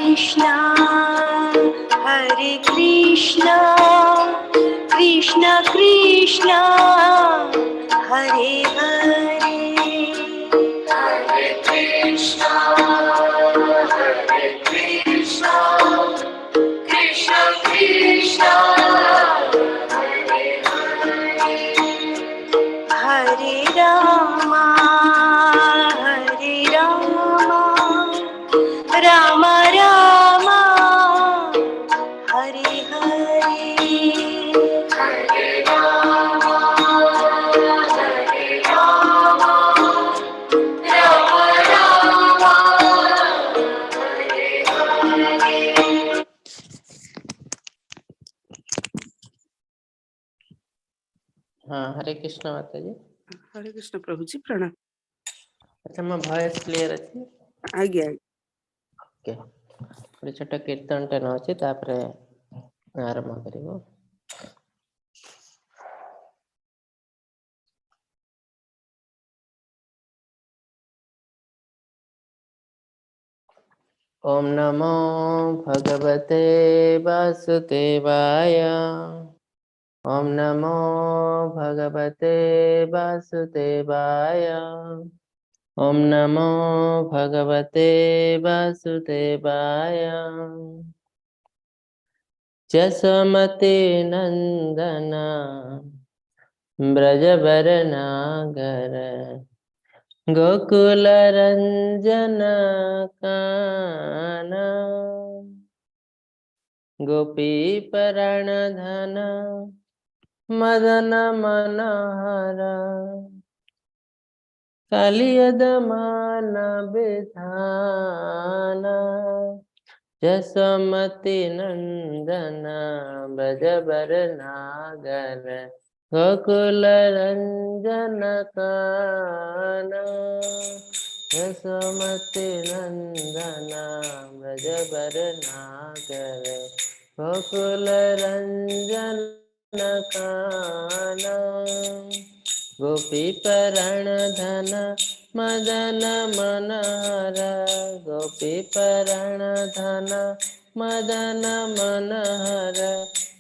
Krishna, Hare Krishna, Krishna Krishna, Hare Hare. Hare Krishna, Hare Krishna, Krishna Krishna, Hare Hare. Hare Rama, Hare Rama, Rama Rama, Hare Hare. Hare Rama, Hare Rama, Rama Rama, Hare Hare. ହଁ, ହରେ କୃଷ୍ଣ ମାତାଜୀ। ହରେ କୃଷ୍ଣ ପ୍ରଭୁଜୀ, ପ୍ରଣାମ। ଆଚ୍ଛା, ମୋ voice clear ଅଛି? ଆଜ୍ଞା। Okay, ଗୋଟେ ଛୋଟ କୀର୍ତ୍ତନଟେ ନଉଛି, ତାପରେ ଆରମ୍ଭ କରିବୁ। ॐ नमो भगवते वासुदेवाय। ॐ नमो भगवते वासुदेवाय। ॐ नमो भगवते वासुदेवाय। जसमति नंदन ब्रजवर नागर गोकुल रंजन काना गोपी परण धन मदन मनोहर कालियदमान विधान जसमति नंदन ब्रजवर नागर गोकुल रंजन काना यशोमति नंदन ब्रजवर नागर गोकुल रंजन काना गोपी परण धन मदन मनोहर गोपी परण धन मदन मनोहर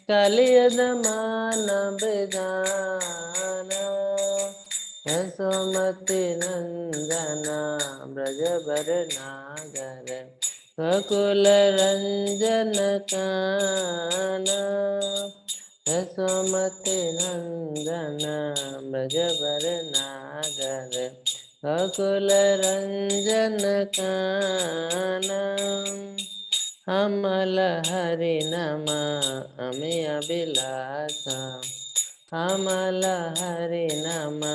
कालियदमान विधान यशोमति नंदन ब्रजवर नागर गोकुल रंजन काना यशोमति नंदन ब्रजवर नागर गोकुल रंजन काना अमल हरि नमा अमिय अभिलाष अमल हरि नमा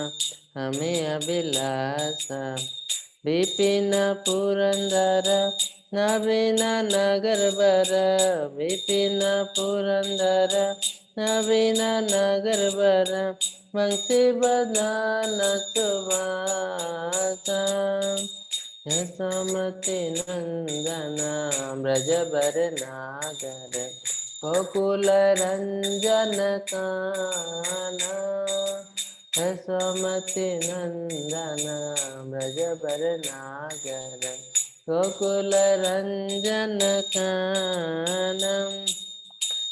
अमिय अभिलाष विपिन पुरंदर नवीन नगर बर विपिन पुरंदर नवीन नगर बर वंशी बदान सुवासा यशोमति नंदन ब्रजवर नागर गोकुल रंजन काना यशोमति नंदन ब्रजवर नागर गोकुल रंजन काना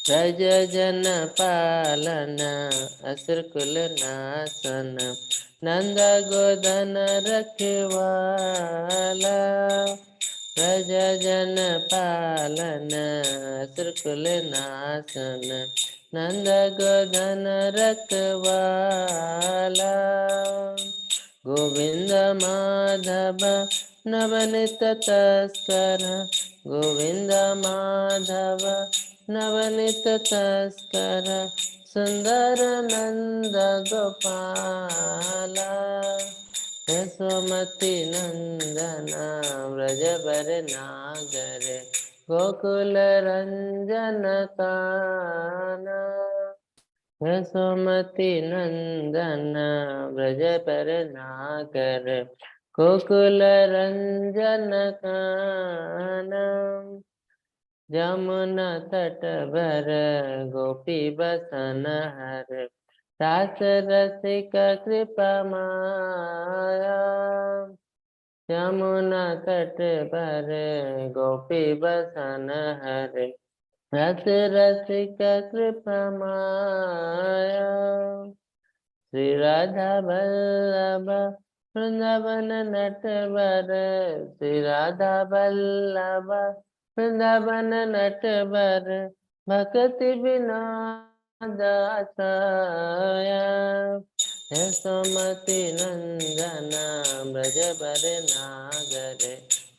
रज जन पालन असुर कुल नाशन नंद गोधन रखवाला रज जन पालन असुर कुल नाशन नंद गोधन रखवाला गोविंद माधव नवनीत तस्कर गोविंद माधव नवनीत तस्कर सुंदर नंद गोपाला यशोमति नंदन ब्रजवर नागर गोकुल रंजन काना यशोमति नंदन ब्रजवर नागर गोकुल रंजन काना जमुना तट भर गोपी बसन हर रास रसिक कृपा माया यमुना तट पर गोपी बसन हरे रस रसिक कृपा माया। श्री राधा वल्लभ वृंदावन नटवर, श्री राधा वल्लभ वृंदावन नटवर भक्ति विनोद आसाया। यशोमती नंदन ब्रजवर नागर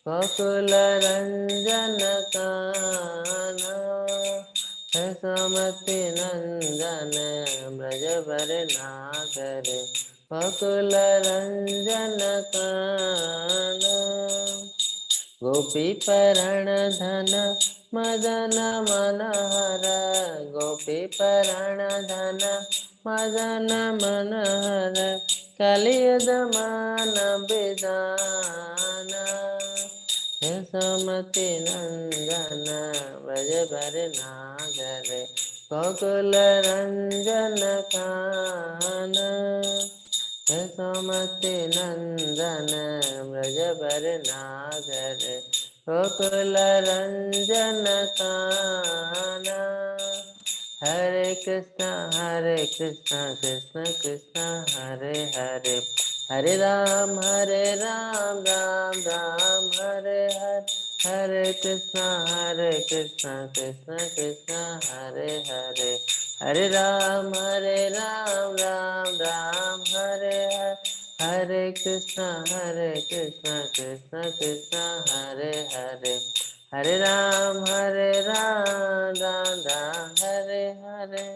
गोकुल रंजन कान्हा। यशोमती नंदन ब्रजवर नागर गोकुल रंजन कान्हा। गोपी परण धन मदन मनोहर, गोपी परण धन मदन मनोहर कलियदमान विदान। यशोमती नंदन ब्रजवर नागर गोकुल रंजन कान्हा। यशोमती नंदन ब्रजवर नागर गोकुल रंजन कान्हा। हरे कृष्णा कृष्ण कृष्ण हरे हरे, हरे राम राम राम हरे हरे। हरे कृष्णा कृष्ण कृष्ण हरे हरे, हरे राम राम राम हरे हरे। हरे कृष्णा कृष्ण कृष्ण हरे हरे, हरे राम राम राम हरे हरे।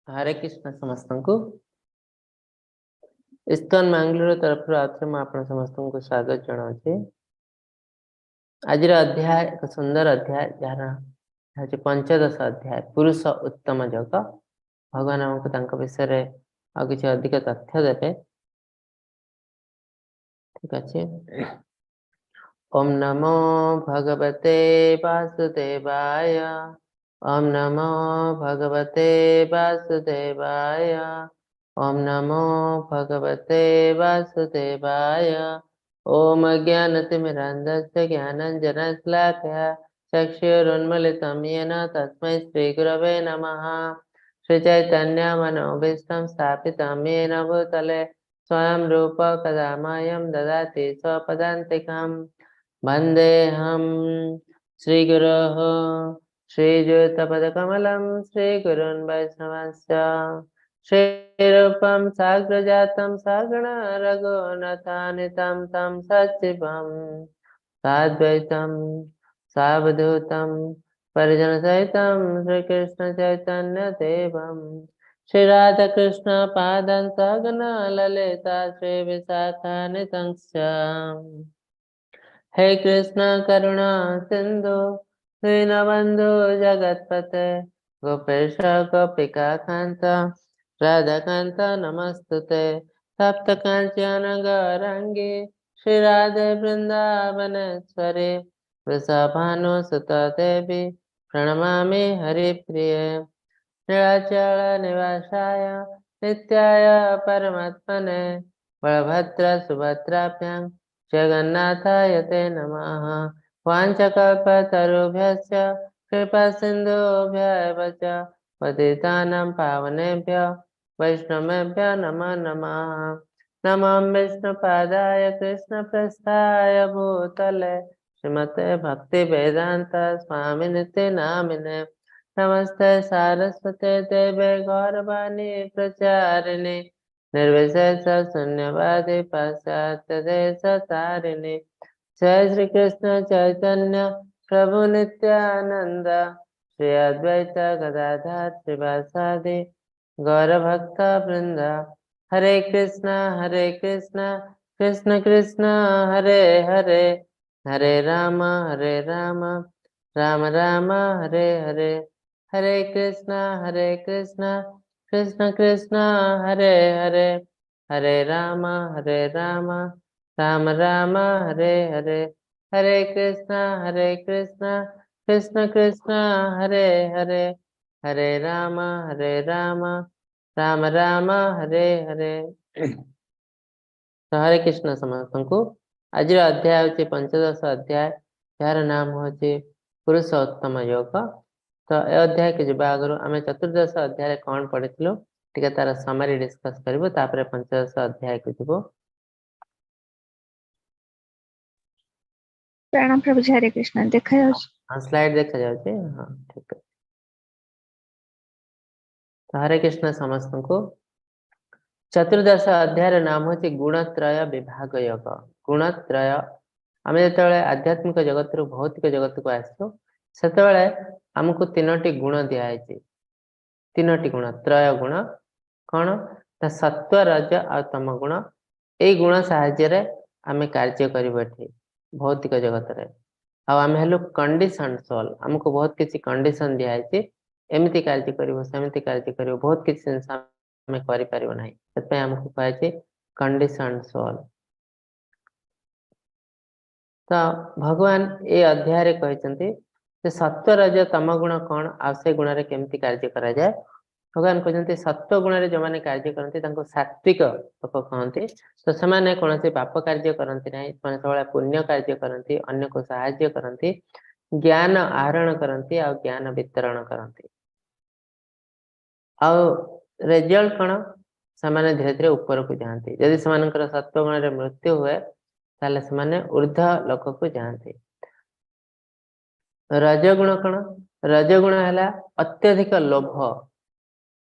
हरे कृष्ण ସମସ୍ତଙ୍କୁ ଇସ୍କନ ମାଙ୍ଗାଲୋର ତରଫରୁ ଆଉଥରେ ମୁଁ ଆପଣ ସମସ୍ତଙ୍କୁ ସ୍ୱାଗତ ଜଣାଉଛି। ଆଜିର ଅଧ୍ୟାୟ ଏକ ସୁନ୍ଦର ଅଧ୍ୟାୟ, ଯାହାର ହେଉଛି ପଞ୍ଚଦଶ ଅଧ୍ୟାୟ, ପୁରୁଷ ଉତ୍ତମ ଯୋଗ। ଭଗବାନ ଆମକୁ ତାଙ୍କ ବିଷୟରେ ଆଉ କିଛି ଅଧିକ ତଥ୍ୟ ଦେବେ। ଠିକ ଅଛି। ଓମ୍ ନମୋ ଭଗବତେ ବାସୁଦେବାୟ। ओम नमो भगवते वासुदेवाय। ओम नमो भगवते वासुदेवाय। ओम अज्ञानतिमिरान्धस्य ज्ञानाञ्जनशलाकया चक्षुरुन्मीलितं येन तस्मै श्रीगुरवे नमः। श्रीचैतन्यमनोभीष्टं स्थापितं येन भूतले स्वयं रूप कदा मह्यं ददाति स्वपदान्तिकं। वन्देऽहं श्रीगुरोः श्रीयुतपदकमलं श्रीगुरुन् वैष्णवांश्च। श्रीरूपं साग्रजातं सागण रघुनाथानितं तं सचिवं साद्वैतं सावधूतं परिजनसहितं श्रीकृष्णचैतन्यदेवं। श्रीराधाकृष्णपादान् सगण ललिता श्रीविशाखानितंश्च। हे कृष्ण करुणा सिन्धु दीनबन्धु जगत्पते गोपेश गोपिका कान्त राधाकान्त नमस्तुते। तप्त काञ्चन गौराङ्गी श्रीराधे वृन्दावनेश्वरी वृषभानुसुता देवी प्रणमामि हरिप्रिये। नीलाचल निवासाय नित्याय परमात्मने बलभद्र सुभद्राभ्यां जगन्नाथाय ते नमः। वाञ्छाकल्पतरुभ्यश्च कृपासिन्धुभ्य एव च पतितानां पावनेभ्यो वैष्णवेभ्यो नमो नमः। नमो विष्णुपादाय कृष्णप्रस्थाय भूतले श्रीमते भक्तिवेदान्त स्वामिनिति नामिने। नमस्ते सारस्वते देवे गौरवाणी प्रचारिणे निर्विशेष शून्यवादी पाश्चात्य देश तारिणे। जय श्री कृष्ण चैतन्य प्रभु नित्यानंद श्री अद्वैत गदाधर श्रीवासादि गौर भक्त वृंद। हरे Krishna Krishna Krishna Hare Hare, Hare Rama Hare Rama Rama Rama Hare Hare Hare Krishna Hare Krishna Krishna Krishna Hare Hare Hare Rama Hare Rama Rama Rama Hare Hare Hare Krishna Hare Krishna Krishna Krishna Hare Hare Hare Rama Hare Rama Rama Rama Hare Hare. ତ ହରେ କୃଷ୍ଣ ସମସ୍ତଙ୍କୁ। ଆଜିର ଅଧ୍ୟାୟ ହେଉଛି ପଞ୍ଚଦଶ ଅଧ୍ୟାୟ, ଯାହାର ନାମ ହେଉଛି ପୁରୁଷୋତ୍ତମ ଯୋଗ। ତ ଏ ଅଧ୍ୟାୟକୁ ଯିବା ଆଗରୁ ଆମେ ଚତୁର୍ଦ୍ଦଶ ଅଧ୍ୟାୟରେ କଣ ପଢିଥିଲୁ, ଟିକେ ତାର ସମାରି ଡିସ୍କସ କରିବୁ, ତାପରେ ପଞ୍ଚଦଶ ଅଧ୍ୟାୟକୁ ଯିବୁ। ପ୍ରଣାମ ପ୍ରଭୁଜୀ, ହରେ କୃଷ୍ଣ। ଦେଖାଯାଉଛି? ହଁ, ସ୍ଲାଇଡ ଦେଖାଯାଉଛି। ହଁ, ଠିକ ଅଛି। ତ ହରେ କୃଷ୍ଣ ସମସ୍ତଙ୍କୁ। ଚତୁର୍ଦ୍ଦଶ ଅଧ୍ୟାୟର ନାମ ହଉଛି ଗୁଣତ୍ରୟ ବିଭାଗ ଯୋଗ। ଗୁଣତ୍ରୟ, ଆମେ ଯେତେବେଳେ ଆଧ୍ୟାତ୍ମିକ ଜଗତରୁ ଭୌତିକ ଜଗତକୁ ଆସୁ, ସେତେବେଳେ ଆମକୁ ତିନୋଟି ଗୁଣ ଦିଆହେଇଛି। ତିନୋଟି ଗୁଣ, ତ୍ରୟ ଗୁଣ କଣ ନା ସତ୍ୱ, ରଜ ଆଉ ତମ ଗୁଣ। ଏଇ ଗୁଣ ସାହାଯ୍ୟରେ ଆମେ କାର୍ଯ୍ୟ କରିବୁ ଏଠି ଭୌତିକ ଜଗତରେ। ଆଉ ଆମେ ହେଲୁ କଣ୍ଡିସନ ସୋଲ, ଆମକୁ ବହୁତ କିଛି କଣ୍ଡିସନ ଦିଆହେଇଛି, ଏମିତି କାର୍ଯ୍ୟ କରିବୁ, ସେମିତି କାର୍ଯ୍ୟ କରିବୁ, ବହୁତ କିଛି ଜିନିଷ ଆମେ କରିପାରିବୁ ନାହିଁ। ସେଥିପାଇଁ ଆମକୁ କୁହାଯାଇଛି କଣ୍ଡିସନ ସୋଲ। ତ ଭଗବାନ ଏ ଅଧ୍ୟାୟରେ କହିଛନ୍ତି ଯେ ସତ୍ୱ, ରଜ, ତମ ଗୁଣ କଣ ଆଉ ସେ ଗୁଣରେ କେମିତି କାର୍ଯ୍ୟ କରାଯାଏ। ଭଗବାନ କହୁଛନ୍ତି ସତ୍ୱ ଗୁଣରେ ଯୋଉମାନେ କାର୍ଯ୍ୟ କରନ୍ତି ତାଙ୍କୁ ସାତ୍ଵିକ ଲୋକ କହନ୍ତି। ତ ସେମାନେ କୌଣସି ପାପ କାର୍ଯ୍ୟ କରନ୍ତି ନାହିଁ, ସେମାନେ ସବୁବେଳେ ପୁଣ୍ୟ କାର୍ଯ୍ୟ କରନ୍ତି, ଅନ୍ୟକୁ ସାହାଯ୍ୟ କରନ୍ତି, ଜ୍ଞାନ ଆହରଣ କରନ୍ତି ଆଉ ଜ୍ଞାନ ବିତରଣ କରନ୍ତି। ଆଉ ରେଜଲ୍ଟ କଣ, ସେମାନେ ଧୀରେ ଧୀରେ ଉପରକୁ ଯାଆନ୍ତି। ଯଦି ସେମାନଙ୍କର ସତ୍ୱ ଗୁଣରେ ମୃତ୍ୟୁ ହୁଏ, ତାହେଲେ ସେମାନେ ଉର୍ଦ୍ଧ୍ୱ ଲୋକକୁ ଯାଆନ୍ତି। ରଜଗୁଣ କଣ? ରଜଗୁଣ ହେଲା ଅତ୍ୟଧିକ ଲୋଭ,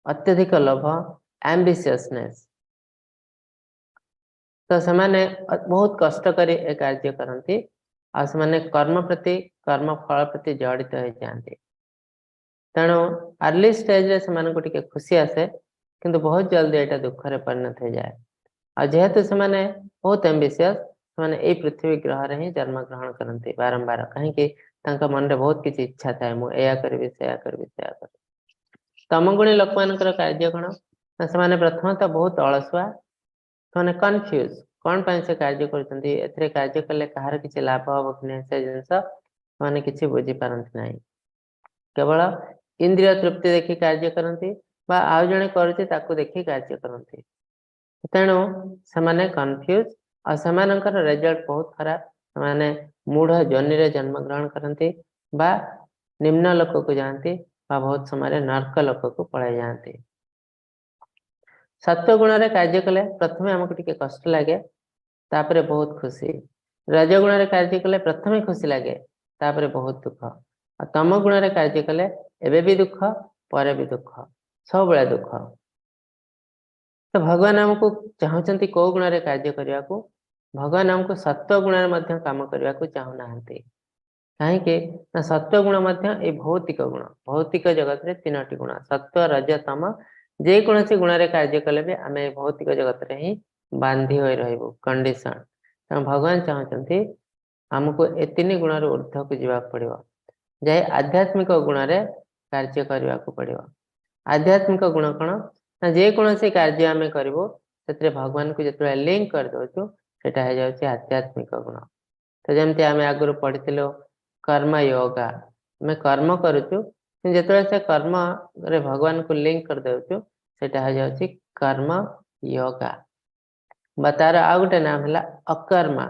ଅତ୍ୟଧିକ ଲୋଭ, ଆମ୍ବିସିୟସନେସ୍। ତ ସେମାନେ ବହୁତ କଷ୍ଟ କରି ଏ କାର୍ଯ୍ୟ କରନ୍ତି ଆଉ ସେମାନେ କର୍ମ ପ୍ରତି, କର୍ମ ଫଳ ପ୍ରତି ଜଡ଼ିତ ହେଇଯାଆନ୍ତି। ତେଣୁ ଆର୍ଲି ଷ୍ଟେଜରେ ସେମାନଙ୍କୁ ଟିକେ ଖୁସି ଆସେ, କିନ୍ତୁ ବହୁତ ଜଲ୍ଦି ଏଇଟା ଦୁଃଖରେ ପରିଣତ ହେଇଯାଏ। ଆଉ ଯେହେତୁ ସେମାନେ ବହୁତ ଆମ୍ବିସିୟସ, ସେମାନେ ଏଇ ପୃଥିବୀ ଗ୍ରହରେ ହିଁ ଜନ୍ମ ଗ୍ରହଣ କରନ୍ତି ବାରମ୍ବାର। କାହିଁକି? ତାଙ୍କ ମନରେ ବହୁତ କିଛି ଇଚ୍ଛା ଥାଏ, ମୁଁ ଏଇଆ କରିବି, ସେୟା କରିବି, ସେୟା କରିବି। ତମଗୁଣୀ ଲୋକମାନଙ୍କର କାର୍ଯ୍ୟ କଣ ନା ସେମାନେ ପ୍ରଥମତଃ ବହୁତ ଅଳସୁଆ, ସେମାନେ କନଫ୍ୟୁଜ, କଣ ପାଇଁ ସେ କାର୍ଯ୍ୟ କରୁଛନ୍ତି, ଏଥିରେ କାର୍ଯ୍ୟ କଲେ କାହାର କିଛି ଲାଭ ହବ କି ନାହିଁ, ସେ ଜିନିଷ ସେମାନେ କିଛି ବୁଝିପାରନ୍ତି ନାହିଁ। କେବଳ ଇନ୍ଦ୍ରିୟ ତୃପ୍ତି ଦେଖି କାର୍ଯ୍ୟ କରନ୍ତି ବା ଆଉ ଜଣେ କରୁଛି ତାକୁ ଦେଖି କାର୍ଯ୍ୟ କରନ୍ତି। ତେଣୁ ସେମାନେ କନଫ୍ୟୁଜ ଆଉ ସେମାନଙ୍କର ରେଜଲ୍ଟ ବହୁତ ଖରାପ। ସେମାନେ ମୂଢ ଯୋନିରେ ଜନ୍ମଗ୍ରହଣ କରନ୍ତି ବା ନିମ୍ନ ଲୋକକୁ ଯାଆନ୍ତି ବା ବହୁତ ସମୟରେ ନର୍କ ଲୋକକୁ ପଳାଇ ଯାଆନ୍ତି। ସତ୍ୱ ଗୁଣରେ କାର୍ଯ୍ୟ କଲେ ପ୍ରଥମେ ଆମକୁ ଟିକେ କଷ୍ଟ ଲାଗେ, ତାପରେ ବହୁତ ଖୁସି। ରଜଗୁଣରେ କାର୍ଯ୍ୟ କଲେ ପ୍ରଥମେ ଖୁସି ଲାଗେ, ତାପରେ ବହୁତ ଦୁଃଖ। ଆଉ ତମ ଗୁଣରେ କାର୍ଯ୍ୟ କଲେ ଏବେ ବି ଦୁଃଖ, ପରେ ବି ଦୁଃଖ, ସବୁବେଳେ ଦୁଃଖ। ତ ଭଗବାନ ଆମକୁ ଚାହୁଁଛନ୍ତି କୋଉ ଗୁଣରେ କାର୍ଯ୍ୟ କରିବାକୁ? ଭଗବାନ ଆମକୁ ସତ୍ୱ ଗୁଣରେ ମଧ୍ୟ କାମ କରିବାକୁ ଚାହୁଁନାହାନ୍ତି। କାହିଁକି ନା ସତ୍ୱ ଗୁଣ ମଧ୍ୟ ଏଇ ଭୌତିକ ଗୁଣ। ଭୌତିକ ଜଗତରେ ତିନୋଟି ଗୁଣ, ସତ୍ୱ, ରଜ, ତମ। ଯେକୌଣସି ଗୁଣରେ କାର୍ଯ୍ୟ କଲେ ବି ଆମେ ଭୌତିକ ଜଗତରେ ହିଁ ବାନ୍ଧି ହୋଇ ରହିବୁ, କଣ୍ଡିସନ। ତେଣୁ ଭଗବାନ ଚାହୁଁଛନ୍ତି ଆମକୁ ଏ ତିନି ଗୁଣରୁ ଉର୍ଦ୍ଧ୍ୱକୁ ଯିବାକୁ ପଡିବ, ଯାଇ ଆଧ୍ୟାତ୍ମିକ ଗୁଣରେ କାର୍ଯ୍ୟ କରିବାକୁ ପଡିବ। ଆଧ୍ୟାତ୍ମିକ ଗୁଣ କଣ ନା ଯେକୌଣସି କାର୍ଯ୍ୟ ଆମେ କରିବୁ ସେଥିରେ ଭଗବାନଙ୍କୁ ଯେତେବେଳେ ଲିଙ୍କ କରିଦଉଛୁ, ସେଟା ହେଇଯାଉଛି ଆଧ୍ୟାତ୍ମିକ ଗୁଣ। ତ ଯେମିତି ଆମେ ଆଗରୁ ପଢିଥିଲୁ କର୍ମ ୟୋଗା, ଆମେ କର୍ମ କରୁଛୁ, କିନ୍ତୁ ଯେତେବେଳେ ସେ କର୍ମରେ ଭଗବାନଙ୍କୁ ଲିଙ୍କ କରିଦଉଛୁ, ସେଟା ହେଇଯାଉଛି କର୍ମ ୟୋଗା। ବା ତାର ଆଉ ଗୋଟେ ନାମ ହେଲା ଅକର୍ମା।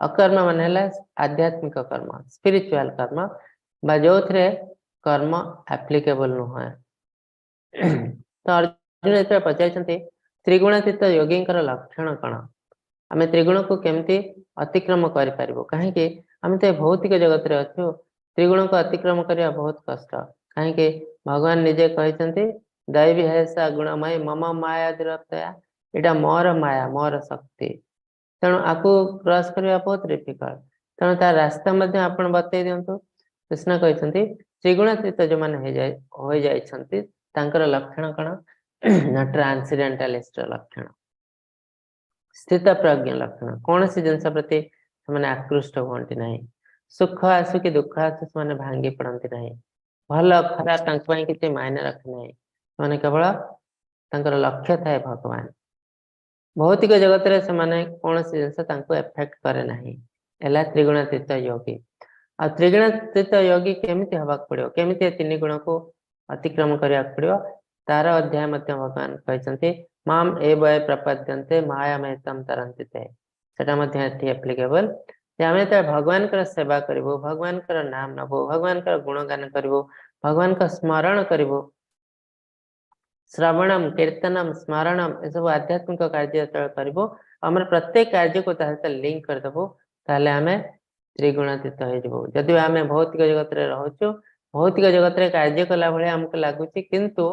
ଅକର୍ମ ମାନେ ହେଲା ଆଧ୍ୟାତ୍ମିକ କର୍ମ, ସ୍ପିରିଚୁଆଲ କର୍ମ, ବା ଯୋଉଥିରେ କର୍ମ ଆପ୍ଲିକେବଲ ନୁହେଁ। ତ ଅର୍ଜୁନ ଯେତେବେଳେ ପଚାରିଛନ୍ତି ତ୍ରିଗୁଣାତୀତ ଯୋଗୀଙ୍କର ଲକ୍ଷଣ କଣ, ଆମେ ତ୍ରିଗୁଣକୁ କେମିତି ଅତିକ୍ରମ କରିପାରିବୁ? କାହିଁକି ଆମେ ତ ଭୌତିକ ଜଗତରେ ଅଛୁ, ତ୍ରିଗୁଣକୁ ଅତିକ୍ରମ କରିବା ବହୁତ କଷ୍ଟ। କାହିଁକି ଭଗବାନ ନିଜେ କହିଛନ୍ତି ଦୈବୀ ହେସା ଗୁଣମୟୀ ମମ ମାୟା ଦୁରତ୍ୟୟା, ଏଇଟା ମୋର ମାୟା, ମୋର ଶକ୍ତି। ତେଣୁ ଆକୁ କ୍ରସ୍ କରିବା ବହୁତ ଡିଫିକଲ୍ଟ। ତେଣୁ ତାର ରାସ୍ତା ମଧ୍ୟ ଆପଣ ବତେଇ ଦିଅନ୍ତୁ। କୃଷ୍ଣ କହିଛନ୍ତି ତ୍ରିଗୁଣାତୀତ ଯୋଉମାନେ ହୋଇଯାଇଛନ୍ତି ତାଙ୍କର ଲକ୍ଷଣ କଣ ନା ଟ୍ରାନ୍ସଡେଣ୍ଟାଲିଷ୍ଟ ଲକ୍ଷଣ, ସ୍ଥିତ ପ୍ରଜ୍ଞ ଲକ୍ଷଣ। କୌଣସି ଜିନିଷ ପ୍ରତି ସେମାନେ ଆକୃଷ୍ଟ ହୁଅନ୍ତି ନାହିଁ। ସୁଖ ଆସୁ କି ଦୁଃଖ ଆସୁ, ସେମାନେ ଭାଙ୍ଗି ପଡନ୍ତି ନାହିଁ। ଭଲ ଖରାପ ତାଙ୍କ ପାଇଁ କିଛି ମାଇନେ ରଖେ ନାହିଁ। ସେମାନେ କେବଳ ତାଙ୍କର ଲକ୍ଷ୍ୟ ଥାଏ ଭଗବାନ। ଭୌତିକ ଜଗତରେ ସେମାନେ କୌଣସି ଜିନିଷ ତାଙ୍କୁ ଏଫେକ୍ଟ କରେ ନାହିଁ। ହେଲା ତ୍ରିଗୁଣାତୀତ ଯୋଗୀ। ଆଉ ତ୍ରିଗୁଣାତୀତ ଯୋଗୀ କେମିତି ହବାକୁ ପଡିବ, କେମିତି ଏ ତିନି ଗୁଣକୁ ଅତିକ୍ରମ କରିବାକୁ ପଡିବ, ତାର ଅଧ୍ୟାୟ ମଧ୍ୟ ଭଗବାନ କହିଛନ୍ତି, ମାମ୍ ଏବ ୟେ ପ୍ରପଦ୍ୟନ୍ତେ ମାୟାମେତାମ୍ ତରନ୍ତି ତେ। ସେଟା ମଧ୍ୟ ଏଠି ଆପ୍ଲିକେବଲ ଯେ ଆମେ ଯେତେବେଳେ ଭଗବାନଙ୍କର ସେବା କରିବୁ, ଭଗବାନଙ୍କର ନାମ ନବୁ, ଭଗବାନଙ୍କର ଗୁଣଗାନ କରିବୁ, ଭଗବାନଙ୍କ ସ୍ମରଣ କରିବୁ, ଶ୍ରବଣମ, କୀର୍ତ୍ତନମ, ସ୍ମରଣମ, ଏସବୁ ଆଧ୍ୟାତ୍ମିକ କାର୍ଯ୍ୟ ଯେତେବେଳେ କରିବୁ, ଆମର ପ୍ରତ୍ୟେକ କାର୍ଯ୍ୟକୁ ତା ସହିତ ଲିଙ୍କ କରିଦବୁ, ତାହେଲେ ଆମେ ତ୍ରିଗୁଣାତୀତ ହେଇଯିବୁ। ଯଦିଓ ଆମେ ଭୌତିକ ଜଗତରେ ରହୁଛୁ, ଭୌତିକ ଜଗତରେ କାର୍ଯ୍ୟ କଲା ଭଳିଆ ଆମକୁ ଲାଗୁଛି, କିନ୍ତୁ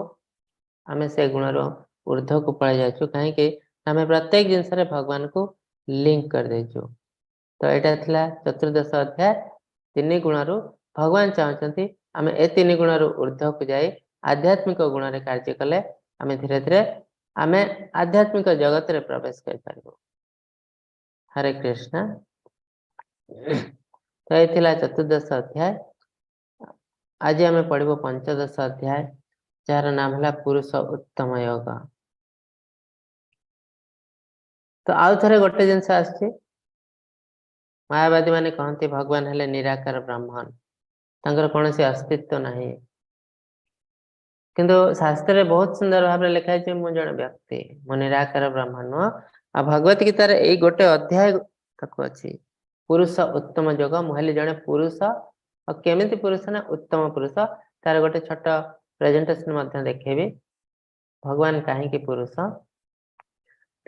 ଆମେ ସେ ଗୁଣରୁ ଉର୍ଦ୍ଧ୍ୱକୁ ପଳେଇ ଯାଉଛୁ। କାହିଁକି? ଆମେ ପ୍ରତ୍ୟେକ ଜିନିଷରେ ଭଗବାନଙ୍କୁ ଲିଙ୍କ କରିଦେଇଛୁ। ତ ଏଇଟା ଥିଲା ଚତୁର୍ଦ୍ଦଶ ଅଧ୍ୟାୟ। ତିନି ଗୁଣରୁ ଭଗବାନ ଚାହୁଁଛନ୍ତି ଆମେ ଏ ତିନି ଗୁଣରୁ ଉର୍ଦ୍ଧ୍ୱକୁ ଯାଇ ଆଧ୍ୟାତ୍ମିକ ଗୁଣରେ କାର୍ଯ୍ୟ କଲେ ଆମେ ଧୀରେ ଧୀରେ ଆମେ ଆଧ୍ୟାତ୍ମିକ ଜଗତରେ ପ୍ରବେଶ କରିପାରିବୁ। ହରେ କୃଷ୍ଣ। ତ ଏ ଥିଲା ଚତୁର୍ଦ୍ଦଶ ଅଧ୍ୟାୟ। ଆଜି ଆମେ ପଢିବୁ ପଞ୍ଚଦଶ ଅଧ୍ୟାୟ, ଯାହାର ନାମ ହେଲା ପୁରୁଷ ଉତ୍ତମ ଯୋଗ। ତ ଆଉ ଥରେ ଗୋଟେ ଜିନିଷ ଆସୁଛି। ମାୟାବାଦୀ ମାନେ କହନ୍ତି ଭଗବାନ ହେଲେ ନିରାକାର ବ୍ରାହ୍ମଣ, ତାଙ୍କର କୌଣସି ଅସ୍ତିତ୍ୱ ନାହିଁ। କିନ୍ତୁ ଶାସ୍ତ୍ରରେ ବହୁତ ସୁନ୍ଦର ଭାବରେ ଲେଖା ହେଇଛି, ମୁଁ ଜଣେ ବ୍ୟକ୍ତି, ମୁଁ ନିରାକାର ବ୍ରାହ୍ମଣ ନୁହଁ। ଆଉ ଭଗବତ ଗୀତାରେ ଏଇ ଗୋଟେ ଅଧ୍ୟାୟ ତାକୁ ଅଛି, ପୁରୁଷ ଉତ୍ତମ ଯୋଗ। ମୁଁ ହେଲି ଜଣେ ପୁରୁଷ। ଆଉ କେମିତି ପୁରୁଷ ନା ଉତ୍ତମ ପୁରୁଷ। ତାର ଗୋଟେ ଛୋଟ ପ୍ରେଜେଣ୍ଟେସନ ମଧ୍ୟ ଦେଖେଇବି, ଭଗବାନ କାହିଁକି ପୁରୁଷ।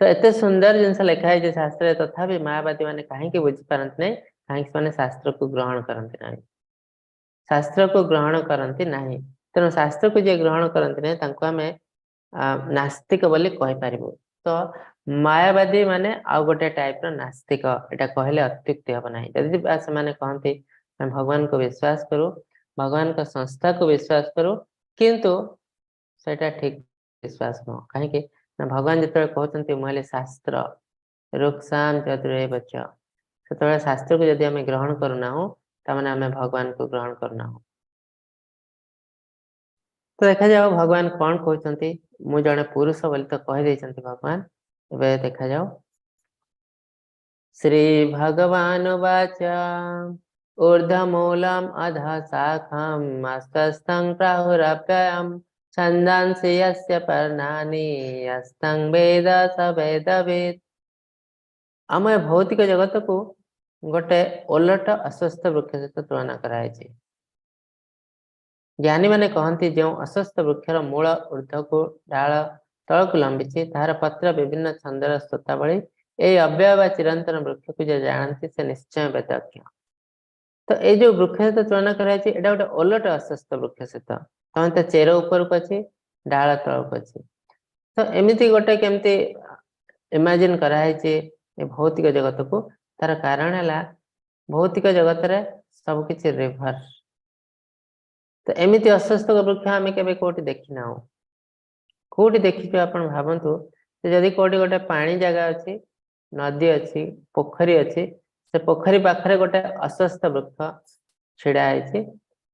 ତ ଏତେ ସୁନ୍ଦର ଜିନିଷ ଲେଖା ହେଇଛି ଶାସ୍ତ୍ରରେ, ତଥାପି ମାୟାବାଦୀ ମାନେ କାହିଁକି ବୁଝିପାରନ୍ତି ନାହିଁ? କାହିଁକି ସେମାନେ ଶାସ୍ତ୍ରକୁ ଗ୍ରହଣ କରନ୍ତି ନାହିଁ? ଶାସ୍ତ୍ରକୁ ଗ୍ରହଣ କରନ୍ତି ନାହିଁ। ତେଣୁ ଶାସ୍ତ୍ରକୁ ଯିଏ ଗ୍ରହଣ କରନ୍ତି ନାହିଁ, ତାଙ୍କୁ ଆମେ ନାସ୍ତିକ ବୋଲି କହିପାରିବୁ। ତ ମାୟାବାଦୀ ମାନେ ଆଉ ଗୋଟେ ଟାଇପ ର ନାସ୍ତିକ, ଏଇଟା କହିଲେ ଅତ୍ୟୁକ୍ତି ହବ ନାହିଁ। ଯଦି ବା ସେମାନେ କହନ୍ତି ଆମେ ଭଗବାନଙ୍କୁ ବିଶ୍ୱାସ କରୁ, ଭଗବାନଙ୍କ ସଂସ୍ଥାକୁ ବିଶ୍ୱାସ କରୁ, କିନ୍ତୁ ସେଇଟା ଠିକ ବିଶ୍ୱାସ ନୁହଁ। କାହିଁକି ନା ଭଗବାନ ଯେତେବେଳେ କହୁଛନ୍ତି ମୁଁ ହେଲି ଶାସ୍ତ୍ର, ଋକ୍ସାମ ଚତୁରେବଚ, ସେତେବେଳେ ଶାସ୍ତ୍ରକୁ ଯଦି ଆମେ ଗ୍ରହଣ କରୁନାହୁଁ, ତାମାନେ ଆମେ ଭଗବାନଙ୍କୁ ଗ୍ରହଣ କରୁନାହୁଁ। ତ ଦେଖାଯାଉ ଭଗବାନ କଣ କହୁଛନ୍ତି। ମୁଁ ଜଣେ ପୁରୁଷ ବୋଲି ତ କହିଦେଇଛନ୍ତି ଭଗବାନ। ଏବେ ଦେଖାଯାଉ। ଶ୍ରୀ ଭଗବାନ ବାଚ ऊर्ध्वमूलम् अधः शाखम् अस्वस्थं प्राहुरव्ययम् छन्दांसि यस्य पर्णानि यस्तं वेद स वेदवित्। ଆମ ଏ ଭୌତିକ ଜଗତକୁ ଗୋଟେ ଓଲଟ ଅଶ୍ୱତ୍ଥ ବୃକ୍ଷ ସହିତ ତୁଳନା କରାଯାଇଛି। ଜ୍ଞାନୀ ମାନେ କହନ୍ତି, ଯେଉଁ ଅଶ୍ୱତ୍ଥ ବୃକ୍ଷର ମୂଳ ଉର୍ଦ୍ଧ୍ୱକୁ, ଡାଳ ତଳକୁ ଲମ୍ବିଛି, ତାହାର ପତ୍ର ବିଭିନ୍ନ ଛନ୍ଦର ସ୍ରୋତା ଭଳି, ଏଇ ଅବ୍ୟୟ ବା ଚିରନ୍ତନ ବୃକ୍ଷକୁ ଯେ ଜାଣନ୍ତି, ସେ ନିଶ୍ଚୟ ବେଦଜ୍ଞ। ତ ଏଇ ଯୋଉ ବୃକ୍ଷ ସହିତ ତୁଳନା କରାଯାଇଛି, ଏଇଟା ଗୋଟେ ଓଲଟ ଅଶ୍ୱତ୍ଥ ବୃକ୍ଷ ସହିତ। ତମେ ତ ଚେର ଉପରକୁ ଅଛି, ଡାଳ ତଳକୁ ଅଛି। ତ ଏମିତି ଗୋଟେ କେମିତି ଇମାଜିନ କରାହେଇଛି ଏ ଭୌତିକ ଜଗତକୁ? ତାର କାରଣ ହେଲା ଭୌତିକ ଜଗତରେ ସବୁ କିଛି ରିଭର୍ସ। ତ ଏମିତି ଅଶ୍ୱତ୍ଥ ବୃକ୍ଷ ଆମେ କେବେ କୋଉଠି ଦେଖିନାହୁଁ। କୋଉଠି ଦେଖିଛୁ ଆପଣ ଭାବନ୍ତୁ ଯେ ଯଦି କୋଉଠି ଗୋଟେ ପାଣି ଜାଗା ଅଛି, ନଦୀ ଅଛି, ପୋଖରୀ ଅଛି, ସେ ପୋଖରୀ ପାଖରେ ଗୋଟେ ଅଶ୍ୱତ୍ଥ ବୃକ୍ଷ ଛିଡା ହେଇଛି,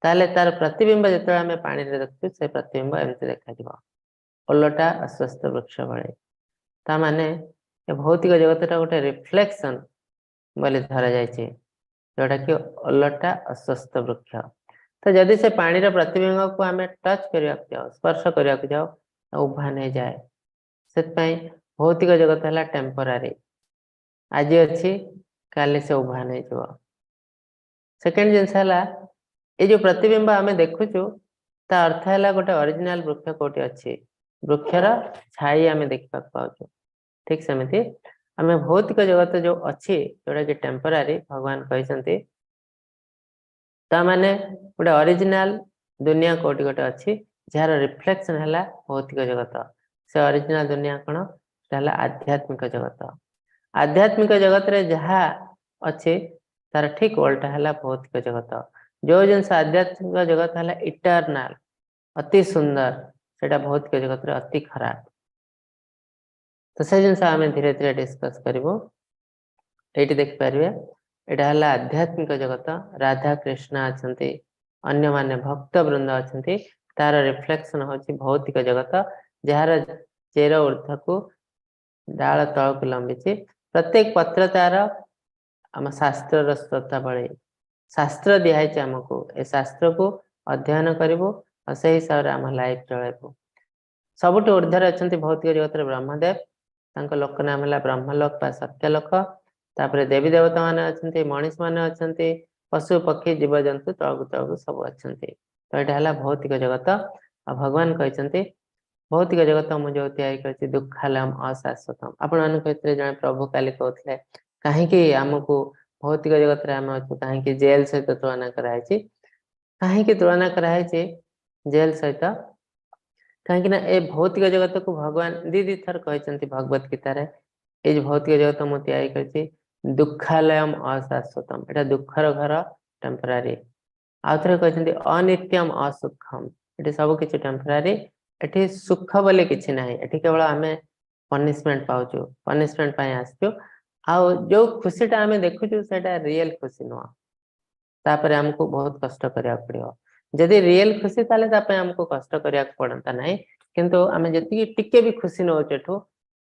ତାହେଲେ ତାର ପ୍ରତିବିମ୍ବ ଯେତେବେଳେ ଆମେ ପାଣିରେ ଦେଖୁଛୁ, ସେ ପ୍ରତିବିମ୍ବ ଏମିତି ଦେଖାଯିବ, ଓଲଟା ଅଶ୍ୱତ୍ଥ ବୃକ୍ଷ ଭଳି। ତା ମାନେ ଏ ଭୌତିକ ଜଗତଟା ଗୋଟେ ରିଫ୍ଲେକ୍ସନ ବୋଲି ଧରାଯାଇଛି, ଯୋଉଟା କି ଓଲଟା ଅଶ୍ୱତ୍ଥ ବୃକ୍ଷ। ତ ଯଦି ସେ ପାଣିର ପ୍ରତିବିମ୍ବକୁ ଆମେ ଟଚ୍ କରିବାକୁ ଯାଉ, ସ୍ପର୍ଶ କରିବାକୁ ଯାଉ, ଉଭାନ ହେଇଯାଏ। ସେଥିପାଇଁ ଭୌତିକ ଜଗତ ହେଲା ଟେମ୍ପୋରାରୀ। ଆଜି ଅଛି, କାଲି ସେ ଉଭାନ ହେଇଯିବ। ସେକେଣ୍ଡ ଜିନିଷ ହେଲା, ଏଇ ଯୋଉ ପ୍ରତିବିମ୍ବ ଆମେ ଦେଖୁଛୁ, ତା ଅର୍ଥ ହେଲା ଗୋଟେ ଅରିଜିନାଲ ବୃକ୍ଷ କୋଉଠି ଅଛି, ବୃକ୍ଷର ଛାଇ ଆମେ ଦେଖିବାକୁ ପାଉଛୁ। ଠିକ ସେମିତି ଆମେ ଭୌତିକ ଜଗତ ଯୋଉ ଅଛି, ଯୋଉଟା କି ଟେମ୍ପୋରାରୀ ଭଗବାନ କହିଛନ୍ତି, ତା ମାନେ ଗୋଟେ ଅରିଜିନାଲ ଦୁନିଆ କୋଉଠି ଗୋଟେ ଅଛି, ଯାହାର ରିଫ୍ଲେକ୍ସନ ହେଲା ଭୌତିକ ଜଗତ। ସେ ଅରିଜିନାଲ ଦୁନିଆ କଣ? ସେଟା ହେଲା ଆଧ୍ୟାତ୍ମିକ ଜଗତ। ଆଧ୍ୟାତ୍ମିକ ଜଗତରେ ଯାହା ଅଛି, ତାର ଠିକ ଓଲଟା ହେଲା ଭୌତିକ ଜଗତ। ଯୋଉ ଜିନିଷ ଆଧ୍ୟାତ୍ମିକ ଜଗତ ହେଲା ଇଟରନାଲ, ଅତି ସୁନ୍ଦର, ସେଟା ଭୌତିକ ଜଗତରେ ଅତି ଖରାପ। ତ ସେ ଜିନିଷ ଆମେ ଧୀରେ ଧୀରେ ଡିସ୍କସ କରିବୁ। ଏଇଠି ଦେଖିପାରିବେ, ଏଇଟା ହେଲା ଆଧ୍ୟାତ୍ମିକ ଜଗତ। ରାଧା କୃଷ୍ଣ ଅଛନ୍ତି, ଅନ୍ୟମାନେ ଭକ୍ତ ବୃନ୍ଦ ଅଛନ୍ତି। ତାର ରିଫ୍ଲେକ୍ସନ ହଉଛି ଭୌତିକ ଜଗତ, ଯାହାର ଚେର ଉର୍ଦ୍ଧ୍ୱକୁ, ଡାଳ ତଳକୁ ଲମ୍ବିଛି। ପ୍ରତ୍ୟେକ ପତ୍ର ତାର ଆମ ଶାସ୍ତ୍ରର ଶ୍ରୋତା ଭଳି। ଶାସ୍ତ୍ର ଦିଆହେଇଛି ଆମକୁ, ଏ ଶାସ୍ତ୍ରକୁ ଅଧ୍ୟୟନ କରିବୁ ଆଉ ସେଇ ହିସାବରେ ଆମ ଲାଇଫ ଚଳାଇବୁ। ସବୁଠୁ ଉର୍ଦ୍ଧ୍ୱରେ ଅଛନ୍ତି ଭୌତିକ ଜଗତରେ ବ୍ରହ୍ମଦେବ। ତାଙ୍କ ଲୋକ ନାମ ହେଲା ବ୍ରହ୍ମଲୋକ ବା ସତ୍ୟଲୋକ। ତାପରେ ଦେବୀ ଦେବତା ମାନେ ଅଛନ୍ତି, ମଣିଷ ମାନେ ଅଛନ୍ତି, ପଶୁ ପକ୍ଷୀ ଜୀବଜନ୍ତୁ ତଳକୁ ତଳକୁ ସବୁ ଅଛନ୍ତି। ତ ଏଇଟା ହେଲା ଭୌତିକ ଜଗତ। ଆଉ ଭଗବାନ କହିଛନ୍ତି, ଭୌତିକ ଜଗତ ମୁଁ ଯୋଉ ତିଆରି କରିଛି, ଦୁଃଖାଲୟମ ଅଶାଶ୍ୱତମ। ଆପଣମାନଙ୍କ ଭିତରେ ଜଣେ ପ୍ରଭୁ କାଲି କହୁଥିଲେ, କାହିଁକି ଆମକୁ ଭୌତିକ ଜଗତରେ ଆମେ ଅଛୁ, କାହିଁକି ଜେଲ ସହିତ ତୁଳନା କରାହେଇଛି? କାହିଁକି ତୁଳନା କରାହେଇଛି ଜେଲ ସହିତ? କାହିଁକି ନା ଏ ଭୌତିକ ଜଗତକୁ ଭଗବାନ ଦି ଦି ଥର କହିଛନ୍ତି ଭଗବତ ଗୀତାରେ। ଏଇ ଯୋଉ ଭୌତିକ ଜଗତ ମୁଁ ତିଆରି କରିଛି, ଦୁଃଖାଲୟମ ଅଶାଶ୍ୱତମ, ଏଟା ଦୁଃଖର ଘର, ଟେମ୍ପରାରୀ। ଆଉ ଥରେ କହିଛନ୍ତି, ଅନିତ୍ୟମ ଅସୁଖମ, ଏଠି ସବୁ କିଛି ଟେମ୍ପରାରୀ, ଏଠି ସୁଖ ବୋଲି କିଛି ନାହିଁ। ଏଠି କେବଳ ଆମେ ପନିଶମେଣ୍ଟ ପାଉଛୁ, ପନିଶମେଣ୍ଟ ପାଇଁ ଆସିଛୁ। ଆଉ ଯୋଉ ଖୁସିଟା ଆମେ ଦେଖୁଛୁ, ସେଇଟା ରିଏଲ ଖୁସି ନୁହଁ। ତାପରେ ଆମକୁ ବହୁତ କଷ୍ଟ କରିବାକୁ ପଡିବ। ଯଦି ରିଏଲ ଖୁସି, ତାହେଲେ ତା ପାଇଁ ଆମକୁ କଷ୍ଟ କରିବାକୁ ପଡନ୍ତା ନାହିଁ। କିନ୍ତୁ ଆମେ ଯେତିକି ଟିକେ ବି ଖୁସି ନଉଛୁ ଏଠୁ,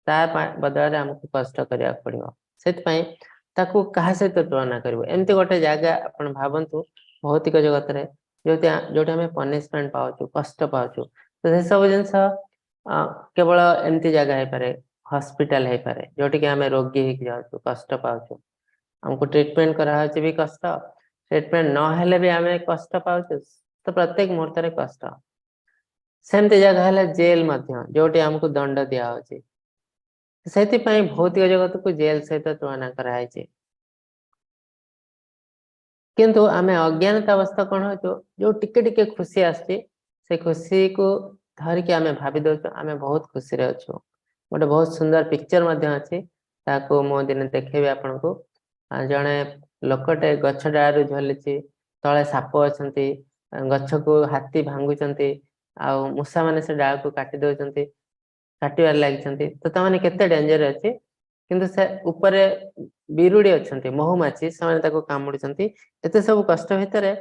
ତା ବଦଳରେ ଆମକୁ କଷ୍ଟ କରିବାକୁ ପଡିବ। ସେଥିପାଇଁ ତାକୁ କାହା ସହିତ ତୁଳନା କରିବୁ? ଏମିତି ଗୋଟେ ଜାଗା ଆପଣ ଭାବନ୍ତୁ ଭୌତିକ ଜଗତରେ, ଯୋଉଠି ଯୋଉଠି ଆମେ ପନିଶମେଣ୍ଟ ପାଉଛୁ, କଷ୍ଟ ପାଉଛୁ। ତ ସେସବୁ ଜିନିଷ କେବଳ ଏମିତି ଜାଗା ହେଇପାରେ, ହସ୍ପିଟାଲ ହେଇପାରେ, ଯୋଉଠିକି ଆମେ ରୋଗୀ ହେଇକି ଯାଉଛୁ, କଷ୍ଟ ପାଉଛୁ। ଆମକୁ ଟ୍ରିଟମେଣ୍ଟ କରାହଉଛି ବି କଷ୍ଟ, ଟ୍ରିଟମେଣ୍ଟ ନହେଲେ ବି ଆମେ କଷ୍ଟ ପାଉଛୁ। ତ ପ୍ରତ୍ୟେକ ମୁହୂର୍ତ୍ତରେ କଷ୍ଟ। ସେମିତି ଜାଗା ହେଲା ଜେଲ ମଧ୍ୟ, ଯୋଉଠି ଆମକୁ ଦଣ୍ଡ ଦିଆହଉଛି। ସେଥିପାଇଁ ଭୌତିକ ଜଗତକୁ ଜେଲ ସହିତ ତୁଳନା କରାହେଇଛି। କିନ୍ତୁ ଆମେ ଅଜ୍ଞାନତା ଅବସ୍ଥା କଣ ହଉଛୁ, ଯୋଉ ଟିକେ ଟିକେ ଖୁସି ଆସୁଛି, ସେ ଖୁସିକୁ ଧରିକି ଆମେ ଭାବି ଦଉଛୁ ଆମେ ବହୁତ ଖୁସିରେ ଅଛୁ। ଗୋଟେ ବହୁତ ସୁନ୍ଦର ପିକ୍ଚର ମଧ୍ୟ ଅଛି, ତାକୁ ମୁଁ ଦିନେ ଦେଖେଇବି ଆପଣଙ୍କୁ। ଜଣେ ଲୋକଟେ ଗଛ ଡାଳରୁ ଝୁଲିଛି, ତଳେ ସାପ ଅଛନ୍ତି, ଗଛକୁ ହାତୀ ଭାଙ୍ଗୁଛନ୍ତି ଆଉ ମୂଷା ମାନେ ସେ ଡାଳକୁ କାଟି ଦଉଛନ୍ତି, କାଟିବାରେ ଲାଗିଛନ୍ତି। ତ ତାମାନେ କେତେ ଡେଞ୍ଜର ଅଛି। କିନ୍ତୁ ସେ ଉପରେ ବିରୁଡି ଅଛନ୍ତି, ମହୁମାଛି, ସେମାନେ ତାକୁ କାମୁଡୁଛନ୍ତି। ଏତେ ସବୁ କଷ୍ଟ ଭିତରେ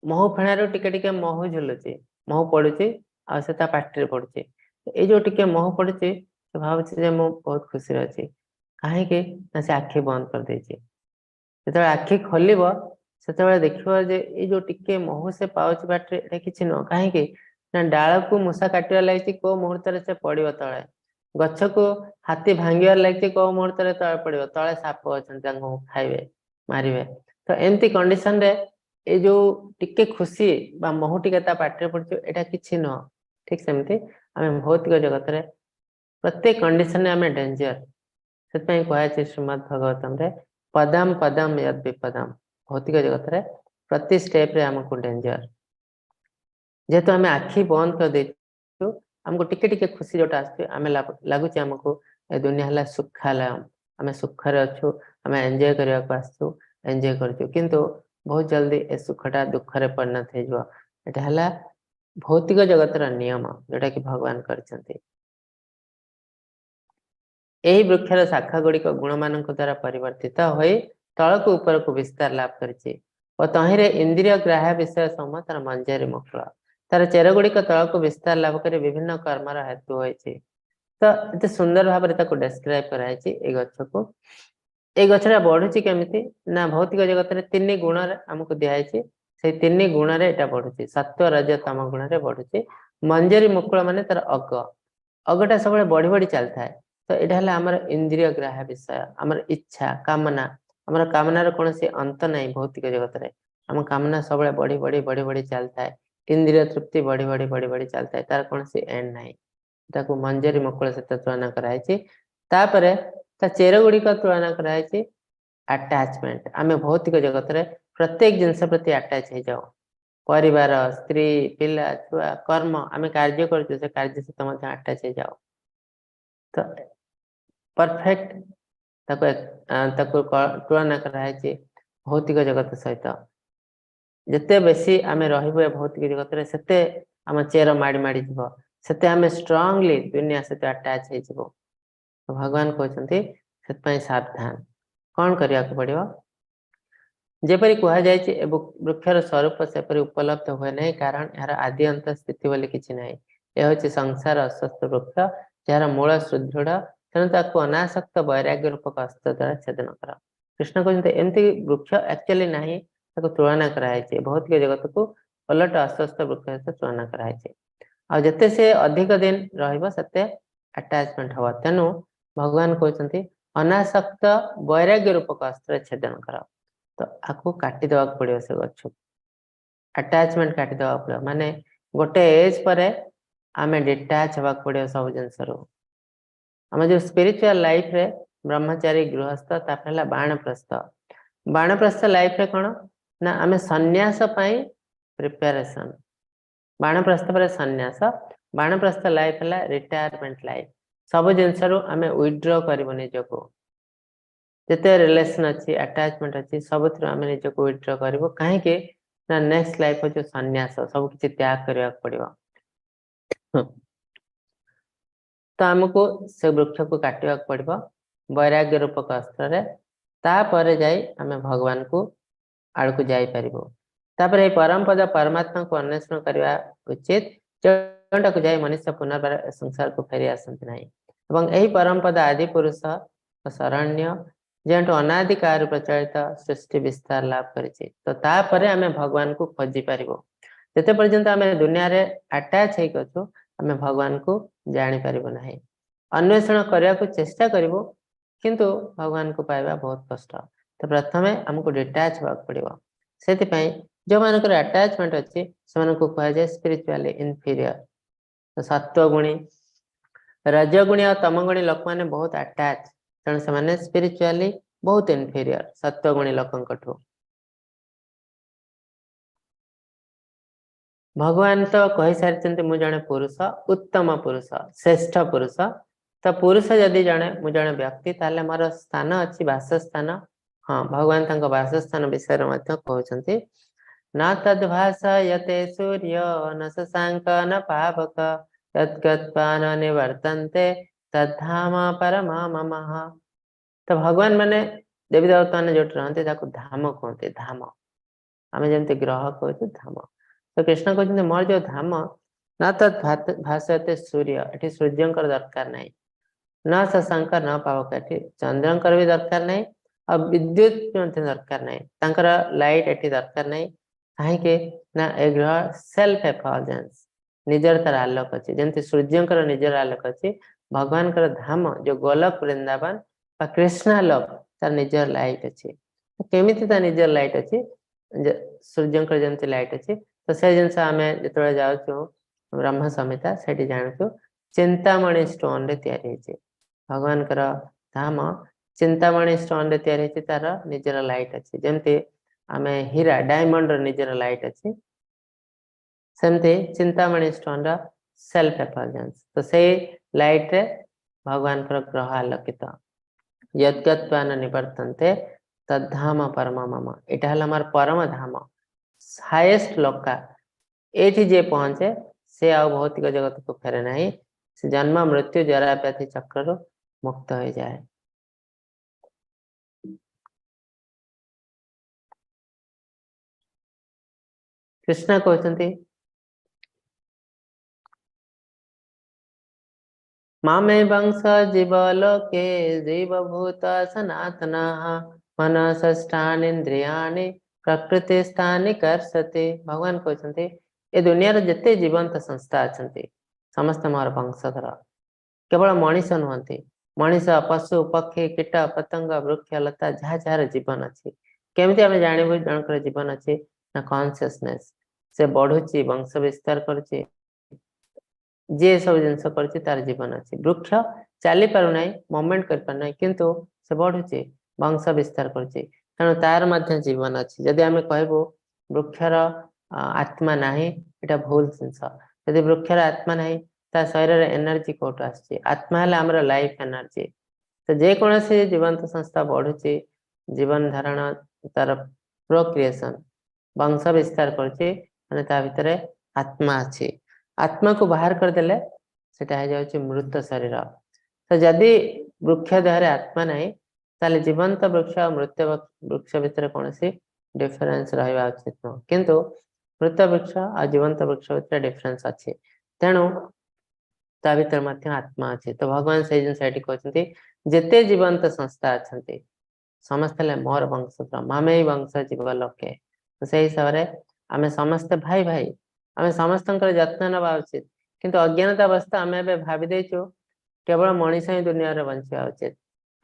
ମହୁ ଫେଣାରୁ ଟିକେ ଟିକେ ମହୁ ଝୁଲୁଛି, ମହୁ ପଡୁଛି ଆଉ ସେ ତା ପାଟିରେ ପଡୁଛି। ଏଇ ଯୋଉ ଟିକେ ମହୁ ପଡୁଛି, ସେ ଭାବୁଛି ଯେ ମୁଁ ବହୁତ ଖୁସିରେ ଅଛି। କାହିଁକି ନା ସେ ଆଖି ବନ୍ଦ କରିଦେଇଛି। ଯେତେବେଳେ ଆଖି ଖୋଲିବ, ସେତେବେଳେ ଦେଖିବ ଯେ ଏଇ ଯୋଉ ଟିକେ ମହୁ ସେ ପାଉଛି ପାଟିରେ, ଏଇଟା କିଛି ନୁହଁ। କାହିଁକି ନା ଡାଳକୁ ମୂଷା କାଟିବା ଲାଗିଛି, କୋଉ ମୁହୂର୍ତ୍ତରେ ସେ ପଡିବ ତଳେ। ଗଛକୁ ହାତୀ ଭାଙ୍ଗିବାର ଲାଗିଛି, କୋଉ ମୁହୂର୍ତ୍ତରେ ତଳେ ପଡିବ। ତଳେ ସାପ ଅଛନ୍ତି, ତାଙ୍କୁ ଖାଇବେ, ମାରିବେ। ତ ଏମିତି କଣ୍ଡିସନ ରେ ଏଇ ଯୋଉ ଟିକେ ଖୁସି ବା ମହୁ ଟିକେ ତା ପାଟିରେ ପଡୁଛି, ଏଇଟା କିଛି ନୁହଁ। ଠିକ ସେମିତି ଆମେ ଭୌତିକ ଜଗତରେ ପ୍ରତ୍ୟେକ କଣ୍ଡିସନରେ ଆମେ ଡେଞ୍ଜର। ସେଥିପାଇଁ କୁହାଯାଇଛି ଶ୍ରୀମଦ୍ ଭାଗବତମରେ, ପଦମ ପଦମ ୟଦ୍ ବିପଦମ। ଭୌତିକ ଜଗତରେ ପ୍ରତି ଷ୍ଟେପରେ ଆମକୁ ଡେଞ୍ଜର। ଯେହେତୁ ଆମେ ଆଖି ବନ୍ଦ କରିଦେଇଛୁ, ଆମକୁ ଟିକେ ଟିକେ ଖୁସି ଯୋଉଟା ଆସୁଛି, ଆମେ ଲାଗୁଛି ଆମକୁ ଏ ଦୁନିଆ ହେଲା ସୁଖାଲୟ, ଆମେ ସୁଖରେ ଅଛୁ, ଆମେ ଏନ୍ଜୟ କରିବାକୁ ଆସିଛୁ, ଏନ୍ଜୟ କରୁଛୁ। କିନ୍ତୁ ବହୁତ ଜଲ୍ଦି ଏ ସୁଖଟା ଦୁଃଖରେ ପରିଣତ ହେଇଯିବ। ଏଟା ହେଲା ଭୌତିକ ଜଗତର ନିୟମ, ଯୋଉଟା କି ଭଗବାନ କରିଛନ୍ତି। ଏହି ବୃକ୍ଷର ଶାଖା ଗୁଡିକ ଗୁଣମାନଙ୍କ ଦ୍ୱାରା ପରିବର୍ତ୍ତିତ ହୋଇ ତଳକୁ ଉପରକୁ ବିସ୍ତାର ଲାଭ କରିଛି ଓ ତହିଁରେ ଇନ୍ଦ୍ରିୟ ଗ୍ରାହ୍ୟ ବିଷୟ ସମୂହ ତାର ମଞ୍ଜରୀ ମୁକୁଳ। ତାର ଚେର ଗୁଡିକ ତଳକୁ ବିସ୍ତାର ଲାଭ କରି ବିଭିନ୍ନ କର୍ମର ହେତୁ ହୋଇଛି। ତ ଏତେ ସୁନ୍ଦର ଭାବରେ ତାକୁ ଡେସ୍କ୍ରାଇବ କରାଯାଇଛି ଏଇ ଗଛକୁ। ଏଇ ଗଛଟା ବଢୁଛି କେମିତି ନା ଭୌତିକ ଜଗତରେ ତିନି ଗୁଣରେ ଆମକୁ ଦିଆଯାଇଛି। ସେଇ ତିନି ଗୁଣରେ ଏଇଟା ବଢୁଛି। ସତ୍ୱ, ରଜ, ତମ ଗୁଣରେ ବଢୁଛି। ମଞ୍ଜରୀ ମୁକୁଳ ମାନେ ତାର ଅଗ, ଅଗଟା ସବୁବେଳେ ବଢି ବଢି ଚାଲିଥାଏ। ତ ଏଇଟା ହେଲା ଆମର ଇନ୍ଦ୍ରିୟ ଗ୍ରାହ୍ୟ ବିଷୟ, ଆମର ଇଚ୍ଛା କାମନା। ଆମର କାମନାର କୌଣସି ଅନ୍ତ ନାହିଁ। ଭୌତିକ ଜଗତରେ ଆମ କାମନା ସବୁବେଳେ ବଢି ବଢି ବଢି ବଢି ଚାଲିଥାଏ। ଇନ୍ଦ୍ରିୟ ତୃପ୍ତି ବଢି ବଢି ବଢି ବଢି ଚାଲିଥାଏ, ତାର କୌଣସି ଏଣ୍ଡ ନାହିଁ। ତାକୁ ମଞ୍ଜରୀ ମୁକୁଳ ସହିତ ତୁଳନା କରାଯାଇଛି। ତାପରେ ତା ଚେର ଗୁଡିକ ତୁଳନା କରାଯାଇଛି ଆଟାଚମେଣ୍ଟ। ଆମେ ଭୌତିକ ଜଗତରେ ପ୍ରତ୍ୟେକ ଜିନିଷ ପ୍ରତି ଆଟାଚ ହେଇଯାଉ। ପରିବାର, ସ୍ତ୍ରୀ, ପିଲା ଛୁଆ, କର୍ମ, ଆମେ କାର୍ଯ୍ୟ କରୁଛୁ, ସେ କାର୍ଯ୍ୟ ସହିତ ମଧ୍ୟ ଆଟାଚ ହେଇଯାଉ। ତ ପରଫେକ୍ଟ ତାକୁ ତୁଳନା କରାଯାଇଛି ଭୌତିକ ଜଗତ ସହିତ। ଯେତେ ବେଶୀ ଆମେ ରହିବୁ ଏ ଭୌତିକ ଜଗତରେ, ସେତେ ଆମ ଚେର ମାଡି ମାଡି ଯିବ, ସେତେ ଆମେ ଷ୍ଟ୍ରଙ୍ଗଲି ଦୁନିଆ ସହିତ ଆଟାଚ ହେଇଯିବ। ଭଗବାନ କହୁଛନ୍ତି, ସେଥିପାଇଁ ସାବଧାନ। କଣ କରିବାକୁ ପଡିବ? ଯେପରି କୁହାଯାଇଛି, ଏ ବୃକ୍ଷର ସ୍ୱରୂପ ସେପରି ଉପଲବ୍ଧ ହୁଏ ନାହିଁ, କାରଣ ଏହାର ଆଦି ଅନ୍ତ ସ୍ଥିତି ବୋଲି କିଛି ନାହିଁ। ଏ ହେଉଛି ସଂସାର ଅସ୍ୱସ୍ଥ ବୃକ୍ଷ, ଯାହାର ମୂଳ ସୁଦୃଢ। ତେଣୁ ତାକୁ ଅନାସକ୍ତ ବୈରାଗ୍ୟ ରୂପକ ଅସ୍ତ୍ର ଦ୍ୱାରା ଛେଦନ କର। କୃଷ୍ଣ କହୁଛନ୍ତି, ଏମିତି ବୃକ୍ଷ ଆକ୍ଚୁଆଲି ନାହିଁ, ତାକୁ ତୁଳନା କରାଯାଇଛି। ଭୌତିକ ଜଗତକୁ ଓଲଟ ଅସ୍ୱସ୍ଥ ବୃକ୍ଷ ସହିତ ତୁଳନା କରାଯାଇଛି। ଆଉ ଯେତେ ସେ ଅଧିକ ଦିନ ରହିବ, ସେତେ ଆଟାଚମେଣ୍ଟ ହବ। ତେଣୁ ଭଗବାନ କହୁଛନ୍ତି, ଅନାସକ୍ତ ବୈରାଗ୍ୟ ରୂପକ ଅସ୍ତ୍ର ଛେଦନ କର। ତ ଆକୁ କାଟିଦେବାକୁ ପଡିବ, ସେ ଗଛକୁ ଆଟାଚମେଣ୍ଟ କାଟିଦେବାକୁ ପଡିବ। ମାନେ ଗୋଟେ ଏଜ ପରେ ଆମେ ଡିଟାଚ ହେବାକୁ ପଡିବ ସବୁ ଜିନିଷରୁ। ଆମ ଯୋଉ ସ୍ପିରିଚୁଆଲ ଲାଇଫରେ ବ୍ରହ୍ମଚାରୀ, ଗୃହସ୍ଥ, ତାପରେ ହେଲା ବାଣପ୍ରସ୍ଥ। ବାଣପ୍ରସ୍ଥ ଲାଇଫରେ କଣ ନା ଆମେ ସନ୍ନ୍ୟାସ ପାଇଁ ପ୍ରିପାରେସନ। ବାଣପ୍ରସ୍ଥ ପରେ ସନ୍ନ୍ୟାସ। ବାଣପ୍ରସ୍ଥ ଲାଇଫ ହେଲା ରିଟାୟାରମେଣ୍ଟ ଲାଇଫ। ସବୁ ଜିନିଷରୁ ଆମେ ୱିଡ୍ର କରିବୁ ନିଜକୁ। ଯେତେ ରିଲେସନ ଅଛି, ଆଟାଚମେଣ୍ଟ ଅଛି, ସବୁଥିରୁ ଆମେ ନିଜକୁ ୱିଡ୍ର କରିବୁ। କାହିଁକି ନା ନେକ୍ସଟ ଲାଇଫ ହଉଛି ସନ୍ନ୍ୟାସ, ସବୁ କିଛି ତ୍ୟାଗ କରିବାକୁ ପଡିବ। ତ ଆମକୁ ସେ ବୃକ୍ଷକୁ କାଟିବାକୁ ପଡିବ ବୈରାଗ୍ୟ ରୂପକ ଅସ୍ତ୍ରରେ। ତାପରେ ଯାଇ ଆମେ ଭଗବାନକୁ ଆଡ଼କୁ ଯାଇପାରିବୁ। ତାପରେ ଏହି ପରମ ପଦ ପରମାତ୍ମାକୁ ଅନ୍ୱେଷଣ କରିବା ଉଚିତ, ଯେଉଁଟାକୁ ଯାଇ ମନୁଷ୍ୟ ପୁନର୍ବାର ସଂସାରକୁ ଫେରି ଆସନ୍ତି ନାହିଁ। ଏବଂ ଏହି ପରମ ପଦ ଆଦି ପୁରୁଷ ଶରଣ୍ୟ, ଯେଉଁଠୁ ଅନାଦି କାଳରୁ ପ୍ରଚଳିତ ସୃଷ୍ଟି ବିସ୍ତାର ଲାଭ କରିଛି। ତ ତାପରେ ଆମେ ଭଗବାନକୁ ଖୋଜି ପାରିବୁ। ଯେତେ ପର୍ଯ୍ୟନ୍ତ ଆମେ ଦୁନିଆରେ ଆଟାଚ ହେଇକି ଅଛୁ, ଆମେ ଭଗବାନକୁ ଜାଣିପାରିବୁ ନାହିଁ। ଅନ୍ୱେଷଣ କରିବାକୁ ଚେଷ୍ଟା କରିବୁ, କିନ୍ତୁ ଭଗବାନକୁ ପାଇବା ବହୁତ କଷ୍ଟ। ତ ପ୍ରଥମେ ଆମକୁ ଡିଟାଚ ହେବାକୁ ପଡିବ। ସେଥିପାଇଁ ଯୋଉମାନଙ୍କର ଆଟାଚମେଣ୍ଟ ଅଛି, ସେମାନଙ୍କୁ କୁହାଯାଏ ସ୍ପିରିଚୁଆଲି ଇନଫିରିୟର। ସତ୍ୱଗୁଣୀ, ରଜଗୁଣୀ ଆଉ ତମଗୁଣୀ ଲୋକମାନେ ବହୁତ ଆଟାଚ, ତେଣୁ ସେମାନେ ସ୍ପିରିଚୁଆଲି ବହୁତ ଇନଫିରିୟର ସତ୍ୱଗୁଣୀ ଲୋକଙ୍କଠୁ। ଭଗବାନ ତ କହିସାରିଛନ୍ତି, ମୁଁ ଜଣେ ପୁରୁଷ, ଉତ୍ତମ ପୁରୁଷ, ଶ୍ରେଷ୍ଠ ପୁରୁଷ। ତ ପୁରୁଷ ଯଦି ଜଣେ, ମୁଁ ଜଣେ ବ୍ୟକ୍ତି, ତାହେଲେ ମୋର ସ୍ଥାନ ଅଛି, ବାସସ୍ଥାନ। ହଁ, ଭଗବାନ ତାଙ୍କ ବାସସ୍ଥାନ ବିଷୟରେ ମଧ୍ୟ କହୁଛନ୍ତି। ନ ତଦ୍ଭାସୟତେ ସୂର୍ଯ୍ୟ ନ ଶଶାଙ୍କ ନ ପାବକ, ଯଦ୍ଗତ୍ବା ନ ନିବର୍ତ୍ତନ୍ତେ ତଦ୍ଧାମ ପରମ ମମଃ। ତ ଭଗବାନ ମାନେ ଦେବୀ ଦେବତା ମାନେ ଯୋଉଠି ରହନ୍ତି, ତାକୁ ଧାମ କୁହନ୍ତି। ଧାମ, ଆମେ ଯେମିତି ଗ୍ରହ କହୁଛୁ, ଧାମ। ତ କୃଷ୍ଣ କହୁଛନ୍ତି, ମୋର ଯୋଉ ଧାମ, ନ ତତ୍ ଭାସୟତେ ସୂର୍ଯ୍ୟ, ଏଠି ସୂର୍ଯ୍ୟଙ୍କର ଦରକାର ନାହିଁ, ନ ଶଶାଙ୍କ ନ ପାବକ, ଏଠି ଚନ୍ଦ୍ରଙ୍କର ବି ଦରକାର ନାହିଁ, ଆଉ ବିଦ୍ୟୁତ ମଧ୍ୟ ଦରକାର ନାହିଁ, ତାଙ୍କର ଲାଇଟ ଏଠି ଦରକାର ନାହିଁ। କାହିଁକି ନା ଏ ଗ୍ରହ ସେଲ୍ଫ ଏଫଲଜେନ୍ସ, ନିଜର ତାର ଆଲୋକ ଅଛି। ଯେମିତି ସୂର୍ଯ୍ୟଙ୍କର ନିଜର ଆଲୋକ ଅଛି, ଭଗବାନଙ୍କର ଧାମ ଯୋଉ ଗୋଲକ ବୃନ୍ଦାବନ ବା କୃଷ୍ଣାଲୋକ, ତାର ନିଜର ଲାଇଟ ଅଛି। କେମିତି ତା ନିଜର ଲାଇଟ ଅଛି? ସୂର୍ଯ୍ୟଙ୍କର ଯେମିତି ଲାଇଟ ଅଛି। ତ ସେ ଜିନିଷ ଆମେ ଯେତେବେଳେ ଯାଉଛୁ ବ୍ରହ୍ମ ସଂହିତା, ସେଠି ଜାଣୁଛୁ ଚିନ୍ତାମଣି ଷ୍ଟୋନ ରେ ତିଆରି ହେଇଛି। ଭଗବାନଙ୍କର ଧାମ ଚିନ୍ତାମଣି ଷ୍ଟୋନ ରେ ତିଆରି ହେଇଛି, ତାର ନିଜର ଲାଇଟ ଅଛି। ଯେମିତି ଆମେ ହୀରା, ଡାଇମଣ୍ଡ ର ନିଜର ଲାଇଟ ଅଛି, ସେମିତି ଚିନ୍ତାମଣି ଷ୍ଟୋନ ର ସେଲ୍ଫ ଏଫଲଜେନ୍ସ। ତ ସେଇ ଲାଇଟ ରେ ଭଗବାନଙ୍କର ଗ୍ରହ ଆଲୋକିତ। ଯଦ୍ଗତ୍ବା ନ ନିବର୍ତ୍ତନ୍ତେ ତଦ୍ଧାମ ପରମ ମମ। ଏଇଟା ହେଲା ଆମର ପରମ ଧାମ, ହାଏଷ୍ଟ ଲୋକା। ଏଇଠି ଯିଏ ପହଞ୍ଚେ, ସେ ଆଉ ଭୌତିକ ଜଗତକୁ ଫେରେ ନାହିଁ। ସେ ଜନ୍ମ ମୃତ୍ୟୁ ଜରା ବ୍ୟାଧି ଚକ୍ରରୁ ମୁକ୍ତ ହେଇଯାଏ। କୃଷ୍ଣ କହୁଛନ୍ତି, ମାମେ ବଂଶ ଜୀବ ଲୋକେ ଜୀବ ଭୂତ ସନାତନଃ, ମନ ଷଷ୍ଠାନିନ୍ଦ୍ରିୟାଣି ପ୍ରକୃତି ସ୍ଥାନି କର୍ଷତି। ଭଗବାନ କହୁଛନ୍ତି, ଏ ଦୁନିଆର ଯେତେ ଜୀବନ୍ତ ସଂସ୍ଥା ଅଛନ୍ତି, ସମସ୍ତେ ମୋର ବଂଶଧର। କେବଳ ମଣିଷ ନୁହନ୍ତି, ମଣିଷ, ପଶୁ, ପକ୍ଷୀ, କୀଟ ପତଙ୍ଗ, ବୃକ୍ଷ ଲତା, ଯାହା ଯାହାର ଜୀବନ ଅଛି। କେମିତି ଆମେ ଜାଣିବୁ ଜଣଙ୍କର ଜୀବନ ଅଛି? ନା କନସିୟସନେସ୍, ସେ ବଢୁଛି, ବଂଶ ବିସ୍ତାର କରୁଛି, ଯିଏ ସବୁ ଜିନିଷ କରୁଛି, ତାର ଜୀବନ ଅଛି। ବୃକ୍ଷ ଚାଲି ପାରୁନାହିଁ, ମୁଭମେଣ୍ଟ କରିପାରୁନାହିଁ, କିନ୍ତୁ ସେ ବଢୁଛି, ବଂଶ ବିସ୍ତାର କରୁଛି, ତେଣୁ ତାର ମଧ୍ୟ ଜୀବନ ଅଛି। ଯଦି ଆମେ କହିବୁ ବୃକ୍ଷର ଆତ୍ମା ନାହିଁ, ଏଇଟା ଭୁଲ ଜିନିଷ। ଯଦି ବୃକ୍ଷର ଆତ୍ମା ନାହିଁ, ତା ଶରୀରରେ ଏନର୍ଜି କୋଉଠୁ ଆସୁଛି? ଆତ୍ମା ହେଲା ଆମର ଲାଇଫ ଏନର୍ଜି। ତ ଯେକୌଣସି ଜୀବନ୍ତ ସଂସ୍ଥା ବଢୁଛି, ଜୀବନ ଧାରଣ, ତାର ପ୍ରୋକ୍ରିଏସନ, ବଂଶ ବିସ୍ତାର କରୁଛି, ମାନେ ତା ଭିତରେ ଆତ୍ମା ଅଛି। ଆତ୍ମାକୁ ବାହାର କରିଦେଲେ ସେଟା ହେଇଯାଉଛି ମୃତ ଶରୀର। ତ ଯଦି ବୃକ୍ଷ ଦେହରେ ଆତ୍ମା ନାହିଁ, ତାହେଲେ ଜୀବନ୍ତ ବୃକ୍ଷ ଆଉ ମୃତ ବୃକ୍ଷ ଭିତରେ କୌଣସି ଡିଫରେନ୍ସ ରହିବା ଉଚିତ ନୁହଁ, କିନ୍ତୁ ମୃତ ବୃକ୍ଷ ଆଉ ଜୀବନ୍ତ ବୃକ୍ଷ ଭିତରେ ଡିଫରେନ୍ସ ଅଛି। ତେଣୁ ତା ଭିତରେ ମଧ୍ୟ ଆତ୍ମା ଅଛି। ତ ଭଗବାନ ସେଇ ଜିନିଷ ଏଠି କହୁଛନ୍ତି, ଯେତେ ଜୀବନ୍ତ ସଂସ୍ଥା ଅଛନ୍ତି ସମସ୍ତେ ହେଲେ ମୋର ବଂଶଧର, ମାମେଇ ବଂଶ ଜୀବ ଲୋକେ। ତ ସେଇ ହିସାବରେ ଆମେ ସମସ୍ତେ ଭାଇ ଭାଇ, ଆମେ ସମସ୍ତଙ୍କର ଯତ୍ନ ନେବା ଉଚିତ। କିନ୍ତୁ ଅଜ୍ଞାନତା ଅବସ୍ଥା ଆମେ ଏବେ ଭାବି ଦେଇଛୁ କେବଳ ମଣିଷ ହିଁ ଦୁନିଆରେ ବଞ୍ଚିବା ଉଚିତ।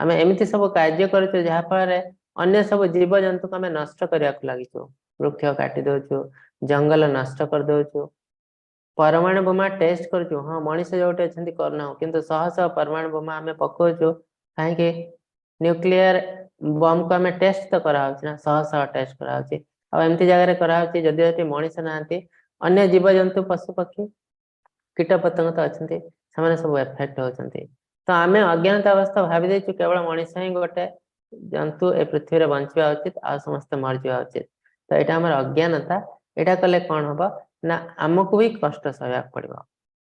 ଆମେ ଏମିତି ସବୁ କାର୍ଯ୍ୟ କରୁଛୁ ଯାହା ଫଳରେ ଅନ୍ୟ ସବୁ ଜୀବଜନ୍ତୁକୁ ଆମେ ନଷ୍ଟ କରିବାକୁ ଲାଗିଛୁ। ବୃକ୍ଷ କାଟି ଦଉଛୁ, ଜଙ୍ଗଲ ନଷ୍ଟ କରିଦଉଛୁ, ପରମାଣୁ ବୋମା ଟେଷ୍ଟ କରୁଛୁ। ହଁ, ମଣିଷ ଯୋଉଠି ଅଛନ୍ତି କରୁନାହୁଁ, କିନ୍ତୁ ଶହ ଶହ ପରମାଣୁ ବୋମା ଆମେ ପକଉଛୁ। କାହିଁକି? ନ୍ୟୁକ୍ଲିୟର ବମ୍ କୁ ଆମେ ଟେଷ୍ଟ ତ କରାହଉଛି ନା, ଶହ ଶହ ଟେଷ୍ଟ କରାହଉଛି। ଆଉ ଏମିତି ଜାଗାରେ କରାହଉଛି ଯଦି ଏଠି ମଣିଷ ନାହାନ୍ତି, ଅନ୍ୟ ଜୀବଜନ୍ତୁ, ପଶୁ ପକ୍ଷୀ, କୀଟ ପତଙ୍ଗ ତ ଅଛନ୍ତି, ସେମାନେ ସବୁ ଏଫେକ୍ଟ ହଉଛନ୍ତି। ତ ଆମେ ଅଜ୍ଞାନତା ଅବସ୍ଥା ଭାବି ଦେଇଛୁ କେବଳ ମଣିଷ ହିଁ ଗୋଟେ ଜନ୍ତୁ ଏ ପୃଥିବୀରେ ବଞ୍ଚିବା ଉଚିତ, ଆଉ ସମସ୍ତେ ମରିଯିବା ଉଚିତ। ତ ଏଇଟା ଆମର ଅଜ୍ଞାନତା। ଏଇଟା କଲେ କଣ ହବ ନା ଆମକୁ ବି କଷ୍ଟ ସହିବାକୁ ପଡିବ,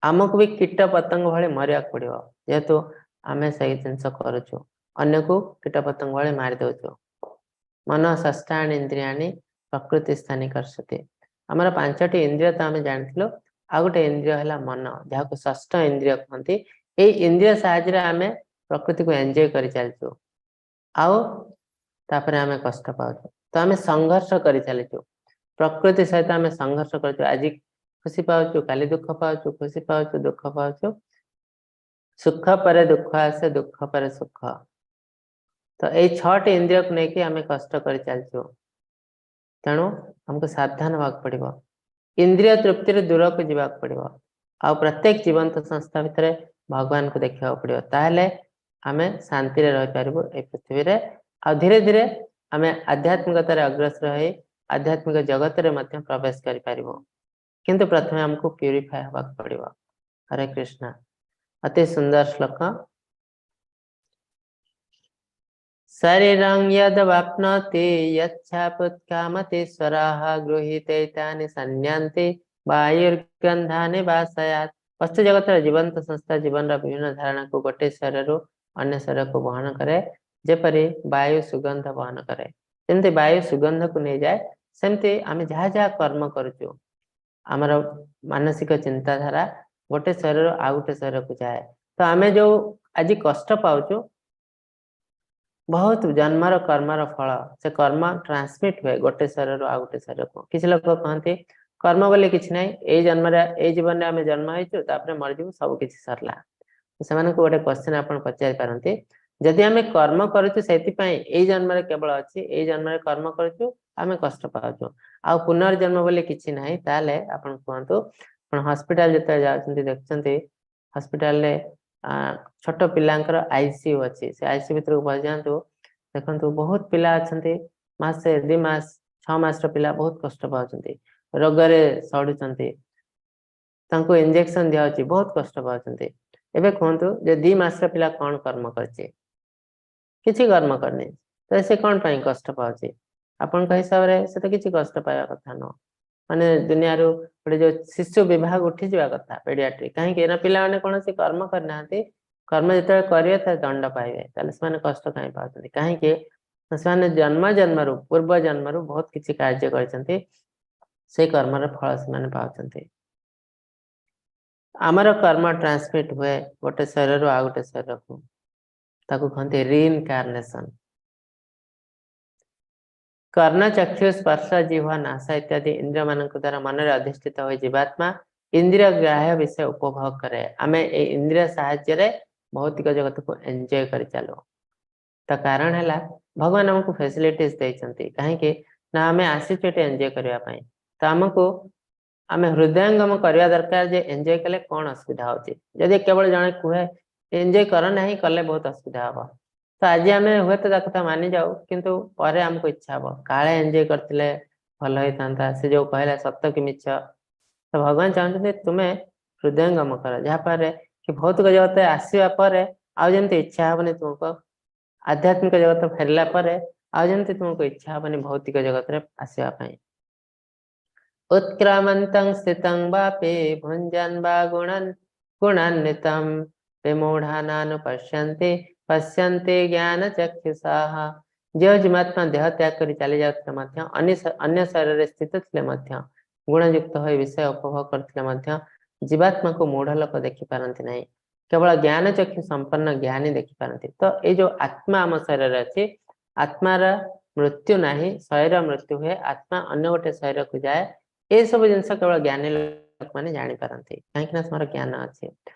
ଆମକୁ ବି କୀଟ ପତଙ୍ଗ ଭଳି ମରିବାକୁ ପଡିବ। ଯେହେତୁ ଆମେ ସେଇ ଜିନିଷ କରୁଛୁ, ଅନ୍ୟକୁ କୀଟ ପତଙ୍ଗ ଭଳି ମାରି ଦଉଛୁ। ମନ ଷଷ୍ଠାଣି ଇନ୍ଦ୍ରିୟାଣି ପ୍ରକୃତି ସ୍ଥାନୀ କର୍ଷତି। ଆମର 5ଟି ଇନ୍ଦ୍ରିୟ ତ ଆମେ ଜାଣିଥିଲୁ, ଆଉ ଗୋଟେ ଇନ୍ଦ୍ରିୟ ହେଲା ମନ, ଯାହାକୁ ଷଷ୍ଠ ଇନ୍ଦ୍ରିୟ କୁହନ୍ତି। ଏଇ ଇନ୍ଦ୍ରିୟ ସାହାଯ୍ୟରେ ଆମେ ପ୍ରକୃତିକୁ ଏନ୍ଜୟ କରି ଚାଲିଛୁ, ଆଉ ତାପରେ ଆମେ କଷ୍ଟ ପାଉଛୁ। ତ ଆମେ ସଂଘର୍ଷ କରି ଚାଲିଛୁ, ପ୍ରକୃତି ସହିତ ଆମେ ସଂଘର୍ଷ କରୁଛୁ। ଆଜି ଖୁସି ପାଉଛୁ, କାଲି ଦୁଃଖ ପାଉଛୁ, ଖୁସି ପାଉଛୁ, ଦୁଃଖ ପାଉଛୁ। ସୁଖ ପରେ ଦୁଃଖ ଆସେ, ଦୁଃଖ ପରେ ସୁଖ। ତ ଏଇ 6ଟି ଇନ୍ଦ୍ରିୟକୁ ନେଇକି ଆମେ କଷ୍ଟ କରି ଚାଲିଛୁ। ତେଣୁ ଆମକୁ ସାବଧାନ ହବାକୁ ପଡିବ, ଇନ୍ଦ୍ରିୟ ତୃପ୍ତିରୁ ଦୂରକୁ ଯିବାକୁ ପଡିବ, ଆଉ ପ୍ରତ୍ୟେକ ଜୀବନ୍ତ ସଂସ୍ଥା ଭିତରେ ଭଗବାନଙ୍କୁ ଦେଖିବାକୁ ପଡିବ। ତାହେଲେ ଆମେ ଶାନ୍ତିରେ ରହିପାରିବୁ ଏଇ ପୃଥିବୀରେ, ଆଉ ଧୀରେ ଧୀରେ ଆମେ ଆଧ୍ୟାତ୍ମିକତାରେ ଅଗ୍ରସର ହେଇ ଆଧ୍ୟାତ୍ମିକ ଜଗତରେ ମଧ୍ୟ ପ୍ରବେଶ କରିପାରିବୁ। କିନ୍ତୁ ପ୍ରଥମେ ଆମକୁ ପ୍ୟୁରିଫାଏ ହବାକୁ ପଡିବ। ହରେ କୃଷ୍ଣ। ଅତି ସୁନ୍ଦର ଶ୍ଲୋକ। ଶରୀରଂ ଯଦ ବାପ୍ନୋତି ଯଚ୍ଛାପୁତ୍କାମତୀଶ୍ୱରାः ଗୃହୀତୈତାନି ସନ୍ୟାନ୍ତି ବାୟୁର୍ଗନ୍ଧାନି ବାସୟାତ୍। ବସ୍ତୁ ଜଗତର ଜୀବନ୍ତ ସଂସ୍ଥା ଜୀବନର ବିଭିନ୍ନ ଧାରଣାକୁ ଗୋଟେ ଶରୀରରୁ ଅନ୍ୟ ଶରୀରକୁ ବହନ କରେ, ଯେପରି ବାୟୁ ସୁଗନ୍ଧ ବହନ କରେ। ଯେମିତି ବାୟୁ ସୁଗନ୍ଧକୁ ନେଇଯାଏ, ସେମିତି ଆମେ ଯାହା ଯାହା କର୍ମ କରୁଛୁ, ଆମର ମାନସିକ ଚିନ୍ତାଧାରା ଗୋଟେ ଶରୀରରୁ ଆଉ ଗୋଟେ ଶରୀରକୁ ଯାଏ। ତ ଆମେ ଯୋଉ ଆଜି କଷ୍ଟ ପାଉଛୁ, ବହୁତ ଜନ୍ମର କର୍ମର ଫଳ, ସେ କର୍ମ ଟ୍ରାନ୍ସମିଟ ହୁଏ ଗୋଟେ ଶରୀରରୁ ଆଉ ଗୋଟେ ଶରୀରକୁ। କିଛି ଲୋକ କହନ୍ତି କର୍ମ ବୋଲି କିଛି ନାହିଁ, ଏଇ ଜନ୍ମରେ ଏଇ ଜୀବନରେ ଆମେ ଜନ୍ମ ହେଇଛୁ, ତାପରେ ମରିଯିବୁ, ସବୁ କିଛି ସରିଲା। ସେମାନଙ୍କୁ ଗୋଟେ କ୍ୱେଶ୍ଚନ ଆପଣ ପଚାରି ପାରନ୍ତି, ଯଦି ଆମେ କର୍ମ କରୁଛୁ ସେଥିପାଇଁ ଏଇ ଜନ୍ମରେ କେବଳ ଅଛି, ଏଇ ଜନ୍ମରେ କର୍ମ କରୁଛୁ ଆମେ କଷ୍ଟ ପାଉଛୁ, ଆଉ ପୁନର୍ଜନ୍ମ ବୋଲି କିଛି ନାହିଁ, ତାହେଲେ ଆପଣ କୁହନ୍ତୁ, ଆପଣ ହସ୍ପିଟାଲ ଯେତେବେଳେ ଯାଉଛନ୍ତି ଦେଖୁଛନ୍ତି ହସ୍ପିଟାଲରେ ଛୋଟ ପିଲାଙ୍କର ଆଇସିୟୁ ଅଛି, ସେ ଆଇସିୟୁ ଭିତରକୁ ପଶିଯାଆନ୍ତୁ, ଦେଖନ୍ତୁ ବହୁତ ପିଲା ଅଛନ୍ତି, ମାସେ 2 ମାସ 6 ମାସର ପିଲା ବହୁତ କଷ୍ଟ ପାଉଛନ୍ତି, ରୋଗରେ ସଢୁଛନ୍ତି, ତାଙ୍କୁ ଇଞ୍ଜେକ୍ସନ ଦିଆହଉଛି, ବହୁତ କଷ୍ଟ ପାଉଛନ୍ତି। ଏବେ କୁହନ୍ତୁ ଯେ 2 ମାସର ପିଲା କଣ କର୍ମ କରିଛି? କିଛି କର୍ମ କରିନି, ତ ସେ କଣ ପାଇଁ କଷ୍ଟ ପାଉଛି? ଆପଣଙ୍କ ହିସାବରେ ସେ ତ କିଛି କଷ୍ଟ ପାଇବା କଥା ନୁହଁ। ମାନେ ଦୁନିଆରୁ ଗୋଟେ ଯୋଉ ଶିଶୁ ବିଭାଗ ଉଠିଯିବା କଥା ପେଡିଆଟ୍ରିକ, କାହିଁକି ନା ପିଲାମାନେ କୌଣସି କର୍ମ କରିନାହାନ୍ତି, କର୍ମ ଯେତେବେଳେ କରିବେ ତାହେଲେ ଦଣ୍ଡ ପାଇବେ, ତାହେଲେ ସେମାନେ କଷ୍ଟ କାହିଁ ପାଉଛନ୍ତି? କାହିଁକି ସେମାନେ ଜନ୍ମ ଜନ୍ମରୁ ପୂର୍ବ ଜନ୍ମରୁ ବହୁତ କିଛି କାର୍ଯ୍ୟ କରିଛନ୍ତି, ସେଇ କର୍ମର ଫଳ ସେମାନେ ପାଉଛନ୍ତି। ଆମର କର୍ମ ଟ୍ରାନ୍ସମିଟ ହୁଏ ଗୋଟେ ଶରୀରରୁ ଆଉ ଗୋଟେ ଶରୀରକୁ, ତାକୁ କହନ୍ତି ରିଇନକାର୍ନେସନ। କର୍ଣ୍ଣ, ଚକ୍ଷୁ, ସ୍ପର୍ଶ, ଜିହ୍ୱା, ନାସ ଇତ୍ୟାଦି ଇନ୍ଦ୍ରିୟ ମାନଙ୍କ ଦ୍ୱାରା ମନରେ ଅଧିଷ୍ଠିତ ହୋଇ ଜୀବାତ୍ମା ଇନ୍ଦ୍ରିୟ ଗ୍ରାହ୍ୟ ବିଷୟ ଉପଭୋଗ କରେ। ଆମେ ଏଇ ଇନ୍ଦ୍ରିୟ ସାହାଯ୍ୟରେ ଭୌତିକ ଜଗତକୁ ଏନ୍ଜୟ କରି ଚାଲୁ। ତା କାରଣ ହେଲା ଭଗବାନ ଆମକୁ ଫେସିଲିଟିଜ ଦେଇଛନ୍ତି, କାହିଁକି ନା ଆମେ ଆସିଛୁ ଏଠି ଏନ୍ଜୟ କରିବା ପାଇଁ। ତ ଆମକୁ ଆମେ ହୃଦୟଙ୍ଗମ କରିବା ଦରକାର ଯେ ଏନ୍ଜୟ କଲେ କଣ ଅସୁବିଧା ହଉଛି। ଯଦି କେବଳ ଜଣେ କୁହେ ଏନ୍ଜୟ କର ନାହିଁ, କଲେ ବହୁତ ଅସୁବିଧା ହବ, ତ ଆଜି ଆମେ ହୁଏତ ତା କଥା ମାନି ଯାଉ, କିନ୍ତୁ ପରେ ଆମକୁ ଇଚ୍ଛା ହବ କାଳେ ଏନ୍ଜୟ କରିଥିଲେ ଭଲ ହେଇଥାନ୍ତା, ସେ ଯୋଉ କହିଲା ସତ କି ମିଛ। ତ ଭଗବାନ ଚାହୁଁଛନ୍ତି ତୁମେ ହୃଦୟଙ୍ଗମ କର, ଯାହାଫଳରେ କି ଭୌତିକ ଜଗତରେ ଆସିବା ପରେ ଆଉ ଯେମିତି ଇଚ୍ଛା ହବନି ତୁମକୁ, ଆଧ୍ୟାତ୍ମିକ ଜଗତ ଫେରିଲା ପରେ ଆଉ ଯେମିତି ତୁମକୁ ଇଚ୍ଛା ହବନି ଭୌତିକ ଜଗତରେ ଆସିବା ପାଇଁ। ଉତ୍କ୍ରାମନ୍ତଂ ସ୍ଥିତଂ ବାପି ଭୁଞ୍ଜନ୍ ବା ଗୁଣାନ୍ବିତಂ ବିମୂଢ଼ାନାନୁପଶ୍ୟନ୍ତି ପଶ୍ୟନ୍ତି ଜ୍ଞାନ ଚକ୍ଷୁଷାଃ। ଯେଉଁ ଜୀବାତ୍ମା ଦେହ ତ୍ୟାଗ କରି ଚାଲି ଯାଉଥିଲେ ମଧ୍ୟ, ଅନ୍ୟ ଶରୀରରେ ସ୍ଥିତ ଥିଲେ ମଧ୍ୟ, ଗୁଣଯୁକ୍ତ ହୋଇ ବିଷୟ ଉପଭୋଗ କରୁଥିଲେ ମଧ୍ୟ ଜୀବାତ୍ମାକୁ ମୂଢ ଲୋକ ଦେଖିପାରନ୍ତି ନାହିଁ। କେବଳ ଜ୍ଞାନ ଚକ୍ଷୁ ସମ୍ପନ୍ନ ଜ୍ଞାନୀ ଦେଖିପାରନ୍ତି। ତ ଏଇ ଯୋଉ ଆତ୍ମା ଆମ ଶରୀରରେ ଅଛି, ଆତ୍ମାର ମୃତ୍ୟୁ ନାହିଁ। ଶରୀର ମୃତ୍ୟୁ ହୁଏ, ଆତ୍ମା ଅନ୍ୟ ଗୋଟେ ଶରୀରକୁ ଯାଏ। ଏସବୁ ଜିନିଷ କେବଳ ଜ୍ଞାନୀ ଲୋକମାନେ ଜାଣିପାରନ୍ତି, କାହିଁକି ନା ସେମାନଙ୍କର ଜ୍ଞାନ ଅଛି।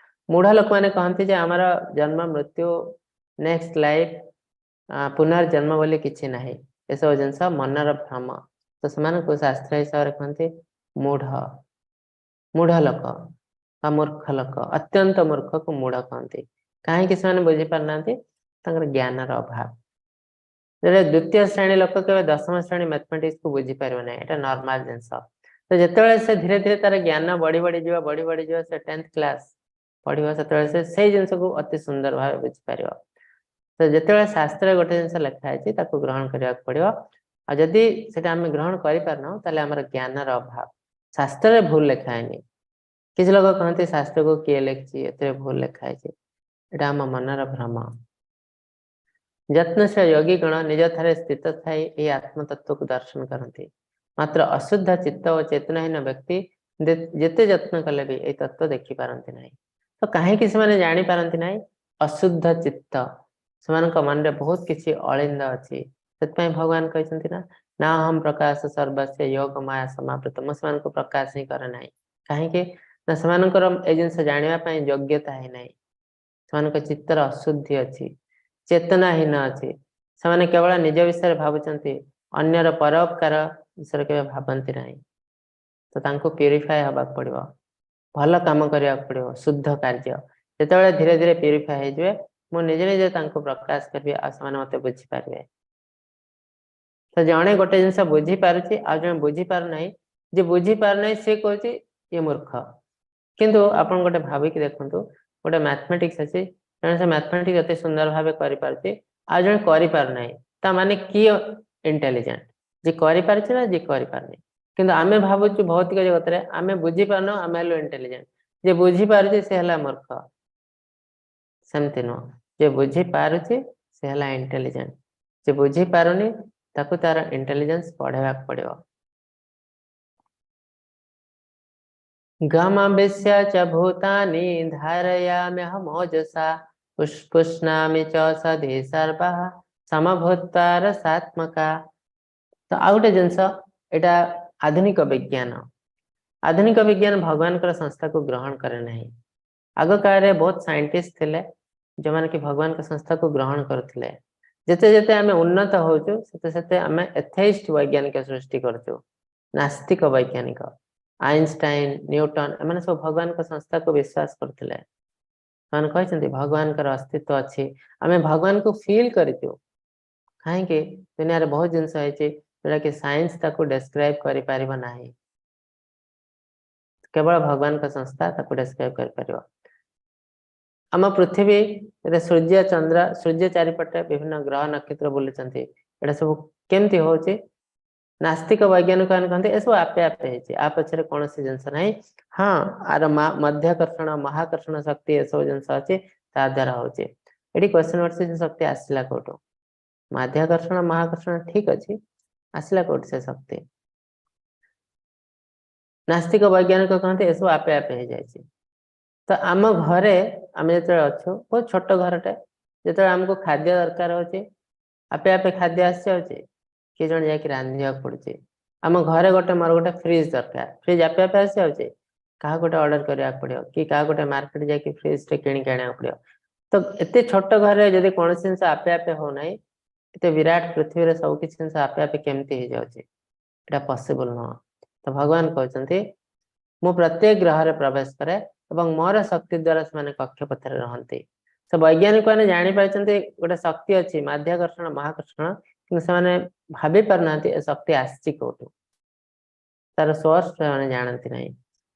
ମୂଢ ଲୋକମାନେ କହନ୍ତି ଯେ ଆମର ଜନ୍ମ, ମୃତ୍ୟୁ, ନେକ୍ସଟ ଲାଇଫ, ପୁନର୍ଜନ୍ମ ବୋଲି କିଛି ନାହିଁ, ଏସବୁ ଜିନିଷ ମନର ଭ୍ରମ। ତ ସେମାନଙ୍କୁ ଶାସ୍ତ୍ର ହିସାବରେ କହନ୍ତି ମୂଢ, ମୂଢ ଲୋକ ବା ମୂର୍ଖ ଲୋକ। ଅତ୍ୟନ୍ତ ମୂର୍ଖକୁ ମୂଢ କହନ୍ତି। କାହିଁକି ସେମାନେ ବୁଝିପାରୁନାହାନ୍ତି? ତାଙ୍କର ଜ୍ଞାନର ଅଭାବ। ଯେତେବେଳେ ଦ୍ୱିତୀୟ ଶ୍ରେଣୀ ଲୋକ କେବେ 10ମ ଶ୍ରେଣୀ ମ୍ୟାଥମେଟିକ୍ସକୁ ବୁଝିପାରିବ ନାହିଁ, ଏଇଟା ନର୍ମାଲ ଜିନିଷ। ତ ଯେତେବେଳେ ସେ ଧୀରେ ଧୀରେ ତାର ଜ୍ଞାନ ବଢି ବଢି ଯିବ, ବଢି ବଢି ଯିବ, ସେ 10th class ପଢିବ, ସେତେବେଳେ ସେ ସେଇ ଜିନିଷକୁ ଅତି ସୁନ୍ଦର ଭାବେ ବୁଝିପାରିବ। ତ ଯେତେବେଳେ ଶାସ୍ତ୍ରରେ ଗୋଟେ ଜିନିଷ ଲେଖା ହେଇଛି, ତାକୁ ଗ୍ରହଣ କରିବାକୁ ପଡିବ। ଆଉ ଯଦି ସେଟା ଆମେ ଗ୍ରହଣ କରିପାରୁନାହୁଁ, ତାହେଲେ ଆମର ଜ୍ଞାନର ଅଭାବ। ଶାସ୍ତ୍ରରେ ଭୁଲ ଲେଖା ହେଇନି। କିଛି ଲୋକ କହନ୍ତି, ଶାସ୍ତ୍ରକୁ କିଏ ଲେଖିଛି, ଏଥିରେ ଭୁଲ ଲେଖା ହେଇଛି। ଏଇଟା ଆମ ମନର ଭ୍ରମ। ଯତ୍ନଶୀଳ ଯୋଗୀ ଗଣ ନିଜ ଠାରେ ସ୍ଥିତ ଥାଇ ଏହି ଆତ୍ମତତ୍ଵକୁ ଦର୍ଶନ କରନ୍ତି। ମାତ୍ର ଅଶୁଦ୍ଧ ଚିତ୍ତ ଓ ଚେତନାହୀନ ବ୍ୟକ୍ତି ଯେତେ ଯତ୍ନ କଲେ ବି ଏଇ ତତ୍ଵ ଦେଖିପାରନ୍ତି ନାହିଁ। ତ କାହିଁକି ସେମାନେ ଜାଣିପାରନ୍ତି ନାହିଁ? ଅଶୁଦ୍ଧ ଚିତ୍ତ, ସେମାନଙ୍କ ମନରେ ବହୁତ କିଛି ଅଳିନ୍ଦ ଅଛି। ସେଥିପାଇଁ ଭଗବାନ କହିଛନ୍ତି ନା, "ନାହଂ ପ୍ରକାଶ ସର୍ବସ୍ୟ ଯୋଗ ମାୟା ସମାବୃତ।" ମୁଁ ସେମାନଙ୍କୁ ପ୍ରକାଶ ହିଁ କରେ ନାହିଁ। କାହିଁକି ନା ସେମାନଙ୍କର ଏ ଜିନିଷ ଜାଣିବା ପାଇଁ ଯୋଗ୍ୟତା ହିଁ ନାହିଁ। ସେମାନଙ୍କ ଚିତ୍ତର ଅଶୁଦ୍ଧି ଅଛି, ଚେତନାହୀନ ଅଛି। ସେମାନେ କେବଳ ନିଜ ବିଷୟରେ ଭାବୁଛନ୍ତି, ଅନ୍ୟର ପରୋପକାର ବିଷୟରେ କେବେ ଭାବନ୍ତି ନାହିଁ। ତ ତାଙ୍କୁ ପ୍ୟୁରିଫାଏ ହବାକୁ ପଡିବ, ଭଲ କାମ କରିବାକୁ ପଡିବ, ଶୁଦ୍ଧ କାର୍ଯ୍ୟ। ଯେତେବେଳେ ଧୀରେ ଧୀରେ ପ୍ୟୁରିଫାଏ ହେଇଯିବେ, ମୁଁ ନିଜେ ନିଜେ ତାଙ୍କୁ ପ୍ରକାଶ କରିବି ଆଉ ସେମାନେ ମତେ ବୁଝିପାରିବେ। ତ ଜଣେ ଗୋଟେ ଜିନିଷ ବୁଝିପାରୁଛି ଆଉ ଜଣେ ବୁଝିପାରୁନାହିଁ। ଯିଏ ବୁଝିପାରୁନାହିଁ, ସିଏ କହୁଛି ଇଏ ମୂର୍ଖ। କିନ୍ତୁ ଆପଣ ଗୋଟେ ଭାବିକି ଦେଖନ୍ତୁ, ଗୋଟେ ମ୍ୟାଥମେଟିକ୍ସ ଅଛି, ଜଣେ ସେ ମ୍ୟାଥମେଟିକ୍ସ ଅତି ସୁନ୍ଦର ଭାବେ କରିପାରୁଛି ଆଉ ଜଣେ କରିପାରୁନାହିଁ। ତା ମାନେ କିଏ ଇଣ୍ଟେଲିଜେଣ୍ଟ? ଯିଏ କରିପାରୁଛି ନା ଯିଏ କରିପାରୁନି? କିନ୍ତୁ ଆମେ ଭାବୁଛୁ, ଭୌତିକ ଜଗତରେ ଆମେ ବୁଝିପାରୁନୁ, ଆମେ ହେଲୁ ଇଣ୍ଟେଲିଜେଣ୍ଟ, ଯିଏ ବୁଝିପାରୁଛି ସେ ହେଲା ମୂର୍ଖ। ସେମିତି ନୁହଁ। ଯିଏ ବୁଝିପାରୁଛି ସେ ହେଲା ଇଣ୍ଟେଲିଜେଣ୍ଟ। ଯିଏ ବୁଝିପାରୁନି, ତାକୁ ତାର ଇଣ୍ଟେଲିଜେନ୍ସ ବଢେଇବାକୁ ପଡିବ। ଗମବିଷ୍ୟ ଚ ଭୂତାନି ଧାରୟାମ୍ୟହମୋଜସା ପୁଷ୍ଣାମି ଚ ସଧି ସର୍ବଃ ସମଭୂତ୍ୱା ରସାତ୍ମକା। ତ ଆଉ ଗୋଟେ ଜିନିଷ, ଏଇଟା ଆଧୁନିକ ବିଜ୍ଞାନ। ଆଧୁନିକ ବିଜ୍ଞାନ ଭଗବାନଙ୍କର ସଂସ୍ଥାକୁ ଗ୍ରହଣ କରେ ନାହିଁ। ଆଗ କାଳରେ ବହୁତ ସାଇଣ୍ଟିଷ୍ଟ ଥିଲେ, ଯୋଉମାନେ କି ଭଗବାନଙ୍କ ସଂସ୍ଥାକୁ ଗ୍ରହଣ କରୁଥିଲେ। ଯେତେ ଯେତେ ଆମେ ଉନ୍ନତ ହଉଛୁ, ସେତେ ସେତେ ଆମେ ଏଥେଇଷ୍ଟ ବୈଜ୍ଞାନିକ ସୃଷ୍ଟି କରୁଛୁ, ନାସ୍ତିକ ବୈଜ୍ଞାନିକ। ଆଇନଷ୍ଟାଇନ, ନ୍ୟୁଟନ, ଏମାନେ ସବୁ ଭଗବାନଙ୍କ ସଂସ୍ଥାକୁ ବିଶ୍ୱାସ କରୁଥିଲେ। ସେମାନେ କହିଛନ୍ତି ଭଗବାନଙ୍କର ଅସ୍ତିତ୍ୱ ଅଛି, ଆମେ ଭଗବାନଙ୍କୁ ଫିଲ୍ କରିଛୁ। କାହିଁକି ଦୁନିଆରେ ବହୁତ ଜିନିଷ ହେଇଛି, ଯୋଉଟା କି ସାଇନ୍ସ ତାକୁ ଡେସ୍କ୍ରାଇବ କରିପାରିବ ନାହିଁ। କେବଳ ଭଗବାନଙ୍କ ସଂସ୍ଥା ତାକୁ ଡେସ୍କ୍ରାଇବ କରିପାରିବ। ଆମ ପୃଥିବୀରେ ସୂର୍ଯ୍ୟ, ଚନ୍ଦ୍ର, ସୂର୍ଯ୍ୟ ଚାରିପଟେ ବିଭିନ୍ନ ଗ୍ରହ ନକ୍ଷତ୍ର ବୁଲୁଛନ୍ତି। ଏଇଟା ସବୁ କେମିତି ହଉଛି? ନାସ୍ତିକ ବୈଜ୍ଞାନିକ ମାନେ କହନ୍ତି, ଏସବୁ ଆପେ ଆପେ ହେଇଛି, ଆ ପଛରେ କୌଣସି ଜିନିଷ ନାହିଁ। ହଁ, ଆର ମଧ୍ୟାକର୍ଷଣ, ମହାକର୍ଷଣ ଶକ୍ତି, ଏସବୁ ଜିନିଷ ଅଛି, ତା ଦ୍ଵାରା ହଉଛି। ଏଠି କ୍ୱେଶ୍ଚନ ଉଠୁଛି, ସେ ଶକ୍ତି ଆସିଲା କୋଉଠୁ? ମାଧ୍ୟାକର୍ଷଣ, ମହାକର୍ଷଣ ଠିକ ଅଛି, ଆସିଲା କୋଉଠି ସେ ଶକ୍ତି? ନାସ୍ତିକ ବୈଜ୍ଞାନିକ କହନ୍ତି, ଏସବୁ ଆପେ ଆପେ ହେଇଯାଇଛି। ତ ଆମ ଘରେ ଆମେ ଯେତେବେଳେ ଅଛୁ, ବହୁତ ଛୋଟ ଘରଟେ, ଯେତେବେଳେ ଆମକୁ ଖାଦ୍ୟ ଦରକାର ହଉଛି, ଆପେ ଆପେ ଖାଦ୍ୟ ଆସିଯାଉଛି? କିଏ ଜଣେ ଯାଇକି ରାନ୍ଧିବାକୁ ପଡୁଛି। ଆମ ଘରେ ଗୋଟେ, ମୋର ଗୋଟେ ଫ୍ରିଜ ଦରକାର, ଫ୍ରିଜ ଆପେ ଆପେ ଆସିଯାଉଛି? କାହାକୁ ଗୋଟେ ଅର୍ଡର କରିବାକୁ ପଡିବ କି କାହାକୁ ଗୋଟେ ମାର୍କେଟ ଯାଇକି ଫ୍ରିଜ ଟେ କିଣିକି ଆଣିବାକୁ ପଡିବ। ତ ଏତେ ଛୋଟ ଘରେ ଯଦି କୌଣସି ଜିନିଷ ଆପେ ଆପେ ହଉନାହିଁ, ଏତେ ବିରାଟ ପୃଥିବୀରେ ସବୁ କିଛି ଜିନିଷ ଆପେ ଆପେ କେମିତି ହେଇଯାଉଛି? ଏଇଟା ପସିବଲ ନୁହଁ। ତ ଭଗବାନ କହୁଛନ୍ତି, ମୁଁ ପ୍ରତ୍ୟେକ ଗ୍ରହରେ ପ୍ରବେଶ କରେ ଏବଂ ମୋର ଶକ୍ତି ଦ୍ଵାରା ସେମାନେ କକ୍ଷପଥରେ ରହନ୍ତି। ତ ବୈଜ୍ଞାନିକ ମାନେ ଜାଣିପାରିଛନ୍ତି ଗୋଟେ ଶକ୍ତି ଅଛି, ମାଧ୍ୟାକର୍ଷଣ, ମହାକର୍ଷଣ, କିନ୍ତୁ ସେମାନେ ଭାବି ପାରୁନାହାନ୍ତି ଏ ଶକ୍ତି ଆସିଛି କୋଉଠୁ। ତାର ସୋର୍ସ ସେମାନେ ଜାଣନ୍ତି ନାହିଁ।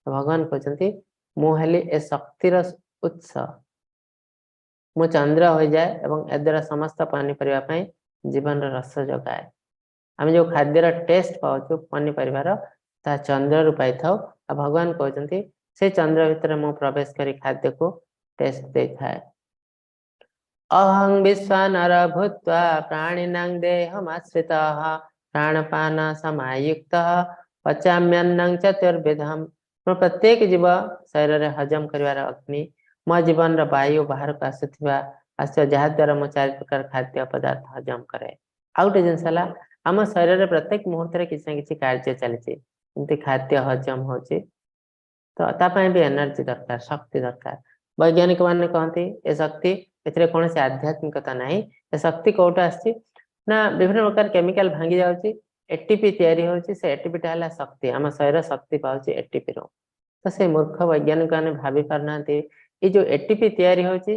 ତ ଭଗବାନ କହୁଛନ୍ତି, ମୁଁ ହେଲି ଏ ଶକ୍ତିର ଉତ୍ସ। ମୁଁ ଚନ୍ଦ୍ର ହୋଇଯାଏ ଏବଂ ଏଦ୍ୱାରା ସମସ୍ତ ପନିପରିବା ପାଇଁ ଜୀବନର ରସ ଯୋଗାଏ। ଆମେ ଯୋଉ ଖାଦ୍ୟର ଟେଷ୍ଟ ପାଉଛୁ ପନିପରିବାର, ତାହା ଚନ୍ଦ୍ରରୁ ପାଇଥାଉ। ଆଉ ଭଗବାନ କହୁଛନ୍ତି, ସେ ଚନ୍ଦ୍ର ଭିତରେ ମୁଁ ପ୍ରବେଶ କରି ଖାଦ୍ୟକୁ ଟେଷ୍ଟ ଦେଇଥାଏ। ଅହଂ ବିଶ୍ୱାନର ଭୂତ୍ୱା ପ୍ରାଣିନାଂ ଦେହମାଶ୍ରିତଃ ପ୍ରାଣପାନ ସମାୟୁକ୍ତଃ ପଚାମ୍ୟନ୍ନଂ ଚତୁର୍ବିଧମ୍। ମୁଁ ପ୍ରତ୍ୟେକ ଜୀବ ଶରୀରରେ ହଜମ କରିବାର ଅଗ୍ନି, ମୋ ଜୀବନର ବାୟୁ ବାହାରକୁ ଆସୁଥିବା ଆସୁଥିବା, ଯାହାଦ୍ୱାରା ମୁଁ ଚାରି ପ୍ରକାର ଖାଦ୍ୟ ପଦାର୍ଥ ହଜମ କରେ। ଆଉ ଗୋଟେ ଜିନିଷ ହେଲା, ଆମ ଶରୀରରେ ପ୍ରତ୍ୟେକ ମୁହୂର୍ତ୍ତରେ କିଛି ନା କିଛି କାର୍ଯ୍ୟ ଚାଲିଛି। ଯେମିତି ଖାଦ୍ୟ ହଜମ ହଉଛି, ତ ତା ପାଇଁ ବି ଏନର୍ଜି ଦରକାର, ଶକ୍ତି ଦରକାର। ବୈଜ୍ଞାନିକ ମାନେ କହନ୍ତି ଏ ଶକ୍ତି, ଏଥିରେ କୌଣସି ଆଧ୍ୟାତ୍ମିକତା ନାହିଁ। ଏ ଶକ୍ତି କୋଉଠୁ ଆସିଛି ନା ବିଭିନ୍ନ ପ୍ରକାର କେମିକାଲ ଭାଙ୍ଗି ଯାଉଛି, ଏଟିପି ତିଆରି ହଉଛି, ସେ ଏଟିପି ଟା ହେଲା ଶକ୍ତି। ଆମ ଶରୀର ଶକ୍ତି ପାଉଛି ଏଟିପି ରୁ। ତ ସେ ମୂର୍ଖ ବୈଜ୍ଞାନିକ ମାନେ ଭାବି ପାରୁନାହାନ୍ତି, ଏଇ ଯୋଉ ଏଟିପି ତିଆରି ହଉଛି,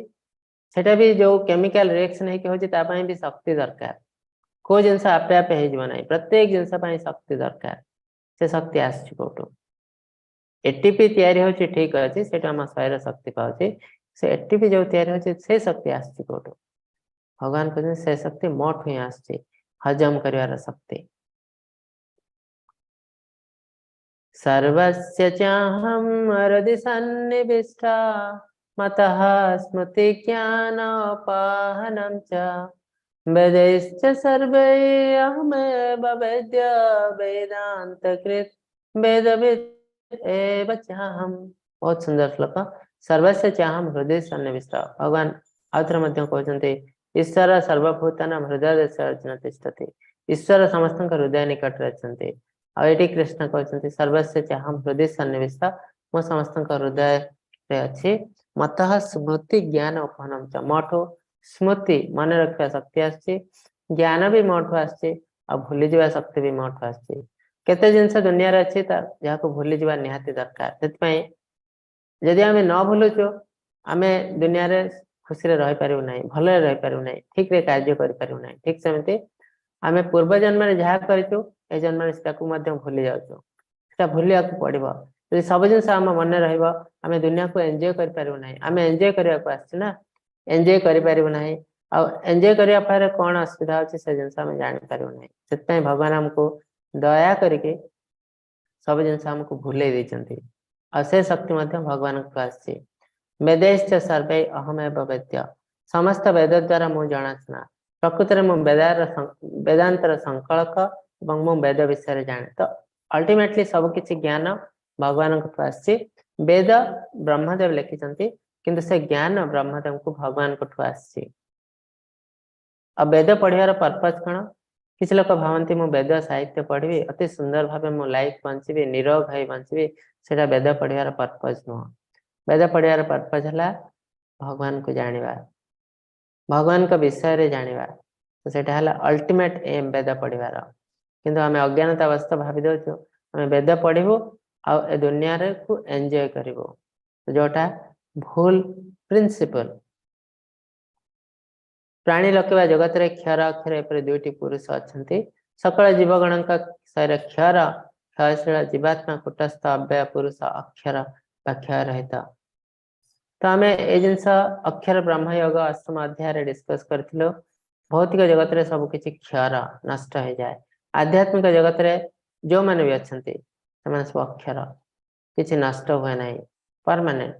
ସେଟା ବି ଯୋଉ କେମିକାଲ ରିଏକ୍ସନ ହେଇକି ହଉଛି, ତା ପାଇଁ ବି ଶକ୍ତି ଦରକାର। କୋଉ ଜିନିଷ ଆପେ ଆପେ ହେଇଯିବ ନାହିଁ। ପ୍ରତ୍ୟେକ ଜିନିଷ ପାଇଁ ଶକ୍ତି ଦରକାର। ସେ ଶକ୍ତି ଆସୁଛି କୋଉଠୁ? ଏଟିପି ତିଆରି ହଉଛି, ଠିକ ଅଛି, ସେଇଟା ଆମ ଶରୀର ଶକ୍ତି ପାଉଛି। ସେ ଏଟିପି ଯୋଉ ତିଆରି ହଉଛି, ସେ ଶକ୍ତି ଆସୁଛି କୋଉଠୁ? ଭଗବାନ କହୁଛନ୍ତି, ସେ ଶକ୍ତି ମୋଠୁ ହିଁ ଆସୁଛି, ହଜମ କରିବାର ଶକ୍ତି। ସର୍ବସ୍ୟ ଚାହಂ ହୃଦि ସନ୍ନିବିଷ୍ଟା ମତଃ ସ୍ମୃତି ଜ୍ଞାନୋପାହनं ଚ वेदैश्च सर्वैरहमेव वेद्य वेदान्तकृत् वेदविद एव चाहम्। ବହୁତ ସୁନ୍ଦର ଶ୍ଲୋକ। ସର୍ବସ୍ୟ ଚାହಂ ହୃଦୟ ସନ୍ନିବିଷ୍ଟ। ଭଗବାନ ଆଉଥରେ ମଧ୍ୟ କହୁଛନ୍ତି, ଈଶ୍ୱର ସର୍ବଭୂତାନାଂ ହୃଦୟ ଦେଶେ ଅର୍ଜୁନ ତିଷ୍ଠତି। ଈଶ୍ୱର ସମସ୍ତଙ୍କ ହୃଦୟ ନିକଟରେ ଅଛନ୍ତି। ଆଉ ଏଠି କୃଷ୍ଣ କହୁଛନ୍ତି, ସର୍ବସ୍ୟ ଚାହಂ ହୃଦୟ ସନ୍ନିବିଷ୍ଟ, ମୁଁ ସମସ୍ତଙ୍କ ହୃଦୟରେ ଅଛି। ମତଃ ସ୍ମୃତି ଜ୍ଞାନ ଉପହନମ ଚ, ମୋଠୁ ସ୍ମୃତି ମନେ ରଖିବା ଶକ୍ତି ଆସୁଛି, ଜ୍ଞାନ ବି ମୋଠୁ ଆସୁଛି, ଆଉ ଭୁଲିଯିବା ଶକ୍ତି ବି ମୋଠୁ ଆସୁଛି। କେତେ ଜିନିଷ ଦୁନିଆରେ ଅଛି ତା ଯାହାକୁ ଭୁଲିଯିବା ନିହାତି ଦରକାର। ସେଥିପାଇଁ ଯଦି ଆମେ ନ ଭୁଲୁଛୁ, ଆମେ ଦୁନିଆରେ ଖୁସିରେ ରହିପାରିବୁ ନାହିଁ, ଭଲରେ ରହିପାରିବୁ ନାହିଁ, ଠିକରେ କାର୍ଯ୍ୟ କରିପାରିବୁ ନାହିଁ। ଠିକ ସେମିତି ଆମେ ପୂର୍ବ ଜନ୍ମରେ ଯାହା କରିଛୁ, ଏ ଜନ୍ମରେ ସେଟାକୁ ମଧ୍ୟ ଭୁଲି ଯାଉଛୁ। ସେଟା ଭୁଲିବାକୁ ପଡିବ। ଯଦି ସବୁ ଜିନିଷ ଆମ ମନେ ରହିବ, ଆମେ ଦୁନିଆକୁ ଏନ୍ଜୟ କରିପାରିବୁ ନାହିଁ। ଆମେ ଏନ୍ଜୟ କରିବାକୁ ଆସିଛୁ ନା, ଏନ୍ଜୟ କରିପାରିବୁ ନାହିଁ। ଆଉ ଏନ୍ଜୟ କରିବା ଫଳରେ କଣ ଅସୁବିଧା ହଉଛି, ସେ ଜିନିଷ ଆମେ ଜାଣିପାରିବୁ ନାହିଁ। ସେଥିପାଇଁ ଭଗବାନ ଆମକୁ ଦୟା କରିକି ସବୁ ଜିନିଷ ଆମକୁ ଭୁଲେଇ ଦେଇଛନ୍ତି। ଆଉ ସେ ଶକ୍ତି ମଧ୍ୟ ଭଗବାନଙ୍କଠୁ ଆସିଛି। ବେଦେଶ୍ଚ ସର୍ବେ ଅହମେବ ବେଦ୍ୟ, ସମସ୍ତ ବେଦ ଦ୍ଵାରା ମୁଁ ଜଣାଶୁଣା। ପ୍ରକୃତରେ ମୁଁ ବେଦାନ୍ତର ସଂକଳକ ଏବଂ ମୁଁ ବେଦ ବିଷୟରେ ଜାଣେ। ତ ଅଲ୍ଟିମେଟଲି ସବୁ କିଛି ଜ୍ଞାନ ଭଗବାନଙ୍କଠୁ ଆସିଛି। ବେଦ ବ୍ରହ୍ମଦେବ ଲେଖିଛନ୍ତି, କିନ୍ତୁ ସେ ଜ୍ଞାନ ବ୍ରହ୍ମଦେବଙ୍କୁ ଭଗବାନଙ୍କଠୁ ଆସିଛି। ଆଉ ବେଦ ପଢିବାର ପର୍ପଜ କଣ? କିଛି ଲୋକ ଭାବନ୍ତି, ମୁଁ ବେଦ ସାହିତ୍ୟ ପଢିବି, ଅତି ସୁନ୍ଦର ଭାବେ ମୁଁ ଲାଇଫ ବଞ୍ଚିବି, ନିରୋଗ ହେଇ ବଞ୍ଚିବି। ସେଇଟା ବେଦ ପଢିବାର ପର୍ପଜ ନୁହଁ। ବେଦ ପଢିବାର ପର୍ପଜ ହେଲା ଭଗବାନଙ୍କୁ ଜାଣିବା, ଭଗବାନଙ୍କ ବିଷୟରେ ଜାଣିବା। ତ ସେଇଟା ହେଲା ଅଲ୍ଟିମେଟ ଏମ୍ ବେଦ ପଢିବାର। କିନ୍ତୁ ଆମେ ଅଜ୍ଞାନତା ଅବସ୍ଥା ଭାବି ଦଉଛୁ, ଆମେ ବେଦ ପଢିବୁ ଆଉ ଏ ଦୁନିଆରେ କୁ ଏନ୍ଜୟ କରିବୁ, ଯୋଉଟା ଭୁଲ ପ୍ରିନ୍ସିପଲ। ପ୍ରାଣୀ ଲୋକେ ବା ଜଗତରେ କ୍ଷର ଅକ୍ଷର ଏପରି ଦୁଇଟି ପୁରୁଷ ଅଛନ୍ତି। ସକଳ ଜୀବଗଣଙ୍କ ଶରୀର କ୍ଷର, କ୍ଷୟଶୀଳ ଜୀବାତ୍ମା କୂଟସ୍ଥ ଅବ୍ୟୟ ପୁରୁଷ ଅକ୍ଷର ବା କ୍ଷୟ ରହିତ। ତ ଆମେ ଏଇ ଜିନିଷ ଅକ୍ଷର ବ୍ରହ୍ମଯୋଗ ଅଷ୍ଟମ ଅଧ୍ୟାୟରେ ଡିସ୍କସ କରିଥିଲୁ। ଭୌତିକ ଜଗତରେ ସବୁ କିଛି କ୍ଷର, ନଷ୍ଟ ହେଇଯାଏ। ଆଧ୍ୟାତ୍ମିକ ଜଗତରେ ଯୋଉମାନେ ବି ଅଛନ୍ତି, ସେମାନେ ସବୁ ଅକ୍ଷର, କିଛି ନଷ୍ଟ ହୁଏ ନାହିଁ, ପରମାନେଣ୍ଟ।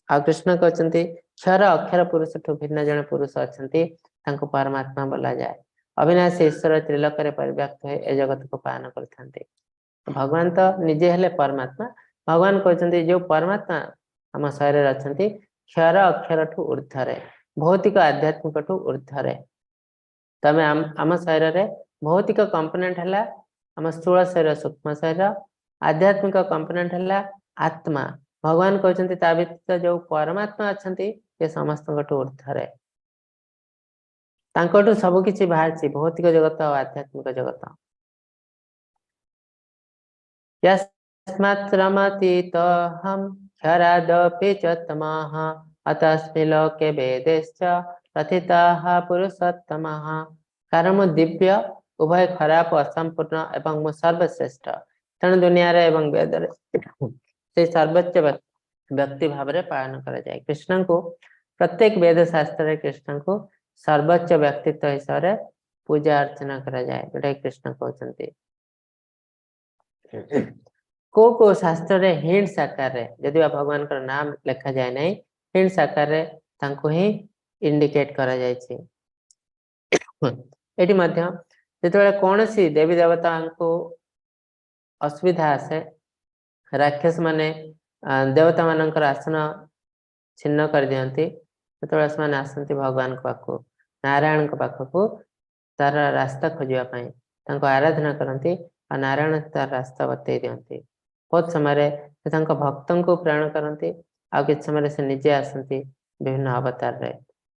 ଆଉ କୃଷ୍ଣ କହୁଛନ୍ତି, କ୍ଷର ଅକ୍ଷର ପୁରୁଷଠୁ ଭିନ୍ନ ଜଣେ ପୁରୁଷ ଅଛନ୍ତି, ତାଙ୍କୁ ପରମାତ୍ମା ବୋଲାଯାଏ। ଅବିନାଶୀ ଈଶ୍ୱର ତ୍ରିଲୋକରେ ପରିବ୍ୟାପ୍ତ ହୋଇ ଏ ଜଗତକୁ ପାଳନ କରିଥାନ୍ତି। ଭଗବାନ ତ ନିଜେ ହେଲେ ପରମାତ୍ମା। ଭଗବାନ କହୁଛନ୍ତି, ଯୋଉ ପରମାତ୍ମା ଆମ ଶରୀରରେ ଅଛନ୍ତି, କ୍ଷର ଅକ୍ଷରଠୁ ଉର୍ଦ୍ଧ୍ୱରେ, ଭୌତିକ ଆଧ୍ୟାତ୍ମିକଠୁ ଉର୍ଦ୍ଧ୍ୱରେ। ତମେ ଆମ ଶରୀରରେ ଭୌତିକ କମ୍ପୋନେଣ୍ଟ ହେଲା ଆମ ସ୍ଥୂଳ ଶରୀର, ସୂକ୍ଷ୍ମ ଶରୀର। ଆଧ୍ୟାତ୍ମିକ କମ୍ପୋନେଣ୍ଟ ହେଲା ଆତ୍ମା। ଭଗବାନ କହୁଛନ୍ତି, ତା ବ୍ୟତୀତ ଯୋଉ ପରମାତ୍ମା ଅଛନ୍ତି, ସେ ସମସ୍ତଙ୍କଠୁ ଉର୍ଦ୍ଧ୍ୱରେ। ତାଙ୍କଠୁ ସବୁ କିଛି ବାହାରିଛି, ଭୌତିକ ଜଗତ ଆଉ ଆଧ୍ୟାତ୍ମିକ ଜଗତ। यस्मात् रमतीतोऽहं क्षरादपि च तमः अतस्मि लोके वेदेश्च प्रथितः पुरुषोत्तमः। କାରଣ ମୁଁ ଦିବ୍ୟ, ଉଭୟ ଖରାପ ଓ ଅସମ୍ପୂର୍ଣ୍ଣ ଏବଂ ମୁଁ ସର୍ବଶ୍ରେଷ୍ଠ। ତେଣୁ ଦୁନିଆରେ ଏବଂ ବେଦରେ ସେ ସର୍ବୋଚ୍ଚ ବ୍ୟକ୍ତି ଭାବରେ ପାଳନ କରାଯାଏ। କୃଷ୍ଣଙ୍କୁ ପ୍ରତ୍ୟେକ ବେଦ ଶାସ୍ତ୍ରରେ କୃଷ୍ଣଙ୍କୁ ସର୍ବୋଚ୍ଚ ବ୍ୟକ୍ତିତ୍ୱ ହିସାବରେ ପୂଜା ଅର୍ଚ୍ଚନା କରାଯାଏ, ଯୋଉଟା କୃଷ୍ଣ କହୁଛନ୍ତି। କୋଉ କୋଉ ଶାସ୍ତ୍ରରେ ହିଣ୍ଟସ ଆକାରରେ, ଯଦି ବା ଭଗବାନଙ୍କର ନାମ ଲେଖାଯାଏ ନାହିଁ, ହିଣ୍ଟସ ଆକାରରେ ତାଙ୍କୁ ହିଁ ଇଣ୍ଡିକେଟ କରାଯାଇଛି। ଏଠି ମଧ୍ୟ ଯେତେବେଳେ କୌଣସି ଦେବୀ ଦେବତାଙ୍କୁ ଅସୁବିଧା ଆସେ, ରାକ୍ଷସ ମାନେ ଦେବତା ମାନଙ୍କର ଆସନ ଛିନ୍ନ କରିଦିଅନ୍ତି, ସେତେବେଳେ ସେମାନେ ଆସନ୍ତି ଭଗବାନଙ୍କ ପାଖକୁ, ନାରାୟଣଙ୍କ ପାଖକୁ, ତାର ରାସ୍ତା ଖୋଜିବା ପାଇଁ। ତାଙ୍କୁ ଆରାଧନା କରନ୍ତି ଆଉ ନାରାୟଣ ତାର ରାସ୍ତା ବତେଇ ଦିଅନ୍ତି। ବହୁତ ସମୟରେ ସେ ତାଙ୍କ ଭକ୍ତଙ୍କୁ ପ୍ରେରଣ କରନ୍ତି, ଆଉ କିଛି ସମୟରେ ସେ ନିଜେ ଆସନ୍ତି ବିଭିନ୍ନ ଅବତାରରେ।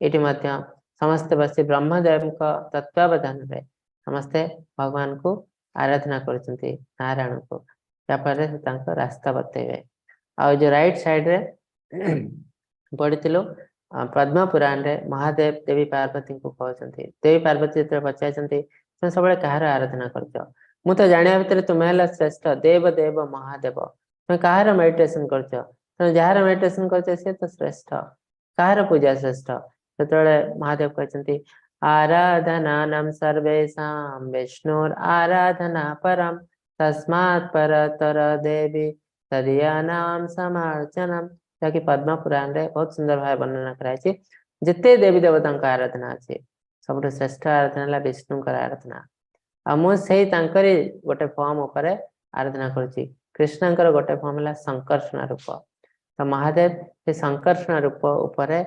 ଏଇଠି ମଧ୍ୟ ସମସ୍ତେ ବସି ବ୍ରହ୍ମଦେବଙ୍କ ତତ୍ତ୍ୱାବଧାନରେ ସମସ୍ତେ ଭଗବାନଙ୍କୁ ଆରାଧନା କରୁଛନ୍ତି, ନାରାୟଣଙ୍କୁ, ଯାହାଫଳରେ ସେ ତାଙ୍କ ରାସ୍ତା ବତେଇବେ। ଆଉ ଯୋଉ ରାଇଟ ସାଇଡରେ ପଢିଥିଲୁ, ପଦ୍ମ ପୁରାଣରେ ମହାଦେବ ଦେବୀ ପାର୍ବତୀଙ୍କୁ କହୁଛନ୍ତି। ଦେବୀ ପାର୍ବତୀ ଯେତେବେଳେ ପଚାରିଛନ୍ତି, ତୁମେ ସବୁବେଳେ କାହାର ଆରାଧନା କରୁଛ? ମୁଁ ତ ଜାଣିବା ଭିତରେ ତୁମେ ହେଲା ଶ୍ରେଷ୍ଠ ଦେବ ଦେବ ମହାଦେବ। ତୁମେ କାହାର ମେଡିଟେସନ କରୁଛ? ତୁମେ ଯାହାର ମେଡିଟେସନ କରୁଛ, ସେ ତ ଶ୍ରେଷ୍ଠ। କାହାର ପୂଜା ଶ୍ରେଷ୍ଠ? ସେତେବେଳେ ମହାଦେବ କହିଛନ୍ତି, ଆରାଧନାନାମ ସର୍ବେଷାଂ ବିଷ୍ଣୁର ଆରାଧନା ପରମ ତସ୍ମାତ୍ ପରତର ଦେବୀ ତଦୀୟାନାମ ସମାର୍ଚନମ। ଯାହାକି ପଦ୍ମ ପୁରାଣରେ ବହୁତ ସୁନ୍ଦର ଭାବେ ବର୍ଣ୍ଣନା କରାଯାଇଛି। ଯେତେ ଦେବୀ ଦେବତାଙ୍କ ଆରାଧନା ଅଛି, ସବୁଠୁ ଶ୍ରେଷ୍ଠ ଆରାଧନା ହେଲା ବିଷ୍ଣୁଙ୍କର ଆରାଧନା। ଆଉ ମୁଁ ସେଇ ତାଙ୍କରି ଗୋଟେ ଫର୍ମ ଉପରେ ଆରାଧନା କରୁଛି। କୃଷ୍ଣଙ୍କର ଗୋଟେ ଫର୍ମ ହେଲା ଶଙ୍କର୍ଷଣ ରୂପ। ତ ମହାଦେବ ସେ ଶଙ୍କର୍ଷଣ ରୂପ ଉପରେ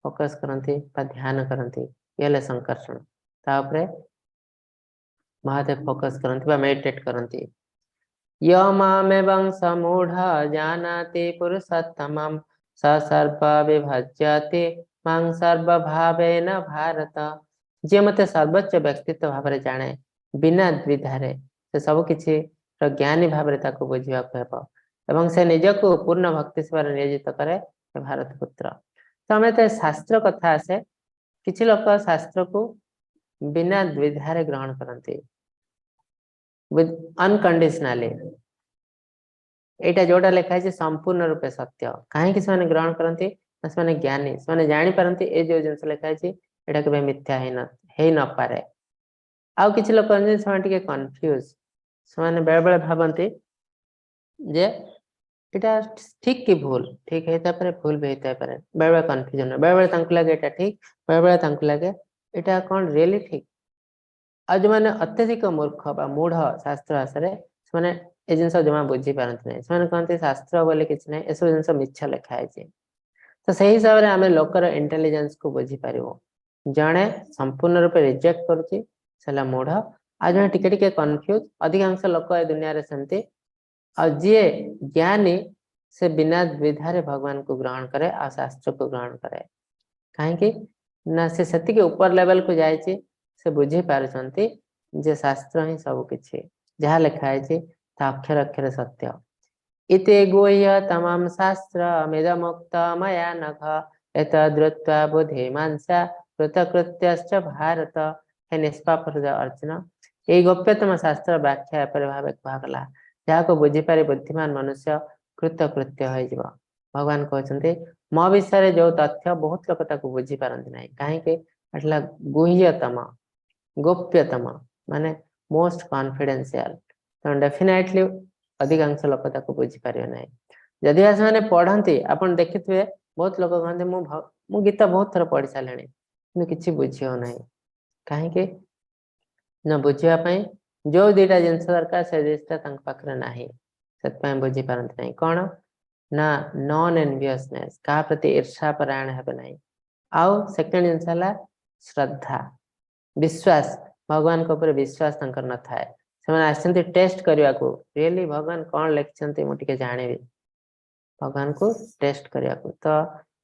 ଫୋକସ କରନ୍ତି ବା ଧ୍ୟାନ କରନ୍ତି। ଇଏ ହେଲେ ଶଙ୍କର୍ଷଣ। ତା ଉପରେ ମହାଦେବ ଫୋକସ କରନ୍ତି ବା ମେଡିଟେଟ କରନ୍ତି। ୟ ମାମେବଂ ସମୂଢ ଜାନାତି ପୁରୁଷୋତ୍ତମಂ ସ ସର୍ବ ବିଭଜ୍ୟତି ମାଂ ସର୍ବଭାବେନ ଭାରତ। ଯିଏ ମତେ ସର୍ବୋଚ୍ଚ ବ୍ୟକ୍ତିତ୍ୱ ଭାବରେ ଜାଣେ ବିନା ଦ୍ୱିଧାରେ, ସେ ସବୁ କିଛି ର ଜ୍ଞାନୀ ଭାବରେ ତାକୁ ବୁଝିବାକୁ ହେବ ଏବଂ ସେ ନିଜକୁ ପୂର୍ଣ୍ଣ ଭକ୍ତି ସେବାରେ ନିୟୋଜିତ କରେ, ସେ ଭାରତ ପୁତ୍ର। ତ ଆମେ ତ ଶାସ୍ତ୍ର କଥା ଆସେ, କିଛି ଲୋକ ଶାସ୍ତ୍ରକୁ ବିନା ଦ୍ୱିଧାରେ ଗ୍ରହଣ କରନ୍ତି, ଅନକଣ୍ଡିସନାଲି। ଏଇଟା ଯୋଉଟା ଲେଖା ହେଇଛି ସମ୍ପୂର୍ଣ୍ଣ ରୂପେ ସତ୍ୟ। କାହିଁକି ସେମାନେ ଗ୍ରହଣ କରନ୍ତି ନା ସେମାନେ ଜ୍ଞାନୀ। ସେମାନେ ଜାଣିପାରନ୍ତି ଏ ଯୋଉ ଜିନିଷ ଲେଖା ହେଇଛି, ଏଇଟା କେବେ ମିଥ୍ୟା ହେଇ ନପାରେ। ଆଉ କିଛି ଲୋକ ଅଛନ୍ତି, ସେମାନେ ଟିକେ କନଫ୍ୟୁଜ। ସେମାନେ ବେଳେ ବେଳେ ଭାବନ୍ତି ଯେ ଏଇଟା ଠିକ କି ଭୁଲ, ଠିକ ହେଇଥାଇପାରେ, ଭୁଲ ବି ହେଇଥାଇପାରେ। ବେଳେ ବେଳେ କନଫ୍ୟୁଜନ। ବେଳେ ବେଳେ ତାଙ୍କୁ ଲାଗେ ଏଇଟା ଠିକ, ବେଳେ ବେଳେ ତାଙ୍କୁ ଲାଗେ ଏଇଟା କଣ ରିଏଲି ଠିକ? ଆଉ ଯୋଉମାନେ ଅତ୍ୟଧିକ ମୂର୍ଖ ବା ମୂଢ ଶାସ୍ତ୍ର ଭାଷାରେ, ସେମାନେ ଏ ଜିନିଷ ଜମା ବୁଝିପାରନ୍ତି ନାହିଁ। ସେମାନେ କହନ୍ତି, ଶାସ୍ତ୍ର ବୋଲି କିଛି ନାହିଁ, ଏସବୁ ଜିନିଷ ମିଛ ଲେଖା ହେଇଛି। ତ ସେଇ ହିସାବରେ ଆମେ ଲୋକର ଇଣ୍ଟେଲିଜେନ୍ସ କୁ ବୁଝିପାରିବୁ। ଜଣେ ସମ୍ପୂର୍ଣ୍ଣ ରୂପେ ରିଜେକ୍ଟ କରୁଛି, ସେ ହେଲା ମୂଢ। ଆଉ ଜଣେ ଟିକେ ଟିକେ କନଫ୍ୟୁଜ। ଅଧିକାଂଶ ଲୋକ ଏ ଦୁନିଆରେ ସେମିତି। ଆଉ ଯିଏ ଜ୍ଞାନୀ, ସେ ବିନା ଦ୍ୱିଧାରେ ଭଗବାନଙ୍କୁ ଗ୍ରହଣ କରେ ଆଉ ଶାସ୍ତ୍ରକୁ ଗ୍ରହଣ କରେ। କାହିଁକି ନା ସେ ସେତିକି ଉପର ଲେଭେଲକୁ ଯାଇଛି, ସେ ବୁଝି ପାରୁଛନ୍ତି ଯେ ଶାସ୍ତ୍ର ହିଁ ସବୁ କିଛି, ଯାହା ଲେଖା ହେଇଛି ତା ଅକ୍ଷର ଅକ୍ଷର ସତ୍ୟ। ଇତି ଗୁହ୍ୟତମଂ ଶାସ୍ତ୍ରମିଦମୁକ୍ତ ମୟା ନଘ ଏତଦ୍ରୁତ୍ୱା ବୁଦ୍ଧିମାନ୍ ସ୍ୟାତ୍ କୃତକୃତ୍ୟଶ୍ଚ ଭାରତ। ହେ ନିଷ୍ପାପ ହୃଦୟ ଅର୍ଜୁନ, ଏଇ ଗୋପ୍ୟତମ ଶାସ୍ତ୍ର ବ୍ୟାଖ୍ୟା ଏପରି ଭାବେ କୁହାଗଲା, ଯାହାକୁ ବୁଝିପାରି ବୁଦ୍ଧିମାନ ମନୁଷ୍ୟ କୃତକୃତ୍ୟ ହୋଇଯିବ। ଭଗବାନ କହୁଛନ୍ତି, ମୋ ବିଷୟରେ ଯୋଉ ତଥ୍ୟ, ବହୁତ ଲୋକ ତାକୁ ବୁଝିପାରନ୍ତି ନାହିଁ। କାହିଁକି? ଏଟା ହେଲା ଗୁହ୍ୟତମ, ଗୋପ୍ୟତମ, ମାନେ ମୋଷ୍ଟ କନଫିଡେନ୍ସିଆଲ। ତେଣୁ ଡେଫିନେଟଲି ଅଧିକାଂଶ ଲୋକ ତାକୁ ବୁଝିପାରିବେ ନାହିଁ, ଯଦି ବା ସେମାନେ ପଢନ୍ତି। ଆପଣ ଦେଖିଥିବେ, ବହୁତ ଲୋକ କହନ୍ତି, ମୁଁ ଗୀତା ବହୁତ ଥର ପଢି ସାରିଲିଣି, କିନ୍ତୁ କିଛି ବୁଝି ହଉନାହିଁ। କାହିଁକି ନା ବୁଝିବା ପାଇଁ ଯୋଉ ଦିଟା ଜିନିଷ ଦରକାର, ସେ ଜିନିଷଟା ତାଙ୍କ ପାଖରେ ନାହିଁ। ସେଥିପାଇଁ ବୁଝିପାରନ୍ତି ନାହିଁ। କଣ ନା ନନ୍ ଏନଭିୟସନେସ୍, କାହା ପ୍ରତି ଈର୍ଷା ପରାୟଣ ହେବେ ନାହିଁ। ଆଉ ସେକେଣ୍ଡ ଜିନିଷ ହେଲା ଶ୍ରଦ୍ଧା, ବିଶ୍ୱାସ। ଭଗବାନଙ୍କ ଉପରେ ବିଶ୍ୱାସ ତାଙ୍କର ନଥାଏ। ସେମାନେ ଆସିଛନ୍ତି ଟେଷ୍ଟ କରିବାକୁ, ରିଏଲି ଭଗବାନ କଣ ଲେଖିଛନ୍ତି ମୁଁ ଟିକେ ଜାଣିବି, ଭଗବାନଙ୍କୁ ଟେଷ୍ଟ କରିବାକୁ। ତ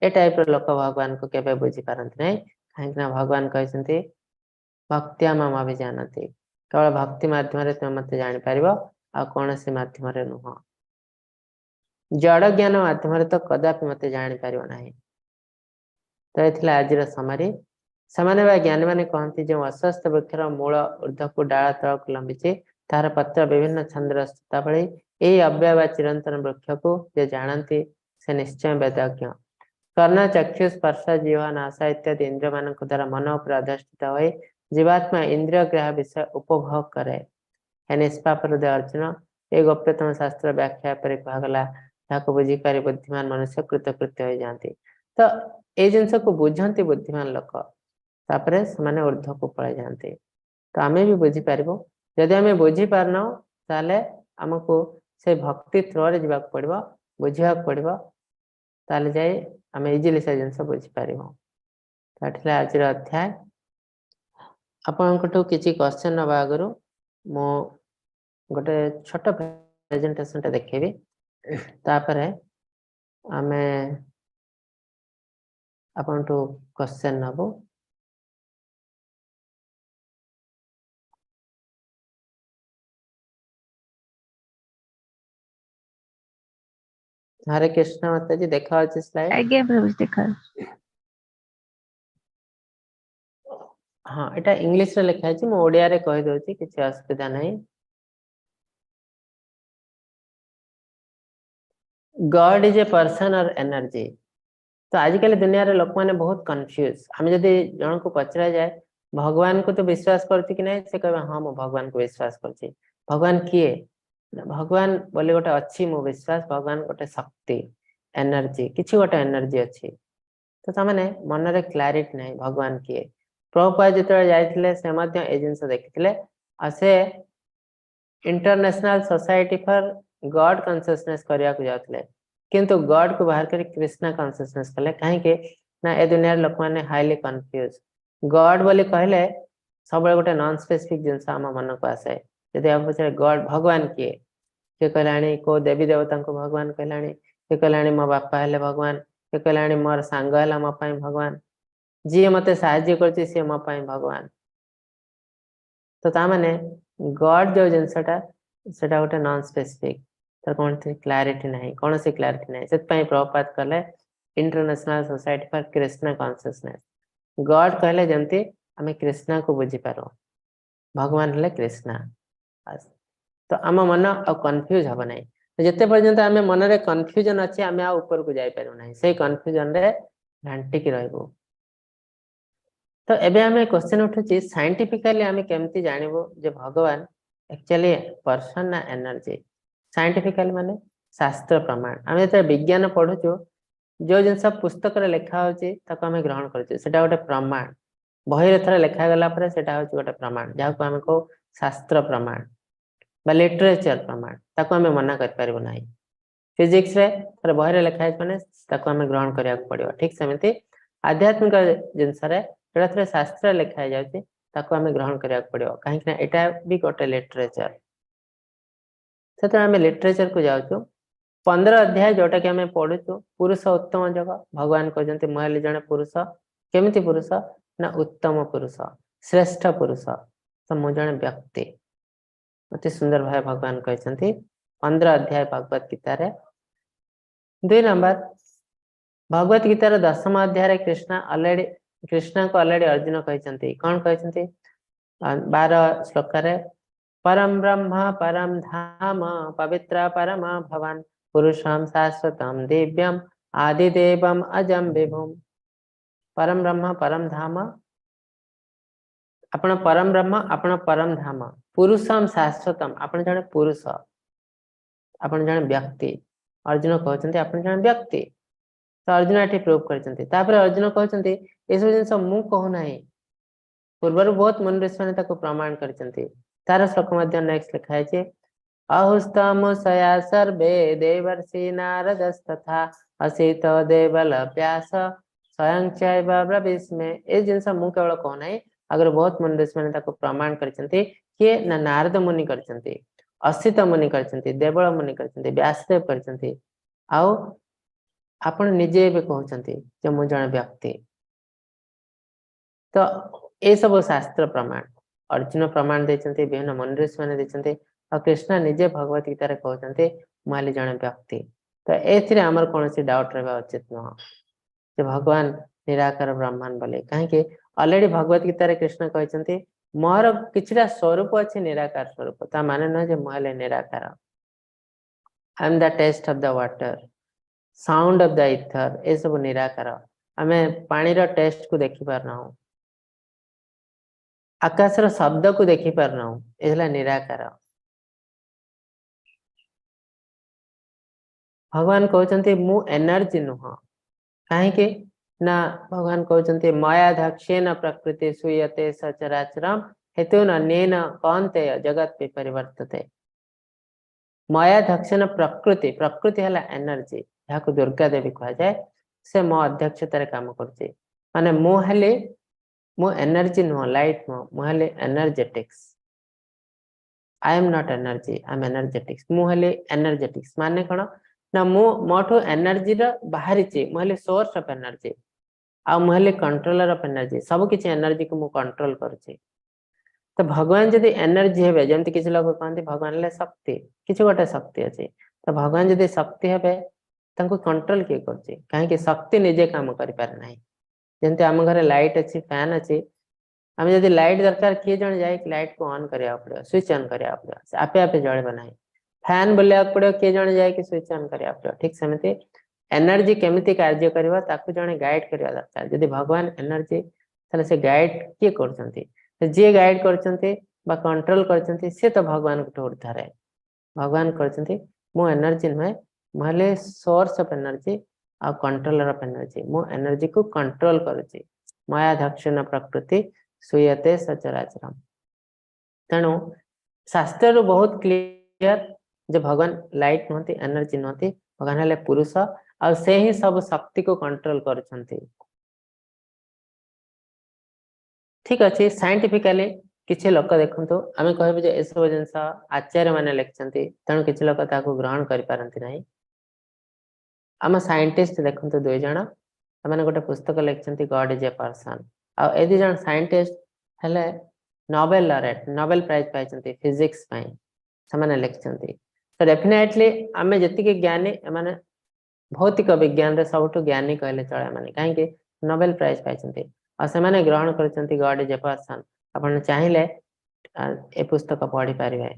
ଏ ଟାଇପର ଲୋକ ଭଗବାନଙ୍କୁ କେବେ ବୁଝିପାରନ୍ତି ନାହିଁ। କାହିଁକି ନା ଭଗବାନ କହିଛନ୍ତି, ଭକ୍ତ୍ୟା ମାମଭିଜାନାତି, କେବଳ ଭକ୍ତି ମାଧ୍ୟମରେ ତୁମେ ମତେ ଜାଣିପାରିବ, ଆଉ କୌଣସି ମାଧ୍ୟମରେ ନୁହଁ। ଜଡ ଜ୍ଞାନ ମାଧ୍ୟମରେ ତ କଦାପି ମତେ ଜାଣିପାରିବ ନାହିଁ। ତ ଏ ଥିଲା ଆଜିର ସମାରି। ସେମାନେ ବା ଜ୍ଞାନୀ ମାନେ କହନ୍ତି, ଯେଉଁ ଅଶ୍ୱତ୍ଥ ବୃକ୍ଷର ମୂଳ ଉର୍ଦ୍ଧ୍ୱକୁ, ଡାଳ ତଳକୁ ଲମ୍ବିଛି, ତାହାର ପତ୍ର ବିଭିନ୍ନ ଛନ୍ଦର ସୂତା ଭଳି, ଏହି ଅବ୍ୟୟ ବା ଚିରନ୍ତନ ବୃକ୍ଷକୁ ଯେ ଜାଣନ୍ତି, ସେ ନିଶ୍ଚୟ ବେଦଜ୍ଞ। କର୍ଣ୍ଣ, ଚକ୍ଷୁ, ସ୍ପର୍ଶ, ଜିହ୍ୱା, ନାସା ଇତ୍ୟାଦି ଇନ୍ଦ୍ରିୟମାନଙ୍କ ଦ୍ୱାରା ମନ ଉପରେ ଅଧିଷ୍ଠିତ ହୋଇ ଜୀବାତ୍ମା ଇନ୍ଦ୍ରିୟ ଗ୍ରାହ୍ୟ ବିଷୟ ଉପଭୋଗ କରେ। ହେ ନିଷ୍ପାପ ହୃଦୟ ଅର୍ଜୁନ, ଏ ଗୋପ୍ୟତମ ଶାସ୍ତ୍ର ବ୍ୟାଖ୍ୟା ଏପରି କୁହାଗଲା, ଯାହାକୁ ବୁଝିପାରି ବୁଦ୍ଧିମାନ ମନୁଷ୍ୟ କୃତକୃତ୍ୟ ହୋଇଯାଆନ୍ତି। ତ ଏଇ ଜିନିଷକୁ ବୁଝନ୍ତି ବୁଦ୍ଧିମାନ ଲୋକ, ତାପରେ ସେମାନେ ଉର୍ଦ୍ଧ୍ୱକୁ ପଳେଇ ଯାଆନ୍ତି। ତ ଆମେ ବି ବୁଝିପାରିବୁ। ଯଦି ଆମେ ବୁଝିପାରୁନାହୁଁ ତାହେଲେ ଆମକୁ ସେ ଭକ୍ତି ଥ୍ରୋରେ ଯିବାକୁ ପଡିବ, ବୁଝିବାକୁ ପଡିବ, ତାହେଲେ ଯାଇ ଆମେ ଇଜିଲି ସେ ଜିନିଷ ବୁଝିପାରିବୁ। ତ ଥିଲା ଆଜିର ଅଧ୍ୟାୟ। ଆପଣଙ୍କଠୁ କିଛି କ୍ୱେଶ୍ଚନ ନବା ଆଗରୁ ମୁଁ ଗୋଟେ ଛୋଟ ପ୍ରେଜେଣ୍ଟେସନ ଟା ଦେଖେଇବି, ତାପରେ ଆମେ ଆପଣଙ୍କଠୁ କ୍ୱେଶ୍ଚନ ନବୁ। ହରେ କୃଷ୍ଣ ମାତାଜୀ, ଦେଖା ଅଛି ସ୍ଲାଇଡ୍? ଆଜ୍ଞା ପ୍ରଭୁଜୀ ଦେଖାଯାଉଛି। ହଁ, ଏଟା ଇଂଲିଶରେ ଲେଖା ହେଇଛି, ମୁଁ ଓଡିଆରେ କହିଦଉଛି, କିଛି ଅସୁବିଧା ନାହିଁ। God is a person or energy। ତ ଆଜିକାଲି ଦୁନିଆରେ ଲୋକମାନେ ବହୁତ କନଫ୍ୟୁଜ। ଆମେ ଯଦି ଜଣକୁ ପଚରା ଯାଏ ଭଗବାନଙ୍କୁ ତୁ ବିଶ୍ୱାସ କରୁଛୁ କି ନାହିଁ, ସେ କହିବେ ହଁ ମୁଁ ଭଗବାନଙ୍କୁ ବିଶ୍ୱାସ କରୁଛି। ଭଗବାନ କିଏ? ଭଗବାନ ବୋଲି ଗୋଟେ ଅଛି, ମୁଁ ବିଶ୍ୱାସ, ଭଗବାନ ଗୋଟେ ଶକ୍ତି, ଏନର୍ଜି, କିଛି ଗୋଟେ ଏନର୍ଜି ଅଛି। ତ ତାମାନେ ମନରେ କ୍ଲାରିଟି ନାହିଁ ଭଗବାନ କିଏ। ପ୍ରଭୁପାଦ ଯେତେବେଳେ ଯାଇଥିଲେ ସେ ମଧ୍ୟ ଏ ଜିନିଷ ଦେଖିଥିଲେ, ଆଉ ସେ International Society for God Consciousness କରିବାକୁ ଯାଉଥିଲେ, କିନ୍ତୁ ଗଡ୍ କୁ ବାହାର କରି କୃଷ୍ଣ କନସିୟସନେସ୍ କଲେ। କାହିଁକି ନା ଏ ଦୁନିଆରେ ଲୋକମାନେ ହାଇଲି କନଫ୍ୟୁଜ। ଗଡ୍ ବୋଲି କହିଲେ ସବୁବେଳେ ଗୋଟେ ନନ୍ ସ୍ପେସିଫିକ ଜିନିଷ ଆମ ମନକୁ ଆସେ। ଯଦି ଆମେ ପଚାରେ ଗଡ୍ ଭଗବାନ କିଏ, କିଏ କହିଲାଣି କୋଉ ଦେବୀ ଦେବତାଙ୍କୁ ଭଗବାନ କହିଲାଣି, କିଏ କହିଲାଣି ମୋ ବାପା ହେଲେ ଭଗବାନ, କିଏ କହିଲାଣି ମୋର ସାଙ୍ଗ ହେଲା ମୋ ପାଇଁ ଭଗବାନ, ଯିଏ ମତେ ସାହାଯ୍ୟ କରୁଛି ସିଏ ମୋ ପାଇଁ ଭଗବାନ। ତ ତା ମାନେ ଗଡ୍ ଯୋଉ ଜିନିଷଟା ସେଟା ଗୋଟେ ନନ୍ ସ୍ପେସିଫିକ, ତାର କୌଣସି କ୍ଲାରିଟି ନାହିଁ, କୌଣସି କ୍ଲାରିଟି ନାହିଁ। ସେଥିପାଇଁ ପ୍ରଭୁପାଦ କଲେ International Society for Krishna Consciousness. God କହିଲେ ଯେମିତି ଆମେ କୃଷ୍ଣକୁ ବୁଝିପାରୁ, ଭଗବାନ ହେଲେ କୃଷ୍ଣ। ତ ଆମ ମନ ଆଉ କନଫ୍ୟୁଜ ହବ ନାହିଁ। ଯେତେ ପର୍ଯ୍ୟନ୍ତ ଆମେ ମନରେ କନଫ୍ୟୁଜନ ଅଛି ଆମେ ଆଉ ଉପରକୁ ଯାଇପାରିବୁ ନାହିଁ, ସେଇ କନଫ୍ୟୁଜନରେ ଘାଣ୍ଟିକି ରହିବୁ। ତ ଏବେ ଆମେ କ୍ୱେଶ୍ଚନ ଉଠୁଛି, ସାଇଣ୍ଟିଫିକାଲି ଆମେ କେମିତି ଜାଣିବୁ ଯେ ଭଗବାନ ଆକ୍ଚୁଆଲି ପର୍ସନ ନା ଏନର୍ଜି? ସାଇଣ୍ଟିଫିକାଲି ମାନେ ଶାସ୍ତ୍ର ପ୍ରମାଣ। ଆମେ ଯେତେବେଳେ ବିଜ୍ଞାନ ପଢୁଛୁ, ଯୋଉ ଜିନିଷ ପୁସ୍ତକରେ ଲେଖା ହଉଛି ତାକୁ ଆମେ ଗ୍ରହଣ କରୁଛୁ, ସେଟା ଗୋଟେ ପ୍ରମାଣ। ବହିରେ ଥରେ ଲେଖାଗଲା ପରେ ସେଟା ହଉଛି ଗୋଟେ ପ୍ରମାଣ, ଯାହାକୁ ଆମେ କହୁ ଶାସ୍ତ୍ର ପ୍ରମାଣ ବା ଲିଟରେଚର ପ୍ରମାଣ, ତାକୁ ଆମେ ମନା କରିପାରିବୁ ନାହିଁ। ଫିଜିକ୍ସରେ ଥରେ ବହିରେ ଲେଖା ହେଇଛି ମାନେ ତାକୁ ଆମେ ଗ୍ରହଣ କରିବାକୁ ପଡିବ। ଠିକ ସେମିତି ଆଧ୍ୟାତ୍ମିକ ଜିନିଷରେ ଯୋଉଟା ଥରେ ଶାସ୍ତ୍ରରେ ଲେଖା ହେଇଯାଉଛି ତାକୁ ଆମେ ଗ୍ରହଣ କରିବାକୁ ପଡିବ, କାହିଁକି ନା ଏଇଟା ବି ଗୋଟେ ଲିଟରେଚର। ସେତେବେଳେ ଆମେ ଲିଟରେଚରକୁ ଯାଉଛୁ, 15 ଅଧ୍ୟାୟ ଯୋଉଟା କି ଆମେ ପଢୁଛୁ, ପୁରୁଷ ଉତ୍ତମ ଯୋଗ। ଭଗବାନ କହୁଛନ୍ତି ମୁଁ ହେଲି ଜଣେ ପୁରୁଷ। କେମିତି ପୁରୁଷ? ନା ଉତ୍ତମ ପୁରୁଷ, ଶ୍ରେଷ୍ଠ ପୁରୁଷ। ତ ମୁଁ ଜଣେ ବ୍ୟକ୍ତି। ଅତି ସୁନ୍ଦର ଭାବେ ଭଗବାନ କହିଛନ୍ତି 15 ଅଧ୍ୟାୟ ଭଗବତ ଗୀତାରେ। 2 ନମ୍ବର ଭଗବତ ଗୀତାର 10ମ ଅଧ୍ୟାୟରେ କୃଷ୍ଣଙ୍କୁ ଅଲରେଡି ଅର୍ଜୁନ କହିଛନ୍ତି। କଣ କହିଛନ୍ତି? 12 ଶ୍ଲୋକରେ, ପରମ ବ୍ରହ୍ମ ପରମ ଧାମ ପବିତ୍ର ପରମ ଭବାନ ପୁରୁଷମ ଶାଶ୍ୱତମ ଦିବ୍ୟମ ଆଦିଦେବମ ଅଜମ ବିଭୁମ। ପରମ ବ୍ରହ୍ମ ପରମ ଧାମ, ଆପଣ ପରମ ବ୍ରହ୍ମ, ଆପଣ ପରମ ଧାମ, ପୁରୁଷମ ଶାଶ୍ୱତମ, ଆପଣ ଜଣେ ପୁରୁଷ, ଆପଣ ଜଣେ ବ୍ୟକ୍ତି। ଅର୍ଜୁନ କହୁଛନ୍ତି ଆପଣ ଜଣେ ବ୍ୟକ୍ତି। ତ ଅର୍ଜୁନ ଏଠି ପ୍ରୁଭ କରିଛନ୍ତି। ତାପରେ ଅର୍ଜୁନ କହୁଛନ୍ତି ଏସବୁ ଜିନିଷ ମୁଁ କହୁନାହିଁ, ପୂର୍ବରୁ ବହୁତ ମୁନି ଋଷିମାନେ ତାକୁ ପ୍ରମାଣ କରିଛନ୍ତି। ତାର ଶ୍ଲୋକ ମଧ୍ୟ ନେକ୍ସଟ ଲେଖା ହେଇଛି, ଅହୁସ୍ତମୁଷୟା ସର୍ବେ ଦେବର୍ଷି ନାରଦସ୍ତଥା ଅସିତ ଦେବଲ ବ୍ୟାସ ସ୍ୱୟଂ ଚୈବ ବ୍ରବୀଷ୍ମେ। ଏ ଜିନିଷ ମୁଁ କେବଳ କହୁନାହିଁ, ଆଗରୁ ବହୁତ ମୁନି ଋଷିମାନେ ତାକୁ ପ୍ରମାଣ କରିଛନ୍ତି। କିଏ? ନା ନାରଦ ମୁନି କରିଛନ୍ତି, ଅସିତ ମୁନି କରିଛନ୍ତି, ଦେବଳ ମୁନି କରିଛନ୍ତି, ବ୍ୟାସଦେବ କରିଛନ୍ତି। ଆଉ ଆପଣ ନିଜେ ଏବେ କହୁଛନ୍ତି ଯେ ମୁଁ ଜଣେ ବ୍ୟକ୍ତି। ତ ଏସବୁ ଶାସ୍ତ୍ର ପ୍ରମାଣ ଅର୍ଜୁନ ପ୍ରମାଣ ଦେଇଛନ୍ତି, ବିଭିନ୍ନ ମୁନି ଋଷିମାନେ ଦେଇଛନ୍ତି, ଆଉ କୃଷ୍ଣ ନିଜେ ଭଗବତ ଗୀତାରେ କହୁଛନ୍ତି ମୁଁ ହେଲି ଜଣେ ବ୍ୟକ୍ତି। ତ ଏଥିରେ ଆମର କୌଣସି ଡାଉଟ ରହିବା ଉଚିତ ନୁହଁ ଯେ ଭଗବାନ ନିରାକାର ବ୍ରହ୍ମାନ ବୋଲି। କାହିଁକି? ଅଲରେଡି ଭଗବତ ଗୀତାରେ କୃଷ୍ଣ କହିଛନ୍ତି ମୋର କିଛିଟା ସ୍ୱରୂପ ଅଛି ନିରାକାର ସ୍ୱରୂପ, ତା ମାନେ ନୁହେଁ ଯେ ମୁଁ ହେଲି ନିରାକାର। I am the taste of the water, sound of the ether, ଏସବୁ ନିରାକାର। ଆମେ ପାଣିର ଟେଷ୍ଟ କୁ ଦେଖିପାରୁନାହୁଁ, ଆକାଶର ଶବ୍ଦକୁ ଦେଖିପାରୁନାହୁଁ, ଏ ହେଲା ନିରାକାର। ଭଗବାନ କହୁଛନ୍ତି ମୁଁ ଏନର୍ଜି ନୁହଁ। କାହିଁକି? ନା ଭଗବାନ କହୁଛନ୍ତି, ମୟାଧ୍ୟକ୍ଷେନ ପ୍ରକୃତି ସୂୟତେ ସଚରାଚରମ ହେତୁନନ୍ୟେନ କୌନ୍ତେୟ ଜଗତ ବିପରିବର୍ତ୍ତତେ। ମୟାଧ୍ୟକ୍ଷେନ ପ୍ରକୃତି, ପ୍ରକୃତି ହେଲା ଏନର୍ଜି, ଯାହାକୁ ଦୁର୍ଗା ଦେବୀ କୁହାଯାଏ, ସେ ମୋ ଅଧ୍ୟକ୍ଷତାରେ କାମ କରୁଛି। ମାନେ ମୁଁ ହେଲି, ମୁଁ ଏନର୍ଜି ନୁହଁ, ଲାଇଟ୍ ନୁହଁ, ମୁଁ ହେଲି energetics. I am not energy, I am energetics. ମୁଁ ହେଲି ଏନର୍ଜେଟିକ୍ସ ମାନେ କଣ ନା ମୁଁ ମୋଠୁ ଏନର୍ଜିର ବାହାରିଛି, ମୁଁ ହେଲି ସୋର୍ସ ଅଫ ଏନର୍ଜି ଆଉ ମୁଁ ହେଲି କଣ୍ଟ୍ରୋଲର ଅଫ ଏନର୍ଜି। ସବୁ କିଛି ଏନର୍ଜିକୁ ମୁଁ କଣ୍ଟ୍ରୋଲ କରୁଛି। ତ ଭଗବାନ ଯଦି ଏନର୍ଜି ହେବେ, ଯେମିତି କିଛି ଲୋକ କହନ୍ତି ଭଗବାନ ହେଲେ ଶକ୍ତି, କିଛି ଗୋଟେ ଶକ୍ତି ଅଛି, ତ ଭଗବାନ ଯଦି ଶକ୍ତି ହେବେ, ତାଙ୍କୁ କଣ୍ଟ୍ରୋଲ କିଏ କରୁଛି? କାହିଁକି ଶକ୍ତି ନିଜେ କାମ କରିପାରେ ନାହିଁ। ଯେମିତି ଆମ ଘରେ ଲାଇଟ୍ ଅଛି, ଫ୍ୟାନ ଅଛି, ଆମେ ଯଦି ଲାଇଟ୍ ଦରକାର, କିଏ ଜଣେ ଯାଇକି ଲାଇଟ୍ କୁ ଅନ୍ କରିବାକୁ ପଡିବ, ସୁଇଚ୍ ଅନ୍ କରିବାକୁ ପଡିବ, ସେ ଆପେ ଆପେ ଜଳିବ ନାହିଁ। ଫ୍ୟାନ ବୁଲେଇବାକୁ ପଡିବ, କିଏ ଜଣେ ଯାଇକି ସୁଇଚ୍ ଅନ୍ କରିବାକୁ ପଡିବ। ଠିକ ସେମିତି ଏନର୍ଜି କେମିତି କାର୍ଯ୍ୟ କରିବ, ତାକୁ ଜଣେ ଗାଇଡ କରିବା ଦରକାର। ଯଦି ଭଗବାନ ଏନର୍ଜି, ତାହେଲେ ସେ ଗାଇଡ କିଏ କରୁଛନ୍ତି? ଯିଏ ଗାଇଡ କରୁଛନ୍ତି ବା କଣ୍ଟ୍ରୋଲ କରୁଛନ୍ତି, ସେ ତ ଭଗବାନଙ୍କଠୁ ଉର୍ଦ୍ଧରେ। ଭଗବାନ କହିଛନ୍ତି, ମୁଁ ଏନର୍ଜି ନୁହେଁ, ମୁଁ ହେଲି ସୋର୍ସ ଅଫ ଏନର୍ଜି ଆଉ କଣ୍ଟ୍ରୋଲର ଅଫ ଏନର୍ଜି। ମୁଁ ଏନର୍ଜିକୁ କଣ୍ଟ୍ରୋଲ କରୁଛି। ମୟାଧ୍ୟକ୍ଷେନ ପ୍ରକୃତି ସୂୟତେ ସଚରାଚରମ। ତେଣୁ ଶାସ୍ତ୍ରରୁ ବହୁତ କ୍ଲିୟର ଯେ ଭଗବାନ ଲାଇଟ୍ ନୁହନ୍ତି, ଏନର୍ଜି ନୁହନ୍ତି, ଭଗବାନ ହେଲେ ପୁରୁଷ ଆଉ ସେ ହିଁ ସବୁ ଶକ୍ତିକୁ କଣ୍ଟ୍ରୋଲ କରୁଛନ୍ତି। ଠିକ ଅଛି, ସାଇଣ୍ଟିଫିକାଲି କିଛି ଲୋକ ଦେଖନ୍ତୁ, ଆମେ କହିବୁ ଯେ ଏସବୁ ଜିନିଷ ଆଚାର୍ଯ୍ୟ ମାନେ ଲେଖିଛନ୍ତି, ତେଣୁ କିଛି ଲୋକ ତାକୁ ଗ୍ରହଣ କରିପାରନ୍ତି ନାହିଁ। ଆମ ସାଇଣ୍ଟିଷ୍ଟ ଦେଖନ୍ତୁ 2 ଜଣ, ସେମାନେ ଗୋଟେ ପୁସ୍ତକ ଲେଖିଛନ୍ତି, ଗଡ is a person. ଆଉ ଏ 2 ଜଣ ସାଇଣ୍ଟିଷ୍ଟ ହେଲେ ନୋବେଲ ଲରେଟ, ନୋବେଲ ପ୍ରାଇଜ ପାଇଛନ୍ତି ଫିଜିକ୍ସ ପାଇଁ, ସେମାନେ ଲେଖିଛନ୍ତି। ତ ଡେଫିନେଟଲି ଆମେ ଯେତିକି ଜ୍ଞାନୀ, ଏମାନେ ଭୌତିକ ବିଜ୍ଞାନରେ ସବୁଠୁ ଜ୍ଞାନୀ କହିଲେ ଚଳେ ଏମାନେ, କାହିଁକି ନୋବେଲ ପ୍ରାଇଜ ପାଇଛନ୍ତି ଆଉ ସେମାନେ ଗ୍ରହଣ କରିଛନ୍ତି ଗଡ is a person. ଆପଣ ଚାହିଁଲେ ଏ ପୁସ୍ତକ ପଢିପାରିବେ।